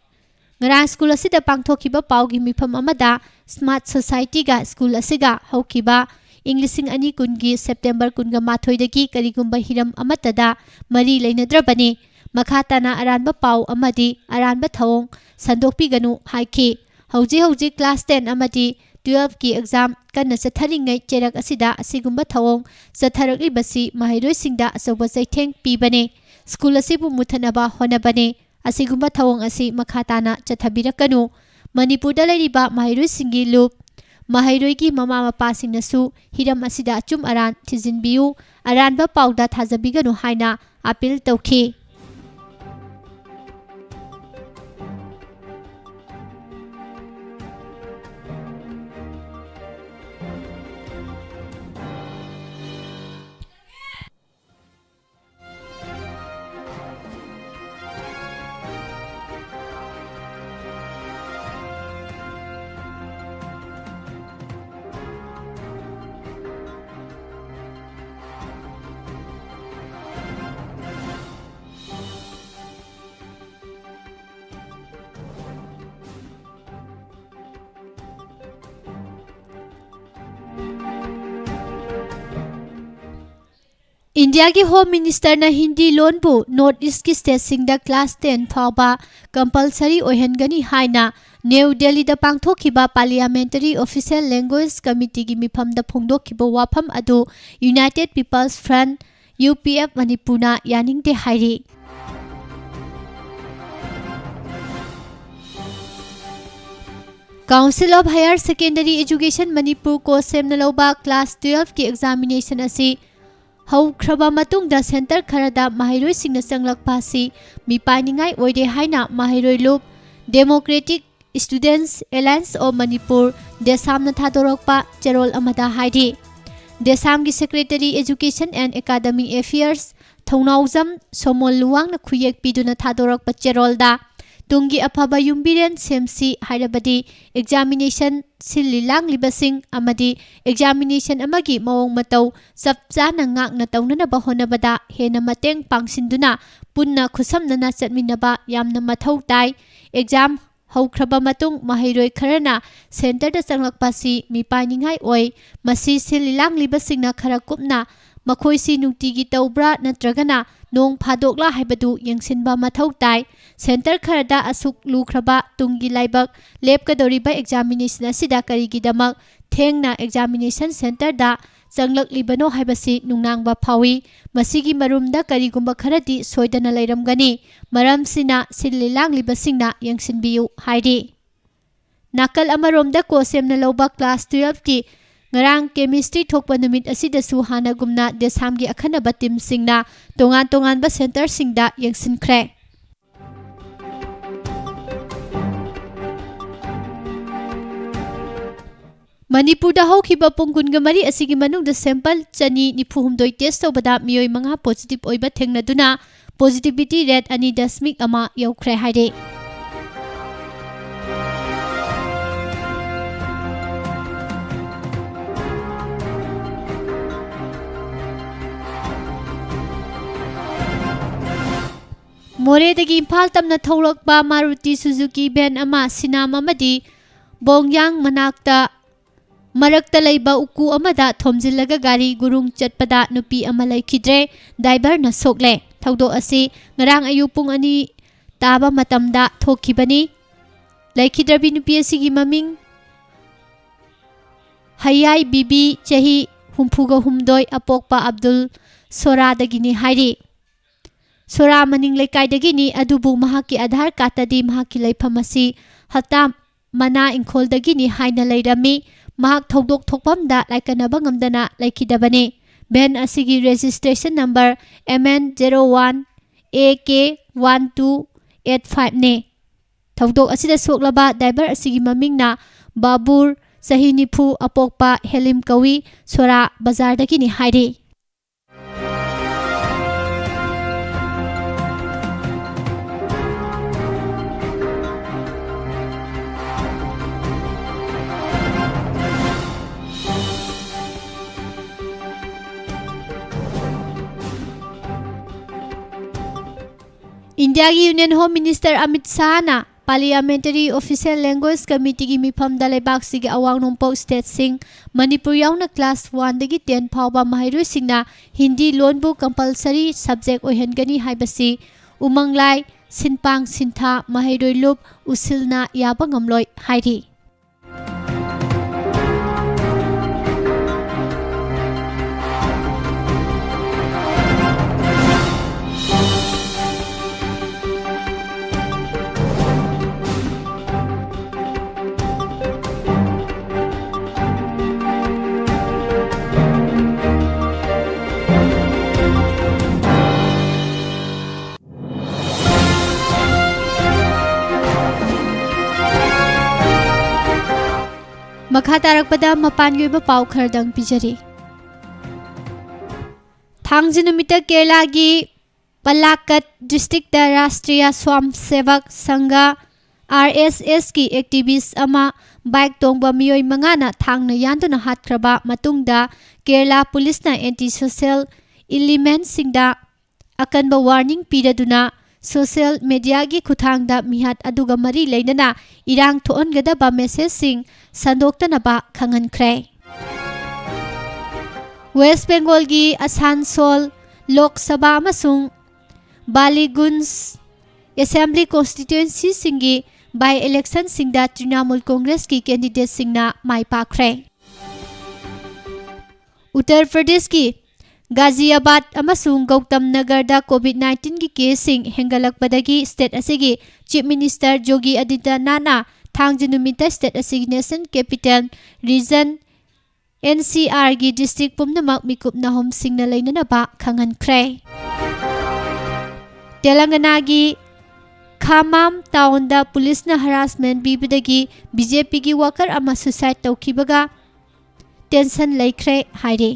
ꯉꯔꯥꯡ ꯁ꯭ꯀꯨꯜ ꯑꯁꯤꯗ ꯄꯥꯡꯊꯣꯛꯈꯤꯕ ꯄꯥꯎꯒꯤ ꯃꯤꯐꯝ ꯑꯃꯗ Smart Societyꯒ ꯁ꯭ꯀꯨꯜ ꯑꯁꯤꯒ ꯍꯧꯈꯤꯕ ꯏꯪ ꯂꯤꯁꯤꯡ ꯑꯅꯤ ꯀꯨꯟꯒꯤ September ꯀꯨꯟꯒ ꯃꯥꯊꯣꯏꯗꯒꯤ ꯀꯔꯤꯒꯨꯝꯕ ꯍꯤꯔꯝ ꯑꯃꯠꯇꯗ ꯃꯔꯤ ꯂꯩꯅꯗ꯭ꯔꯕꯅꯤ꯫ ꯃꯈꯥ ꯇꯥꯅ ꯑꯔꯥꯟꯕ ꯄꯥꯎ ꯑꯃꯗꯤ ꯑꯔꯥꯟꯕ ꯊꯧꯑꯣꯡ ꯁꯟꯗꯣꯛꯄꯤꯒꯅꯨ ꯍꯥꯏꯈꯤ꯫ ꯍꯧꯖꯤꯛ ꯍꯧꯖꯤꯛ class ten ꯑꯃꯗꯤ twelveꯀꯤ exam ꯀꯟꯅ ꯆꯠꯊꯔꯤꯉꯩ ꯆꯩꯔꯛ ꯑꯁꯤꯗ ꯑꯁꯤꯒꯨꯝꯕ ꯊꯧꯑꯣꯡ ꯆꯠꯊꯔꯛꯂꯤꯕꯁꯤ ꯃꯍꯩꯔꯣꯏꯁꯤꯡꯗ ꯑꯆꯧꯕ ꯆꯩꯊꯦꯡ ꯄꯤꯕꯅꯤ꯫ ꯁ꯭ꯀꯨꯜ ꯑꯁꯤꯕꯨ ꯃꯨꯠꯊꯠꯅꯕ ꯍꯣꯠꯅꯕꯅꯤ꯫ ꯑꯁꯤꯒꯨꯝꯕ ꯊꯧꯑꯣꯡ ꯑꯁꯤ ꯃꯈꯥ ꯇꯥꯅ ꯆꯠꯊꯕꯤꯔꯛꯀꯅꯨ꯫ ꯃꯅꯤꯄꯨꯔꯗ ꯂꯩꯔꯤꯕ ꯃꯍꯩꯔꯣꯏꯁꯤꯡꯒꯤ ꯂꯨꯞ, ꯃꯍꯩꯔꯣꯏꯒꯤ ꯃꯃꯥ ꯃꯄꯥꯁꯤꯡꯅꯁꯨ ꯍꯤꯔꯝ ꯑꯁꯤꯗ ꯑꯆꯨꯝ ꯑꯔꯥꯟ ꯊꯤꯖꯤꯟꯕꯤꯌꯨ, ꯑꯔꯥꯟꯕ ꯄꯥꯎꯗ ꯊꯥꯖꯕꯤꯒꯅꯨ ꯍꯥꯏꯅ appeal ꯇꯧꯈꯤ꯫ ꯏꯟꯗꯤꯌꯥꯒꯤ ꯍꯣꯝ ꯃꯤꯅꯤꯁꯇꯔꯅ ꯍꯤꯟꯗꯤ ꯂꯣꯟꯕꯨ ꯅꯣꯔꯠ ꯏꯁꯀꯤ ꯁ꯭ꯇꯦꯠꯁꯤꯡꯗ ꯀ꯭ꯂꯥꯁ ꯇꯦꯟ ꯐꯥꯎꯕ ꯀꯝꯄꯜꯁꯔꯤ ꯑꯣꯏꯍꯟꯒꯅꯤ ꯍꯥꯏꯅ ꯅ꯭ꯌꯨ ꯗꯦꯜꯂꯤꯗ ꯄꯥꯡꯊꯣꯛꯈꯤꯕ ꯄꯥꯔꯂꯤꯌꯥꯃꯦꯟꯇꯔꯤ ꯑꯣꯐꯤꯁꯤꯌꯦꯜ ꯂꯦꯡꯒ꯭ꯋꯦꯖ ꯀꯃꯤꯇꯤꯒꯤ ꯃꯤꯐꯝꯗ ꯐꯣꯡꯗꯣꯛꯈꯤꯕ ꯋꯥꯐꯝ ꯑꯗꯨ united people's front, U P F, ꯃꯅꯤꯄꯨꯔꯅ ꯌꯥꯅꯤꯡꯗꯦ ꯍꯥꯏꯔꯤ꯫ Council of Higher Secondary Education Manipur ꯀꯣ ꯁꯦꯝꯅ ꯂꯧꯕ ꯀ꯭ꯂꯥꯁ ꯇꯨꯌꯦꯜꯐꯀꯤ ꯑꯦꯛꯖꯥꯃꯤꯅꯦꯁꯟ ꯑꯁꯤ ꯍꯧꯈ꯭ꯔꯕ ꯃꯇꯨꯡꯗ ꯁꯦꯟꯇꯔ ꯈꯔꯗ ꯃꯍꯩꯔꯣꯏꯁꯤꯡꯅ ꯆꯪꯂꯛꯄ ꯑꯁꯤ ꯃꯤꯄꯥꯏꯅꯤꯡꯉꯥꯏ ꯑꯣꯏꯔꯦ ꯍꯥꯏꯅ ꯃꯍꯩꯔꯣꯏ ꯂꯨꯞ Democratic Students Alliance of Manipur, ꯗꯦꯁꯥꯝꯅ ꯊꯥꯗꯣꯔꯛꯄ ꯆꯦꯔꯣꯜ ꯑꯃꯗ ꯍꯥꯏꯔꯤ꯫ ꯗꯦꯁꯥꯝꯒꯤ Secretary Education and Academic Affairs ꯊꯧꯅꯥꯎꯖꯝ ꯁꯣꯃꯣꯜ ꯂꯨꯋꯥꯡꯅ ꯈꯨꯌꯦꯛ ꯄꯤꯗꯨꯅ ꯊꯥꯗꯣꯔꯛꯄ ꯆꯦꯔꯣꯜꯗ, ꯇꯨꯡꯒꯤ ꯑꯐꯕ ꯌꯨꯝꯕꯤꯔꯦꯟ ꯁꯦꯝꯁꯤ ꯍꯥꯏꯔꯕꯗꯤ ꯑꯦꯛꯖꯥꯃꯤꯅꯦꯁꯟ ꯁꯤꯜꯂꯤ ꯂꯥꯡꯂꯤꯕꯁꯤꯡ ꯑꯃꯗꯤ ꯑꯦꯛꯖꯥꯃꯤꯅꯦꯁꯟ ꯑꯃꯒꯤ ꯃꯑꯣꯡ ꯃꯇꯧ ꯆꯞ ꯆꯥꯅ ꯉꯥꯛꯅ ꯇꯧꯅꯅꯕ ꯍꯣꯠꯅꯕꯗ ꯍꯦꯟꯅ ꯃꯇꯦꯡ ꯄꯥꯡꯁꯤꯟꯗꯨꯅ ꯄꯨꯟꯅ ꯈꯨꯠꯁꯝꯅꯅ ꯆꯠꯃꯤꯟꯅꯕ ꯌꯥꯝꯅ ꯃꯊꯧ ꯇꯥꯏ꯫ ꯑꯦꯛꯖꯥꯝ ꯍꯧꯈ꯭ꯔꯕ ꯃꯇꯨꯡ ꯃꯍꯩꯔꯣꯏ ꯈꯔꯅ ꯁꯦꯟꯇꯔꯗ ꯆꯪꯂꯛꯄ ꯑꯁꯤ ꯃꯤꯄꯥꯏꯅꯤꯡꯉꯥꯏ ꯑꯣꯏ꯫ ꯃꯁꯤ ꯁꯤꯜꯂꯤ ꯂꯥꯡꯂꯤꯕꯁꯤꯡꯅ ꯈꯔ ꯀꯨꯞꯅ ꯃꯈꯣꯏꯁꯤ ꯅꯨꯡꯇꯤꯒꯤ ꯇꯧꯕ꯭ꯔꯥ ꯅꯠꯇ꯭ꯔꯒꯅ ꯅꯣꯡ ꯐꯥꯗꯣꯛꯂꯥ ꯍꯥꯏꯕꯗꯨ ꯌꯦꯡꯁꯤꯟꯕ ꯃꯊꯧ ꯇꯥꯏ꯫ ꯁꯦꯟꯇꯔ ꯈꯔꯗ ꯑꯁꯨꯛ ꯂꯨꯈ꯭ꯔꯕ ꯇꯨꯡꯒꯤ ꯂꯥꯏꯕꯛ ꯂꯦꯞꯀꯗꯧꯔꯤꯕ ꯑꯦꯛꯖꯥꯃꯤꯅꯦꯁꯟ ꯑꯁꯤꯗ ꯀꯔꯤꯒꯤꯗꯃꯛ ꯊꯦꯡꯅ ꯑꯦꯛꯖꯥꯃꯤꯅꯦꯁꯟ ꯁꯦꯟꯇꯔꯗ ꯆꯪꯂꯛꯂꯤꯕꯅꯣ ꯍꯥꯏꯕꯁꯤ ꯅꯨꯡꯅꯥꯡꯕ ꯐꯥꯎꯏ꯫ ꯃꯁꯤꯒꯤ ꯃꯔꯨꯝꯗ ꯀꯔꯤꯒꯨꯝꯕ ꯈꯔꯗꯤ ꯁꯣꯏꯗꯅ ꯂꯩꯔꯝꯒꯅꯤ꯫ ꯃꯔꯝꯁꯤꯅ ꯁꯤꯜꯂꯤ ꯂꯥꯡꯂꯤꯕꯁꯤꯡꯅ ꯌꯦꯡꯁꯤꯟꯕꯤꯌꯨ ꯍꯥꯏꯔꯤ꯫ ꯅꯥꯀꯜ ꯑꯃꯔꯣꯝꯗ ꯀꯣ ꯁꯦꯝꯅ ꯂꯧꯕ ꯀ꯭ꯂꯥꯁ ꯇꯨꯌꯦꯜꯐꯀꯤ ꯉꯔꯥꯡ ꯀꯦꯃꯤꯁꯇ꯭ꯔꯤ ꯊꯣꯛꯄ ꯅꯨꯃꯤꯠ ꯑꯁꯤꯗꯁꯨ ꯍꯥꯟꯅꯒꯨꯝꯅ ꯗꯦꯁꯥꯝꯒꯤ ꯑꯈꯟꯅꯕ ꯇꯤꯝꯁꯤꯡꯅ ꯇꯣꯉꯥꯟ ꯇꯣꯉꯥꯟꯕ ꯁꯦꯟꯇꯔꯁꯤꯡꯗ ꯌꯦꯡꯁꯤꯟꯈ꯭ꯔꯦ꯫ ꯃꯅꯤꯄꯨꯔꯗ ꯍꯧꯈꯤꯕ ꯄꯨꯡ ꯀꯨꯟꯒ ꯃꯔꯤ ꯑꯁꯤꯒꯤ ꯃꯅꯨꯡꯗ ꯁꯦꯝꯄꯜ ꯆꯅꯤ ꯅꯤꯐꯨ ꯍꯨꯝꯗꯣꯏ ꯇꯦꯁ ꯇꯧꯕꯗ ꯃꯤꯑꯣꯏ ꯃꯉꯥ ꯄꯣꯖꯤꯇꯤꯚ ꯑꯣꯏꯕ ꯊꯦꯡꯅꯗꯨꯅ ꯄꯣꯖꯤꯇꯤꯚꯤꯇꯤ ꯔꯦꯠ ꯑꯅꯤ ꯗꯁꯃꯤꯛ ꯑꯃ ꯌꯧꯈ꯭ꯔꯦ ꯍꯥꯏꯔꯦ꯫ ꯃꯣꯔꯦꯗꯒꯤ ꯏꯝꯐꯥꯜ ꯇꯝꯅ ꯊꯧꯔꯛꯄ ꯃꯥꯔꯨꯇꯤ ꯁꯨꯖꯨꯀꯤ ꯚꯦꯟ ꯑꯃ ꯁꯤꯅꯥꯝ ꯑꯃꯗꯤ ꯕꯣꯡꯌꯥꯡ ꯃꯅꯥꯛꯇ ꯃꯔꯛꯇ ꯂꯩꯕ ꯎꯀꯨ ꯑꯃꯗ ꯊꯣꯝꯖꯤꯜꯂꯒ ꯒꯥꯔꯤ ꯒꯨꯔꯨꯡ ꯆꯠꯄꯗ ꯅꯨꯄꯤ ꯑꯃ ꯂꯩꯈꯤꯗ꯭ꯔꯦ꯫ ꯗ꯭ꯔꯥꯏꯚꯔꯅ ꯁꯣꯛꯂꯦ꯫ ꯊꯧꯗꯣꯛ ꯑꯁꯤ ꯉꯔꯥꯡ ꯑꯌꯨꯛ ꯄꯨꯡ ꯑꯅꯤ ꯇꯥꯕ ꯃꯇꯝꯗ ꯊꯣꯛꯈꯤꯕꯅꯤ꯫ ꯂꯩꯈꯤꯗ꯭ꯔꯕꯤ ꯅꯨꯄꯤ ꯑꯁꯤꯒꯤ ꯃꯃꯤꯡ ꯍꯌꯥꯏ ꯕꯤꯕꯤ, ꯆꯍꯤ ꯍꯨꯝꯐꯨꯒ ꯍꯨꯝꯗꯣꯏ, ꯑꯄꯣꯛꯄ ꯑꯕꯗꯨꯜ ꯁꯣꯔꯥꯗꯒꯤꯅꯤ ꯍꯥꯏꯔꯤ꯫ ꯁꯣꯔꯥ ꯃꯅꯤꯡ ꯂꯩꯀꯥꯏꯗꯒꯤꯅꯤ, ꯑꯗꯨꯕꯨ ꯃꯍꯥꯛꯀꯤ ꯑꯙꯥꯔ ꯀꯥꯔꯠꯇꯗꯤ ꯃꯍꯥꯛꯀꯤ ꯂꯩꯐꯝ ꯑꯁꯤ ꯍꯞꯇꯥ ꯃꯅꯥ ꯏꯪꯈꯣꯜꯗꯒꯤꯅꯤ ꯍꯥꯏꯅ ꯂꯩꯔꯝꯃꯤ꯫ ꯃꯍꯥꯛ ꯊꯧꯗꯣꯛ ꯊꯣꯛꯐꯝꯗ ꯂꯥꯏꯀꯠꯅꯕ ꯉꯝꯗꯅ ꯂꯩꯈꯤꯗꯕꯅꯤ꯫ ꯚꯦꯟ ꯑꯁꯤꯒꯤ registration number M N zero one A K one two eight five ꯅꯤ꯫ ꯊꯧꯗꯣꯛ ꯑꯁꯤꯗ ꯁꯣꯛꯂꯕ ꯗ꯭ꯔꯥꯏꯚꯔ ꯑꯁꯤꯒꯤ ꯃꯃꯤꯡꯅ ꯕꯥꯕꯨꯔ, ꯆꯍꯤ ꯅꯤꯐꯨ, ꯑꯄꯣꯛꯄ ꯍꯦꯂꯤꯝ ꯀꯧꯏ, ꯁꯣꯔꯥ ꯕꯖꯥꯔꯗꯒꯤꯅꯤ ꯍꯥꯏꯔꯤ꯫ ꯏꯟꯗꯤꯌꯥꯒꯤ Union Home Minister Amit ꯁꯥꯍꯅ Parliamentary Official Language Committeeꯒꯤ ꯃꯤꯐꯝꯗ ꯂꯩꯕꯥꯛꯁꯤꯒꯤ ꯑꯋꯥꯡ ꯅꯣꯡꯄꯣꯛ stateꯁꯤꯡ, ꯃꯅꯤꯄꯨꯔ ꯌꯥꯎꯅ class one ꯗꯒꯤ ten ꯐꯥꯎꯕ ꯃꯍꯩꯔꯣꯏꯁꯤꯡꯅ ꯍꯤꯟꯗꯤ ꯂꯣꯟꯕꯨ compulsory subject ꯑꯣꯏꯍꯟꯒꯅꯤ ꯍꯥꯏꯕꯁꯤ ꯎꯃꯪꯂꯥꯏ, ꯁꯤꯟꯄꯥꯡ ꯁꯤꯟꯊꯥ, ꯃꯍꯩꯔꯣꯏ ꯂꯨꯞ ꯎꯁꯤꯜꯅ ꯌꯥꯕ ꯉꯝꯂꯣꯏ ꯍꯥꯏꯔꯤ꯫ ꯃꯈꯥ ꯇꯥꯔꯛꯄꯗ ꯃꯄꯥꯟꯒꯤ ꯑꯣꯏꯕ ꯄꯥꯎ ꯈꯔꯗꯪ ꯄꯤꯖꯔꯤ꯫ ꯊꯥꯡꯖ ꯅꯨꯃꯤꯠꯇ ꯀꯦꯔꯂꯥꯒꯤ ꯄꯂꯥꯛꯀꯠ districtꯇ Rashtriya Swayamsevak Sangha, R S S ꯀꯤ activist ꯑꯃ bike ꯇꯣꯡꯕ ꯃꯤꯑꯣꯏ ꯃꯉꯥꯅ ꯊꯥꯡꯅ ꯌꯥꯟꯗꯨꯅ ꯍꯥꯠꯈ꯭ꯔꯕ ꯃꯇꯨꯡꯗ ꯀꯦꯔꯂꯥ ꯄꯨꯂꯤꯁꯅ anti-social elementꯁꯤꯡꯗ ꯑꯀꯟꯕ warning ꯄꯤꯔꯗꯨꯅ ꯁꯣꯁꯤꯌꯦꯜ ꯃꯦꯗꯤꯌꯥꯒꯤ ꯈꯨꯠꯊꯥꯡꯗ ꯃꯤꯍꯥꯠ ꯑꯗꯨꯒ ꯃꯔꯤ ꯂꯩꯅꯅ ꯏꯔꯥꯡ ꯊꯣꯛꯍꯟꯒꯗꯕ ꯃꯦꯁꯦꯖꯁꯤꯡ ꯁꯟꯗꯣꯛꯇꯅꯕ ꯈꯪꯍꯟꯈ꯭ꯔꯦ꯫ ꯋꯦꯁ ꯕꯦꯡꯒꯣꯜꯒꯤ ꯑꯁꯥꯟꯁꯣꯜ ꯂꯣꯛ ꯁꯚꯥ ꯑꯃꯁꯨꯡ ꯕꯥꯂꯤꯒꯨꯟꯖ ꯑꯦꯁꯦꯝꯕ꯭ꯂꯤ ꯀꯣꯟꯁꯇꯤꯇ꯭ꯋꯦꯟꯁꯤꯁꯤꯡꯒꯤ ꯕꯥꯏ ꯏꯂꯦꯛꯁꯟꯁꯤꯡꯗ ꯇ꯭ꯔꯤꯅꯥꯃꯨꯜ ꯀꯣꯡꯒ꯭ꯔꯦꯁꯀꯤ ꯀꯦꯟꯗꯤꯗꯦꯠꯁꯤꯡꯅ ꯃꯥꯏ ꯄꯥꯛꯈ꯭ꯔꯦ꯫ ꯎꯠꯇꯔ ꯄ꯭ꯔꯗꯦꯁꯀꯤ ꯒꯥꯖꯤꯌꯥꯕꯥꯗ ꯑꯃꯁꯨꯡ ꯒꯧꯇꯝ ꯅꯒꯔꯗ ꯀꯣꯚꯤꯗ ꯅꯥꯏꯟꯇꯤꯟꯒꯤ ꯀꯦꯁꯁꯤꯡ ꯍꯦꯟꯒꯠꯂꯛꯄꯗꯒꯤ ꯁ꯭ꯇꯦꯠ ꯑꯁꯤꯒꯤ ꯆꯤꯐ ꯃꯤꯅꯤꯁꯇꯔ ꯌꯣꯒꯤ ꯑꯗꯤꯇ꯭ꯌꯅꯥꯊꯅ ꯊꯥꯡꯖ ꯅꯨꯃꯤꯠꯇ ꯁ꯭ꯇꯦꯠ ꯑꯁꯤꯒꯤ national capital region, N C ꯑꯥꯔꯒꯤ district ꯄꯨꯝꯅꯃꯛ ꯃꯤꯀꯨꯞ ꯅꯥꯍꯨꯝꯁꯤꯡꯅ ꯂꯩꯅꯅꯕ ꯈꯪꯍꯟꯈ꯭ꯔꯦ꯫ ꯇꯦꯂꯪꯒꯅꯥꯒꯤ ꯈꯥꯃꯥꯝ ꯇꯥꯎꯟꯗ ꯄꯨꯂꯤꯁꯅ ꯍꯔꯥꯁꯃꯦꯟ ꯄꯤꯕꯗꯒꯤ ꯕꯤ ꯖꯦ ꯄꯤꯒꯤ ꯋꯥꯀꯔ ꯑꯃ ꯁꯨꯁꯥꯏꯗ ꯇꯧꯈꯤꯕꯒ ꯇꯦꯟꯁꯟ ꯂꯩꯈ꯭ꯔꯦ ꯍꯥꯏꯔꯤ꯫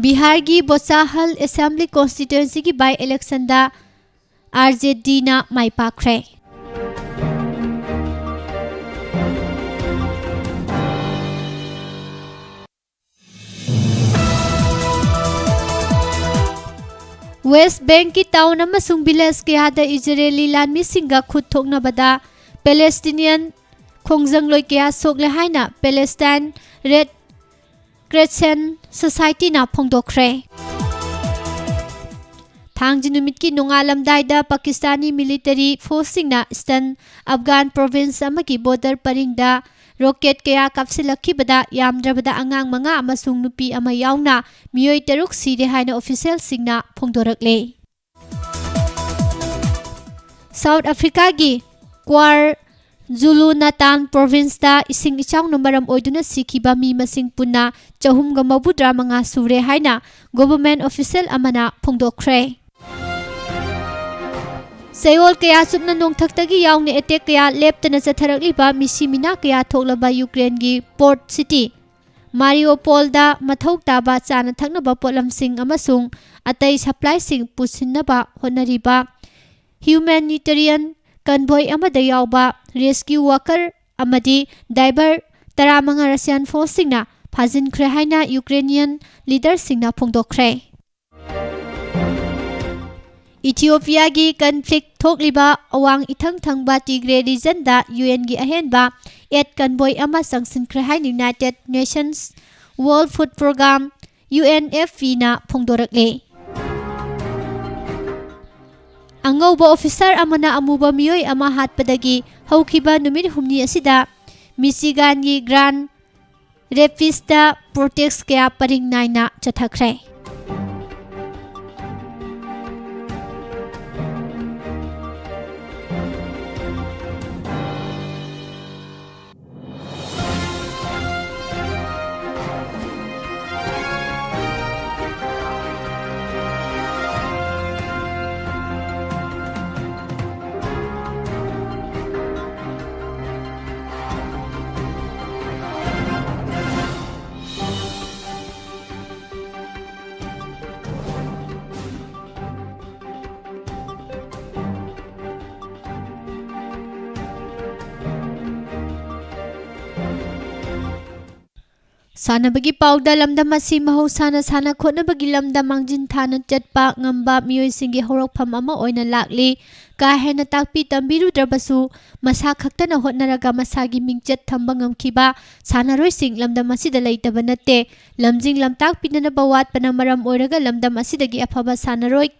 ꯕꯤꯍꯥꯔꯒꯤ ꯕꯣꯆꯥꯍꯜ ꯑꯦꯁꯦꯝꯕ꯭ꯂꯤ ꯀꯣꯟꯁꯇꯤꯇ꯭ꯋꯦꯟꯁꯤꯒꯤ ꯕꯥꯏ ꯏꯂꯦꯛꯁꯟꯗ ꯑꯥꯔ ꯖꯦ ꯗꯤꯅ ꯃꯥꯏ ꯄꯥꯛꯈ꯭ꯔꯦ꯫ ꯋꯦꯁ ꯕꯦꯡꯛꯀꯤ ꯇꯥꯎꯟ ꯑꯃꯁꯨꯡ ꯚꯤꯂꯦꯖ ꯀꯌꯥꯗ ꯏꯖꯔꯦꯂꯤ ꯂꯥꯟꯃꯤꯁꯤꯡꯒ ꯈꯨꯠ ꯊꯣꯛꯅꯕꯗ ꯄꯦꯂꯦꯁꯇꯤꯅꯤꯌꯟ ꯈꯣꯡꯖꯪꯂꯣꯏ ꯀꯌꯥ ꯁꯣꯛꯂꯦ ꯍꯥꯏꯅ ꯄꯦꯂꯦꯁꯇꯥꯏꯟ ꯔꯦꯗ ꯀ꯭ꯔꯦꯁꯦꯟ ꯁꯣꯁꯥꯏꯇꯤꯅ ꯐꯣꯡꯗꯣꯛꯈ꯭ꯔꯦ꯫ ꯊꯥꯡꯖ ꯅꯨꯃꯤꯠꯀꯤ ꯅꯣꯡꯉꯥꯜꯂꯝꯗꯥꯏꯗ ꯄꯥꯀꯤꯁꯇꯥꯅꯤ ꯃꯤꯂꯤꯇꯔꯤ ꯐꯣꯔꯁꯁꯤꯡꯅ ꯏꯁꯇꯔꯟ ꯑꯐꯒꯥꯟ ꯄ꯭ꯔꯣꯚꯤꯟꯁ ꯑꯃꯒꯤ ꯕꯣꯔꯗꯔ ꯄꯔꯤꯡꯗ ꯔꯣꯀꯦꯠ ꯀꯌꯥ ꯀꯥꯞꯁꯤꯜꯂꯛꯈꯤꯕꯗ ꯌꯥꯝꯗ꯭ꯔꯕꯗ ꯑꯉꯥꯡ ꯃꯉꯥ ꯑꯃꯁꯨꯡ ꯅꯨꯄꯤ ꯑꯃ ꯌꯥꯎꯅ ꯃꯤꯑꯣꯏ ꯇꯔꯨꯛ ꯁꯤꯔꯦ ꯍꯥꯏꯅ ꯑꯣꯐꯤꯁꯤꯌꯦꯜꯁꯤꯡꯅ ꯐꯣꯡꯗꯣꯔꯛꯂꯦ꯫ ꯁꯥꯎꯠ ꯑꯐ꯭ꯔꯤꯀꯥꯒꯤ ꯀ꯭ꯋꯥꯔ ꯖꯨꯂꯨ ꯅꯥꯇꯥꯜ ꯄ꯭ꯔꯣꯚꯤꯟꯁꯇ ꯏꯁꯤꯡ ꯏꯆꯥꯎꯅ ꯃꯔꯝ ꯑꯣꯏꯗꯨꯅ ꯁꯤꯈꯤꯕ ꯃꯤ ꯃꯁꯤꯡ ꯄꯨꯟꯅ ꯆꯍꯨꯝꯒ ꯃꯧꯗ꯭ꯔꯥ ꯃꯉꯥ ꯁꯨꯔꯦ ꯍꯥꯏꯅ ꯒꯣꯚꯔꯟꯃꯦꯟꯠ ꯑꯣꯐꯤꯁꯤꯌꯦꯜ ꯑꯃꯅ ꯐꯣꯡꯗꯣꯛꯈ꯭ꯔꯦ꯫ ꯆꯌꯣꯜ ꯀꯌꯥ ꯆꯨꯞꯅ ꯅꯣꯡꯊꯛꯇꯒꯤ ꯌꯥꯎꯅ ꯑꯦꯇꯦꯛ ꯀꯌꯥ ꯂꯦꯞꯇꯅ ꯆꯠꯊꯔꯛꯂꯤꯕ ꯃꯤꯁꯤ ꯃꯤꯅꯥ ꯀꯌꯥ ꯊꯣꯛꯂꯕ ꯌꯨꯀ꯭ꯔꯦꯟꯒꯤ ꯄꯣꯔꯠ ꯁꯤꯇꯤ ꯃꯥꯔꯤꯌꯣꯄꯣꯜꯗ ꯃꯊꯧ ꯇꯥꯕ ꯆꯥꯅ ꯊꯛꯅꯕ ꯄꯣꯠꯂꯝꯁꯤꯡ ꯑꯃꯁꯨꯡ ꯑꯇꯩ ꯁꯄ꯭ꯂꯥꯏꯁꯤꯡ ꯄꯨꯁꯤꯟꯅꯕ ꯍꯣꯠꯅꯔꯤꯕ ꯍ꯭ꯌꯨꯃꯦꯅꯤꯇꯦꯔꯤꯌꯟ ꯀꯟꯚꯣꯏ ꯑꯃꯗ ꯌꯥꯎꯕ ꯔꯦꯁꯀ꯭ꯌꯨ ꯋꯥꯀꯔ ꯑꯃꯗꯤ ꯗꯥꯏꯚꯔ ꯇꯔꯥꯃꯉꯥ ꯔꯁꯤꯌꯥꯟ ꯐꯣꯔꯁꯁꯤꯡꯅ ꯐꯥꯖꯤꯟꯈ꯭ꯔꯦ ꯍꯥꯏꯅ ꯌꯨꯀ꯭ꯔꯦꯅꯤꯌꯟ ꯂꯤꯗꯔꯁꯤꯡꯅ ꯐꯣꯡꯗꯣꯛꯈ꯭ꯔꯦ꯫ ꯏꯊꯤꯑꯣꯄꯤꯌꯥꯒꯤ ꯀꯟꯐ꯭ꯂꯤꯛ ꯊꯣꯛꯂꯤꯕ ꯑꯋꯥꯡ ꯏꯊꯪ ꯊꯪꯕ ꯇꯤꯒ꯭ꯔꯦ ꯔꯤꯖꯟꯗ ꯌꯨ ꯑꯦꯟꯒꯤ ꯑꯍꯦꯟꯕ ꯑꯦꯗ ꯀꯟꯚꯣꯏ ꯑꯃ ꯆꯪꯁꯤꯟꯈ꯭ꯔꯦ ꯍꯥꯏꯅ United Nations world food programme, U N F ꯄꯤꯅ ꯐꯣꯡꯗꯣꯔꯛꯂꯦ꯫ ꯑꯉꯧꯕ ꯑꯣꯐꯤꯁꯥꯔ ꯑꯃꯅ ꯑꯃꯨꯕ ꯃꯤꯑꯣꯏ ꯑꯃ ꯍꯥꯠꯄꯗꯒꯤ ꯍꯧꯈꯤꯕ ꯅꯨꯃꯤꯠ ꯍꯨꯝꯅꯤ ꯑꯁꯤꯗ ꯃꯤꯆꯤꯒꯥꯟꯒꯤ ꯒ꯭ꯔꯥꯟ ꯔꯦꯄꯤꯁꯇ ꯄ꯭ꯔꯣꯇꯦꯁ ꯀꯌꯥ ꯄꯔꯤꯡ ꯅꯥꯏꯅ ꯆꯠꯊꯈ꯭ꯔꯦ꯫ ꯁꯥꯟꯅꯕꯒꯤ ꯄꯥꯎꯗ, ꯂꯝꯗꯝ ꯑꯁꯤ ꯃꯍꯧꯁꯥꯅ ꯁꯥꯟꯅ ꯈꯣꯠꯅꯕꯒꯤ ꯂꯝꯗ ꯃꯥꯡꯖꯤꯟ ꯊꯥꯅ ꯆꯠꯄ ꯉꯝꯕ ꯃꯤꯑꯣꯏꯁꯤꯡꯒꯤ ꯍꯧꯔꯛꯐꯝ ꯑꯃ ꯑꯣꯏꯅ ꯂꯥꯛꯂꯤ꯫ ꯀꯥ ꯍꯦꯟꯅ ꯇꯥꯛꯄꯤ ꯇꯝꯕꯤꯔꯨꯗ꯭ꯔꯕꯁꯨ, ꯃꯁꯥ ꯈꯛꯇꯅ ꯍꯣꯠꯅꯔꯒ ꯃꯁꯥꯒꯤ ꯃꯤꯡꯆꯠ ꯊꯝꯕ ꯉꯝꯈꯤꯕ ꯁꯥꯟꯅꯔꯣꯏꯁꯤꯡ ꯂꯝꯗꯝ ꯑꯁꯤꯗ ꯂꯩꯇꯕ ꯅꯠꯇꯦ꯫ ꯂꯝꯖꯤꯡ ꯂꯝꯇꯥꯛꯄꯤꯅꯅꯕ ꯋꯥꯠꯄꯅ ꯃꯔꯝ ꯑꯣꯏꯔꯒ ꯂꯝꯗꯝ ꯑꯁꯤꯗꯒꯤ ꯑꯐꯕ ꯁꯥꯟꯅꯔꯣꯏ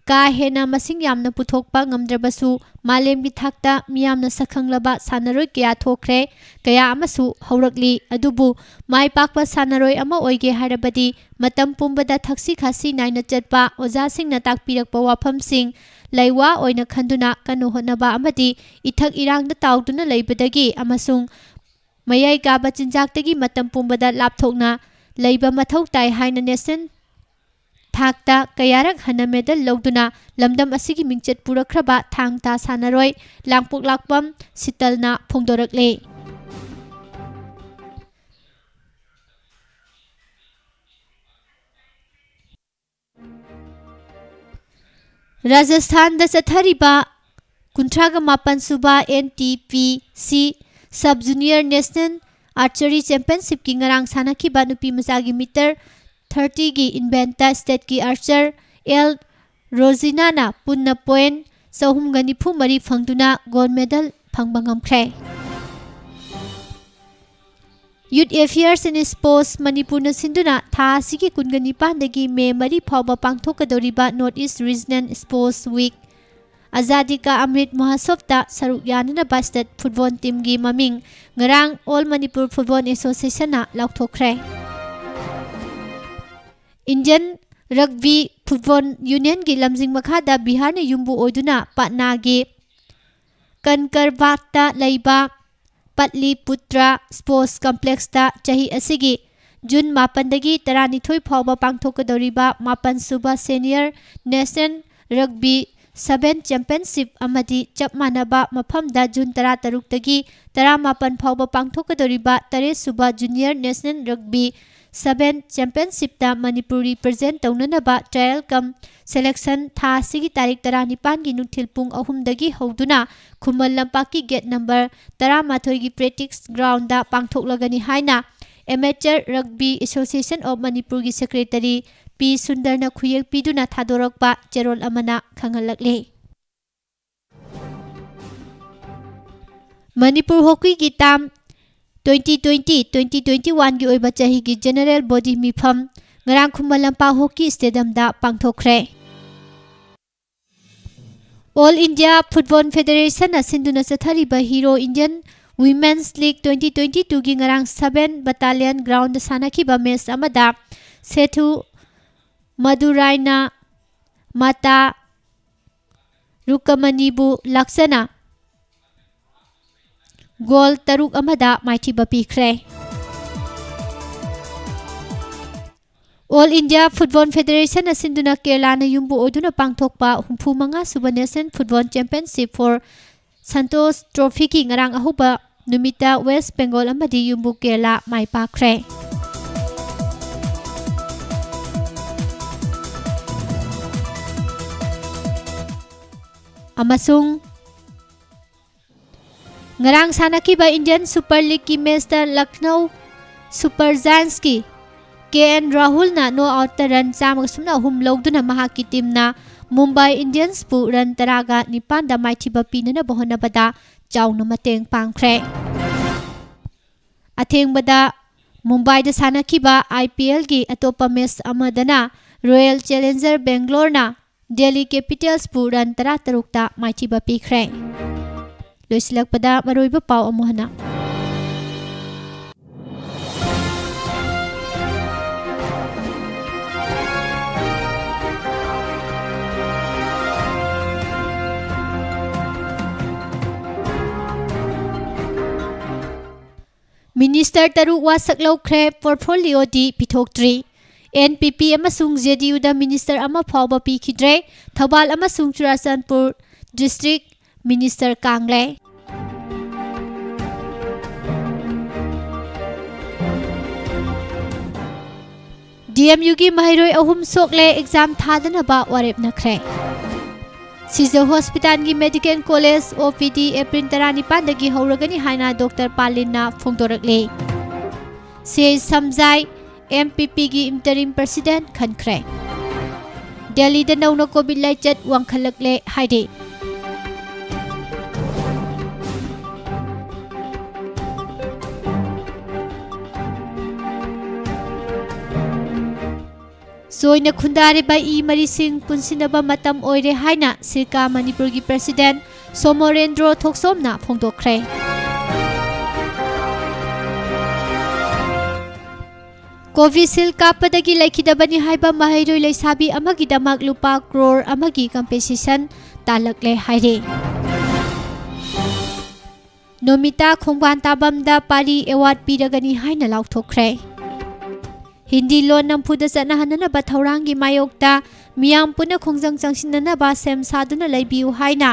ꯀꯥ ꯍꯦꯟꯅ ꯃꯁꯤꯡ ꯌꯥꯝꯅ ꯄꯨꯊꯣꯛꯄ ꯉꯝꯗ꯭ꯔꯕꯁꯨ, ꯃꯥꯂꯦꯝꯒꯤ ꯊꯥꯛꯇ ꯃꯤꯌꯥꯝꯅ ꯁꯛꯈꯪꯂꯕ ꯁꯥꯟꯅꯔꯣꯏ ꯀꯌꯥ ꯊꯣꯛꯈ꯭ꯔꯦ, ꯀꯌꯥ ꯑꯃꯁꯨ ꯍꯧꯔꯛꯂꯤ꯫ ꯑꯗꯨꯕꯨ ꯃꯥꯏ ꯄꯥꯛꯄ ꯁꯥꯟꯅꯔꯣꯏ ꯑꯃ ꯑꯣꯏꯒꯦ ꯍꯥꯏꯔꯕꯗꯤ, ꯃꯇꯝ ꯄꯨꯝꯕꯗ ꯊꯛꯁꯤ ꯈꯥꯁꯤ ꯅꯥꯏꯅ ꯆꯠꯄ, ꯑꯣꯖꯥꯁꯤꯡꯅ ꯇꯥꯛꯄꯤꯔꯛꯄ ꯋꯥꯐꯝꯁꯤꯡ ꯂꯩꯋꯥ ꯑꯣꯏꯅ ꯈꯟꯗꯨꯅ ꯀꯟꯅ ꯍꯣꯠꯅꯕ ꯑꯃꯗꯤ ꯏꯊꯛ ꯏꯔꯥꯡꯗ ꯇꯥꯎꯗꯨꯅ ꯂꯩꯕꯗꯒꯤ ꯑꯃꯁꯨꯡ ꯃꯌꯥꯏ ꯀꯥꯕ ꯆꯤꯟꯖꯥꯛꯇꯒꯤ ꯃꯇꯝ ꯄꯨꯝꯕꯗ ꯂꯥꯞꯊꯣꯛꯅ ꯂꯩꯕ ꯃꯊꯧ ꯇꯥꯏ ꯍꯥꯏꯅ ꯅꯦꯁꯅꯦꯜ ꯊꯥꯛꯇ ꯀꯌꯥꯔꯛ ꯍꯟꯅ ꯃꯦꯗꯜ ꯂꯧꯗꯨꯅ ꯂꯝꯗꯝ ꯑꯁꯤꯒꯤ ꯃꯤꯡꯆꯠ ꯄꯨꯔꯛꯈ꯭ꯔꯕ ꯊꯥꯡ ꯇꯥ ꯁꯥꯟꯅꯔꯣꯏ ꯂꯥꯡꯄꯣꯛꯂꯥꯛꯄꯝ ꯁꯤꯇꯜꯅ ꯐꯣꯡꯗꯣꯔꯛꯂꯦ꯫ ꯔꯥꯖꯁꯊꯥꯟꯗ ꯆꯠꯊꯔꯤꯕ ꯀꯨꯟꯊ꯭ꯔꯥꯒ ꯃꯥꯄꯟ ꯁꯨꯕ ꯑꯦꯟ ꯇꯤ ꯄꯤ ꯁꯤ ꯁꯕ ꯖꯨꯅꯤꯌꯔ ꯅꯦꯁꯅꯦꯜ ꯑꯥꯔꯆꯔꯤ ꯆꯦꯝꯄꯤꯌꯟꯁꯤꯞꯀꯤ ꯉꯔꯥꯡ ꯁꯥꯟꯅꯈꯤꯕ ꯅꯨꯄꯤ ꯃꯆꯥꯒꯤ ꯃꯤꯇꯔ ꯊꯥꯔꯇꯤꯒꯤ ꯏꯚꯦꯟꯠꯇ ꯁ꯭ꯇꯦꯠꯀꯤ ꯑꯥꯔꯆꯔ ꯑꯦꯜ ꯔꯣꯖꯤꯅꯥꯅ ꯄꯨꯟꯅ ꯄꯣꯏꯟꯠ ꯆꯍꯨꯝꯒ ꯅꯤꯐꯨ ꯃꯔꯤ ꯐꯪꯗꯨꯅ ꯒꯣꯜꯗ ꯃꯦꯗꯜ ꯐꯪꯕ ꯉꯝꯈ꯭ꯔꯦ꯫ Youth Affairs and Sports ꯃꯅꯤꯄꯨꯔꯅ ꯁꯤꯟꯗꯨꯅ ꯊꯥ ꯑꯁꯤꯒꯤ ꯀꯨꯟꯒ ꯅꯤꯄꯥꯟꯗꯒꯤ ꯃꯦ ꯃꯔꯤ ꯐꯥꯎꯕ ꯄꯥꯡꯊꯣꯛꯀꯗꯧꯔꯤꯕ North East Regional Sports Week ꯑꯖꯥꯗꯤ ꯀꯥ ꯑꯃ꯭ꯔꯤꯠ ꯃꯍꯣꯠꯁꯕꯇ ꯁꯔꯨꯛ ꯌꯥꯅꯅꯕ ꯁ꯭ꯇꯦꯠ ꯐꯨꯠꯕꯣꯜ ꯇꯤꯝꯒꯤ ꯃꯃꯤꯡ ꯉꯔꯥꯡ All Manipur Football Associationꯅ ꯂꯥꯎꯊꯣꯛꯈ꯭ꯔꯦ꯫ Indian Rugby Football Unionꯒꯤ ꯂꯝꯖꯤꯡ ꯃꯈꯥꯗ ꯕꯤꯍꯥꯔꯅ ꯌꯨꯝꯕꯨ ꯑꯣꯏꯗꯨꯅ ꯄꯠꯅꯥꯒꯤ ꯀꯟꯀꯔꯕꯥꯒꯇ ꯂꯩꯕ ꯄꯠꯂꯤꯄꯨꯇ꯭ꯔ Sports Complexꯇ ꯆꯍꯤ ꯑꯁꯤꯒꯤ ꯖꯨꯟ ꯃꯥꯄꯟꯗꯒꯤ ꯇꯔꯥꯅꯤꯊꯣꯏ ꯐꯥꯎꯕ ꯄꯥꯡꯊꯣꯛꯀꯗꯧꯔꯤꯕ ꯃꯥꯄꯟ ꯁꯨꯕ Senior National Rugby Seven Championship ꯑꯃꯗꯤ ꯆꯞ ꯃꯥꯟꯅꯕ ꯃꯐꯝꯗ ꯖꯨꯟ ꯇꯔꯥꯇꯔꯨꯛꯇꯒꯤ ꯇꯔꯥꯃꯥꯄꯟ ꯐꯥꯎꯕ ꯄꯥꯡꯊꯣꯛꯀꯗꯧꯔꯤꯕ ꯇꯔꯦꯠ ꯁꯨꯕ Junior National Rugby Seven Championshipꯇ Manipur represent ꯇꯧꯅꯅꯕ trial cum selection ꯊꯥ ꯑꯁꯤꯒꯤ ꯇꯥꯔꯤꯛ ꯇꯔꯥꯅꯤꯄꯥꯟꯒꯤ ꯅꯨꯡꯊꯤꯜ ꯄꯨꯡ ꯑꯍꯨꯝꯗꯒꯤ ꯍꯧꯗꯨꯅ ꯈꯨꯃꯟ ꯂꯝꯄꯥꯛꯀꯤ gate number ꯇꯔꯥꯃꯥꯊꯣꯏꯒꯤ practice groundꯗ ꯄꯥꯡꯊꯣꯛꯂꯒꯅꯤ ꯍꯥꯏꯅ Amateur Rugby Association of Manipurꯒꯤ secretary ꯄꯤ ꯁꯨꯟꯗꯔꯅ ꯈꯨꯌꯦꯛ ꯄꯤꯗꯨꯅ ꯊꯥꯗꯣꯔꯛꯄ ꯆꯦꯔꯣꯜ ꯑꯃꯅ ꯈꯪꯍꯜꯂꯛꯂꯤ꯫ ꯃꯅꯤꯄꯨꯔ ꯍꯣꯀꯤꯒꯤ ꯇꯥꯝ twenty twenty, twenty twenty-oneꯒꯤ ꯑꯣꯏꯕ ꯆꯍꯤꯒꯤ general body ꯃꯤꯐꯝ ꯉꯔꯥꯡ Khuman Lampak hockey stadiumꯗ ꯄꯥꯡꯊꯣꯛꯈ꯭ꯔꯦ꯫ All India Football Federationꯅ ꯁꯤꯟꯗꯨꯅ ꯆꯠꯊꯔꯤꯕ Hero Indian Women's League twenty twenty-twoꯒꯤ ꯉꯔꯥꯡ seven Battalion groundꯗ ꯁꯥꯟꯅꯈꯤꯕ match ꯑꯃꯗ ꯁꯦꯊꯨ ꯃꯗꯨꯔꯥꯏꯅ ꯃꯇꯥ ꯔꯨꯀꯃꯅꯤꯕꯨ ꯂꯥꯛꯆꯅ ꯒꯣꯜ ꯇꯔꯨꯛ ꯑꯃꯗ ꯃꯥꯏꯊꯤꯕ ꯄꯤꯈ꯭ꯔꯦ꯫ All India Football Federationꯅ ꯁꯤꯟꯗꯨꯅ ꯀꯦꯔꯂꯥꯅ ꯌꯨꯝꯕꯨ ꯑꯣꯏꯗꯨꯅ ꯄꯥꯡꯊꯣꯛꯄ ꯍꯨꯝꯐꯨ ꯃꯉꯥ ꯁꯨꯕ National Football Championship for Santosh Trophyꯒꯤ ꯉꯔꯥꯡ ꯑꯍꯧꯕ ꯅꯨꯃꯤꯠꯇ West Bengal ꯑꯃꯗꯤ ꯌꯨꯝꯕꯨ ꯀꯦꯔꯂꯥ ꯃꯥꯏ ꯄꯥꯛꯈ꯭ꯔꯦ꯫ ꯑꯃꯁꯨꯡ ꯉꯔꯥꯡ ꯁꯥꯟꯅꯈꯤꯕ Indian Super Leagueꯀꯤ matchꯇ Lucknow Super Giantsꯀꯤ ꯀꯦ ꯑꯦꯟ ꯔꯥꯍꯨꯜꯅ no outꯇ run ꯆꯥꯝꯃꯒ ꯁꯨꯞꯅ ꯑꯍꯨꯝ ꯂꯧꯗꯨꯅ ꯃꯍꯥꯛꯀꯤ teamꯅ ꯃꯨꯝꯕꯥꯏ ꯏꯟꯗꯤꯌꯟꯁꯄꯨ ꯔꯟ ꯇꯔꯥꯒ ꯅꯤꯄꯥꯟꯗ ꯃꯥꯏꯊꯤꯕ ꯄꯤꯅꯅꯕ ꯍꯣꯠꯅꯕꯗ ꯆꯥꯎꯅ ꯃꯇꯦꯡ ꯄꯥꯡꯈ꯭ꯔꯦ꯫ ꯑꯊꯦꯡꯕꯗ ꯃꯨꯝꯕꯥꯏꯗ ꯁꯥꯟꯅꯈꯤꯕ IPLꯒꯤ ꯑꯇꯣꯞꯄ ꯃꯦꯆ ꯑꯃꯗꯅ ꯔꯣꯌꯦꯜ ꯆꯦꯂꯦꯟꯖꯔ ꯕꯦꯡꯒ꯭ꯂꯣꯔꯅ ꯗꯦꯜꯂꯤ ꯀꯦꯄꯤꯇꯦꯜꯁꯄꯨ ꯔꯟ ꯇꯔꯥꯇꯔꯨꯛꯇ ꯃꯥꯏꯊꯤꯕ ꯄꯤꯈ꯭ꯔꯦ꯫ ꯂꯣꯏꯁꯤꯜꯂꯛꯄꯗ ꯃꯔꯨꯑꯣꯏꯕ ꯄꯥꯎ ꯑꯃꯨꯛ ꯍꯟꯅ꯫ ꯃꯤꯅꯤꯁꯇꯔ ꯇꯔꯨꯛ ꯋꯥꯁꯛ ꯂꯧꯈ꯭ꯔꯦ, ꯄꯣꯔꯠꯐꯣꯂꯤꯑꯣꯗꯤ ꯄꯤꯊꯣꯛꯇ꯭ꯔꯤ꯫ NPP ꯑꯃꯁꯨꯡ JDUꯗ ꯃꯤꯅꯤꯁꯇꯔ ꯑꯃ ꯐꯥꯎꯕ ꯄꯤꯈꯤꯗ꯭ꯔꯦ꯫ ꯊꯧꯕꯥꯜ ꯑꯃꯁꯨꯡ ꯆꯨꯔꯥꯆꯥꯟꯄꯨꯔ ꯗꯤꯁꯇ꯭ꯔꯤꯛ ꯃꯤꯅꯤꯁꯇꯔ ꯀꯥꯡꯂꯦ꯫ DMUꯒꯤ ꯃꯍꯩꯔꯣꯏ ꯑꯍꯨꯝ ꯁꯣꯛꯂꯦ, ꯑꯦꯛꯖꯥꯝ ꯊꯥꯗꯅꯕ ꯋꯥꯔꯦꯞꯅꯈ꯭ꯔꯦ꯫ ꯁꯤꯖ ꯍꯣꯁꯄꯤꯇꯥꯜꯒꯤ ꯃꯦꯗꯤꯀꯦꯜ ꯀꯣꯂꯦꯖ OPD ꯑꯦꯄ꯭ꯔꯤꯜ ꯇꯔꯥꯅꯤꯄꯥꯟꯗꯒꯤ ꯍꯧꯔꯒꯅꯤ ꯍꯥꯏꯅ ꯗꯣꯛꯇꯔ ꯄꯥꯂꯤꯟꯅ ꯐꯣꯡꯗꯣꯔꯛꯂꯦ꯫ ꯁꯤ ꯁꯝꯖꯥꯏ MPPꯒꯤ ꯏꯟꯇꯔꯤꯝ ꯄ꯭ꯔꯁꯤꯗꯦꯟꯠ ꯈꯟꯈ꯭ꯔꯦ꯫ ꯗꯦꯜꯂꯤꯗ ꯅꯧꯅ ꯀꯣꯚꯤꯗ ꯂꯥꯏꯆꯠ ꯋꯥꯡꯈꯠꯂꯛꯂꯦ ꯍꯥꯏꯔꯤ꯫ ꯆꯣꯏꯅ ꯈꯨꯟꯗꯥꯔꯤꯕ ꯏ ꯃꯔꯤꯁꯤꯡ ꯄꯨꯟꯁꯤꯟꯅꯕ ꯃꯇꯝ ꯑꯣꯏꯔꯦ ꯍꯥꯏꯅ ꯁꯤꯔꯀꯥ ꯃꯅꯤꯄꯨꯔꯒꯤ ꯄ꯭ꯔꯁꯤꯗꯦꯟꯠ ꯁꯣꯃꯣꯔꯦꯟꯗ꯭ꯔꯣ ꯊꯣꯛꯁꯣꯝꯅ ꯐꯣꯡꯗꯣꯛꯈ꯭ꯔꯦ꯫ ꯀꯣꯚꯤꯁꯤꯜꯗ ꯀꯥꯞꯄꯗꯒꯤ ꯂꯩꯈꯤꯗꯕꯅꯤ ꯍꯥꯏꯕ ꯃꯍꯩꯔꯣꯏ ꯂꯩꯁꯥꯕꯤ ꯑꯃꯒꯤꯗꯃꯛ ꯂꯨꯄꯥ ꯀ꯭ꯔꯣꯔ ꯑꯃꯒꯤ ꯀꯝꯄꯦꯟꯁꯦꯁꯟ ꯇꯥꯜꯂꯛꯂꯦ ꯍꯥꯏꯔꯤ꯫ ꯅꯣꯃꯤꯇꯥ ꯈꯣꯡꯕꯥꯟ ꯇꯥꯕꯝꯗ ꯄꯥꯔꯤ ꯑꯦꯋꯥꯔꯗ ꯄꯤꯔꯒꯅꯤ ꯍꯥꯏꯅ ꯂꯥꯎꯊꯣꯛꯈ꯭ꯔꯦ꯫ ꯍꯤꯟꯗꯤ ꯂꯣꯟ ꯅꯝꯐꯨꯗ ꯆꯠꯅꯍꯟꯅꯅꯕ ꯊꯧꯔꯥꯡꯒꯤ ꯃꯥꯌꯣꯛꯇ ꯃꯤꯌꯥꯝ ꯄꯨꯟꯅ ꯈꯣꯡꯖꯪ ꯆꯪꯁꯤꯟꯅꯅꯕ ꯁꯦꯝ ꯁꯥꯗꯨꯅ ꯂꯩꯕꯤꯌꯨ ꯍꯥꯏꯅ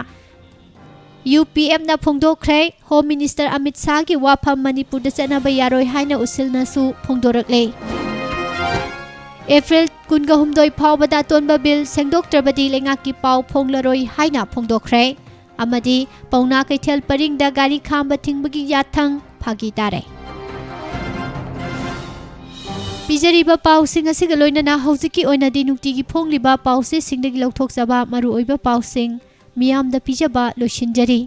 UPFꯅ ꯐꯣꯡꯗꯣꯛꯈ꯭ꯔꯦ꯫ ꯍꯣꯝ ꯃꯤꯅꯤꯁꯇꯔ ꯑꯃꯤꯠ ꯁꯥꯍꯒꯤ ꯋꯥꯐꯝ ꯃꯅꯤꯄꯨꯔꯗ ꯆꯠꯅꯕ ꯌꯥꯔꯣꯏ ꯍꯥꯏꯅ ꯎꯁꯤꯜꯅꯁꯨ ꯐꯣꯡꯗꯣꯔꯛꯂꯦ꯫ ꯑꯦꯄ꯭ꯔꯤꯜ ꯀꯨꯟꯒ ꯍꯨꯝꯗꯣꯏ ꯐꯥꯎꯕꯗ ꯑꯇꯣꯟꯕ ꯕꯤꯜ ꯁꯦꯡꯗꯣꯛꯇ꯭ꯔꯕꯗꯤ ꯂꯩꯉꯥꯛꯀꯤ ꯄꯥꯎ ꯐꯣꯡꯂꯔꯣꯏ ꯍꯥꯏꯅ ꯐꯣꯡꯗꯣꯛꯈ꯭ꯔꯦ꯫ ꯑꯃꯗꯤ ꯄꯥꯎꯅꯥ ꯀꯩꯊꯦꯜ ꯄꯔꯤꯡꯗ ꯒꯥꯔꯤ ꯈꯥꯝꯕ ꯊꯤꯡꯕꯒꯤ ꯌꯥꯊꯪ ꯐꯥꯒꯤ ꯇꯥꯔꯦ꯫ ꯄꯤꯖꯔꯤꯕ ꯄꯥꯎꯁꯤꯡ ꯑꯁꯤꯒ ꯂꯣꯏꯅꯅ ꯍꯧꯖꯤꯛꯀꯤ ꯑꯣꯏꯅꯗꯤ ꯅꯨꯡꯇꯤꯒꯤ ꯐꯣꯡꯂꯤꯕ ꯄꯥꯎꯆꯦꯁꯤꯡꯗꯒꯤ ꯂꯧꯊꯣꯛꯆꯕ ꯃꯔꯨꯑꯣꯏꯕ ꯄꯥꯎꯁꯤꯡ ꯃꯤꯌꯥꯝꯗ ꯄꯤꯖꯕ ꯂꯣꯏꯁꯤꯟꯖꯔꯤ꯫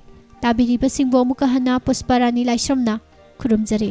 ꯇꯥꯕꯤꯔꯤꯕꯁꯤꯡꯕꯨ ꯑꯃꯨꯛꯀ ꯍꯟꯅ ꯄꯨꯁꯄꯥꯔꯥꯅꯤ ꯂꯥꯏꯁ꯭ꯔꯝꯅ ꯈꯨꯔꯨꯝꯖꯔꯤ꯫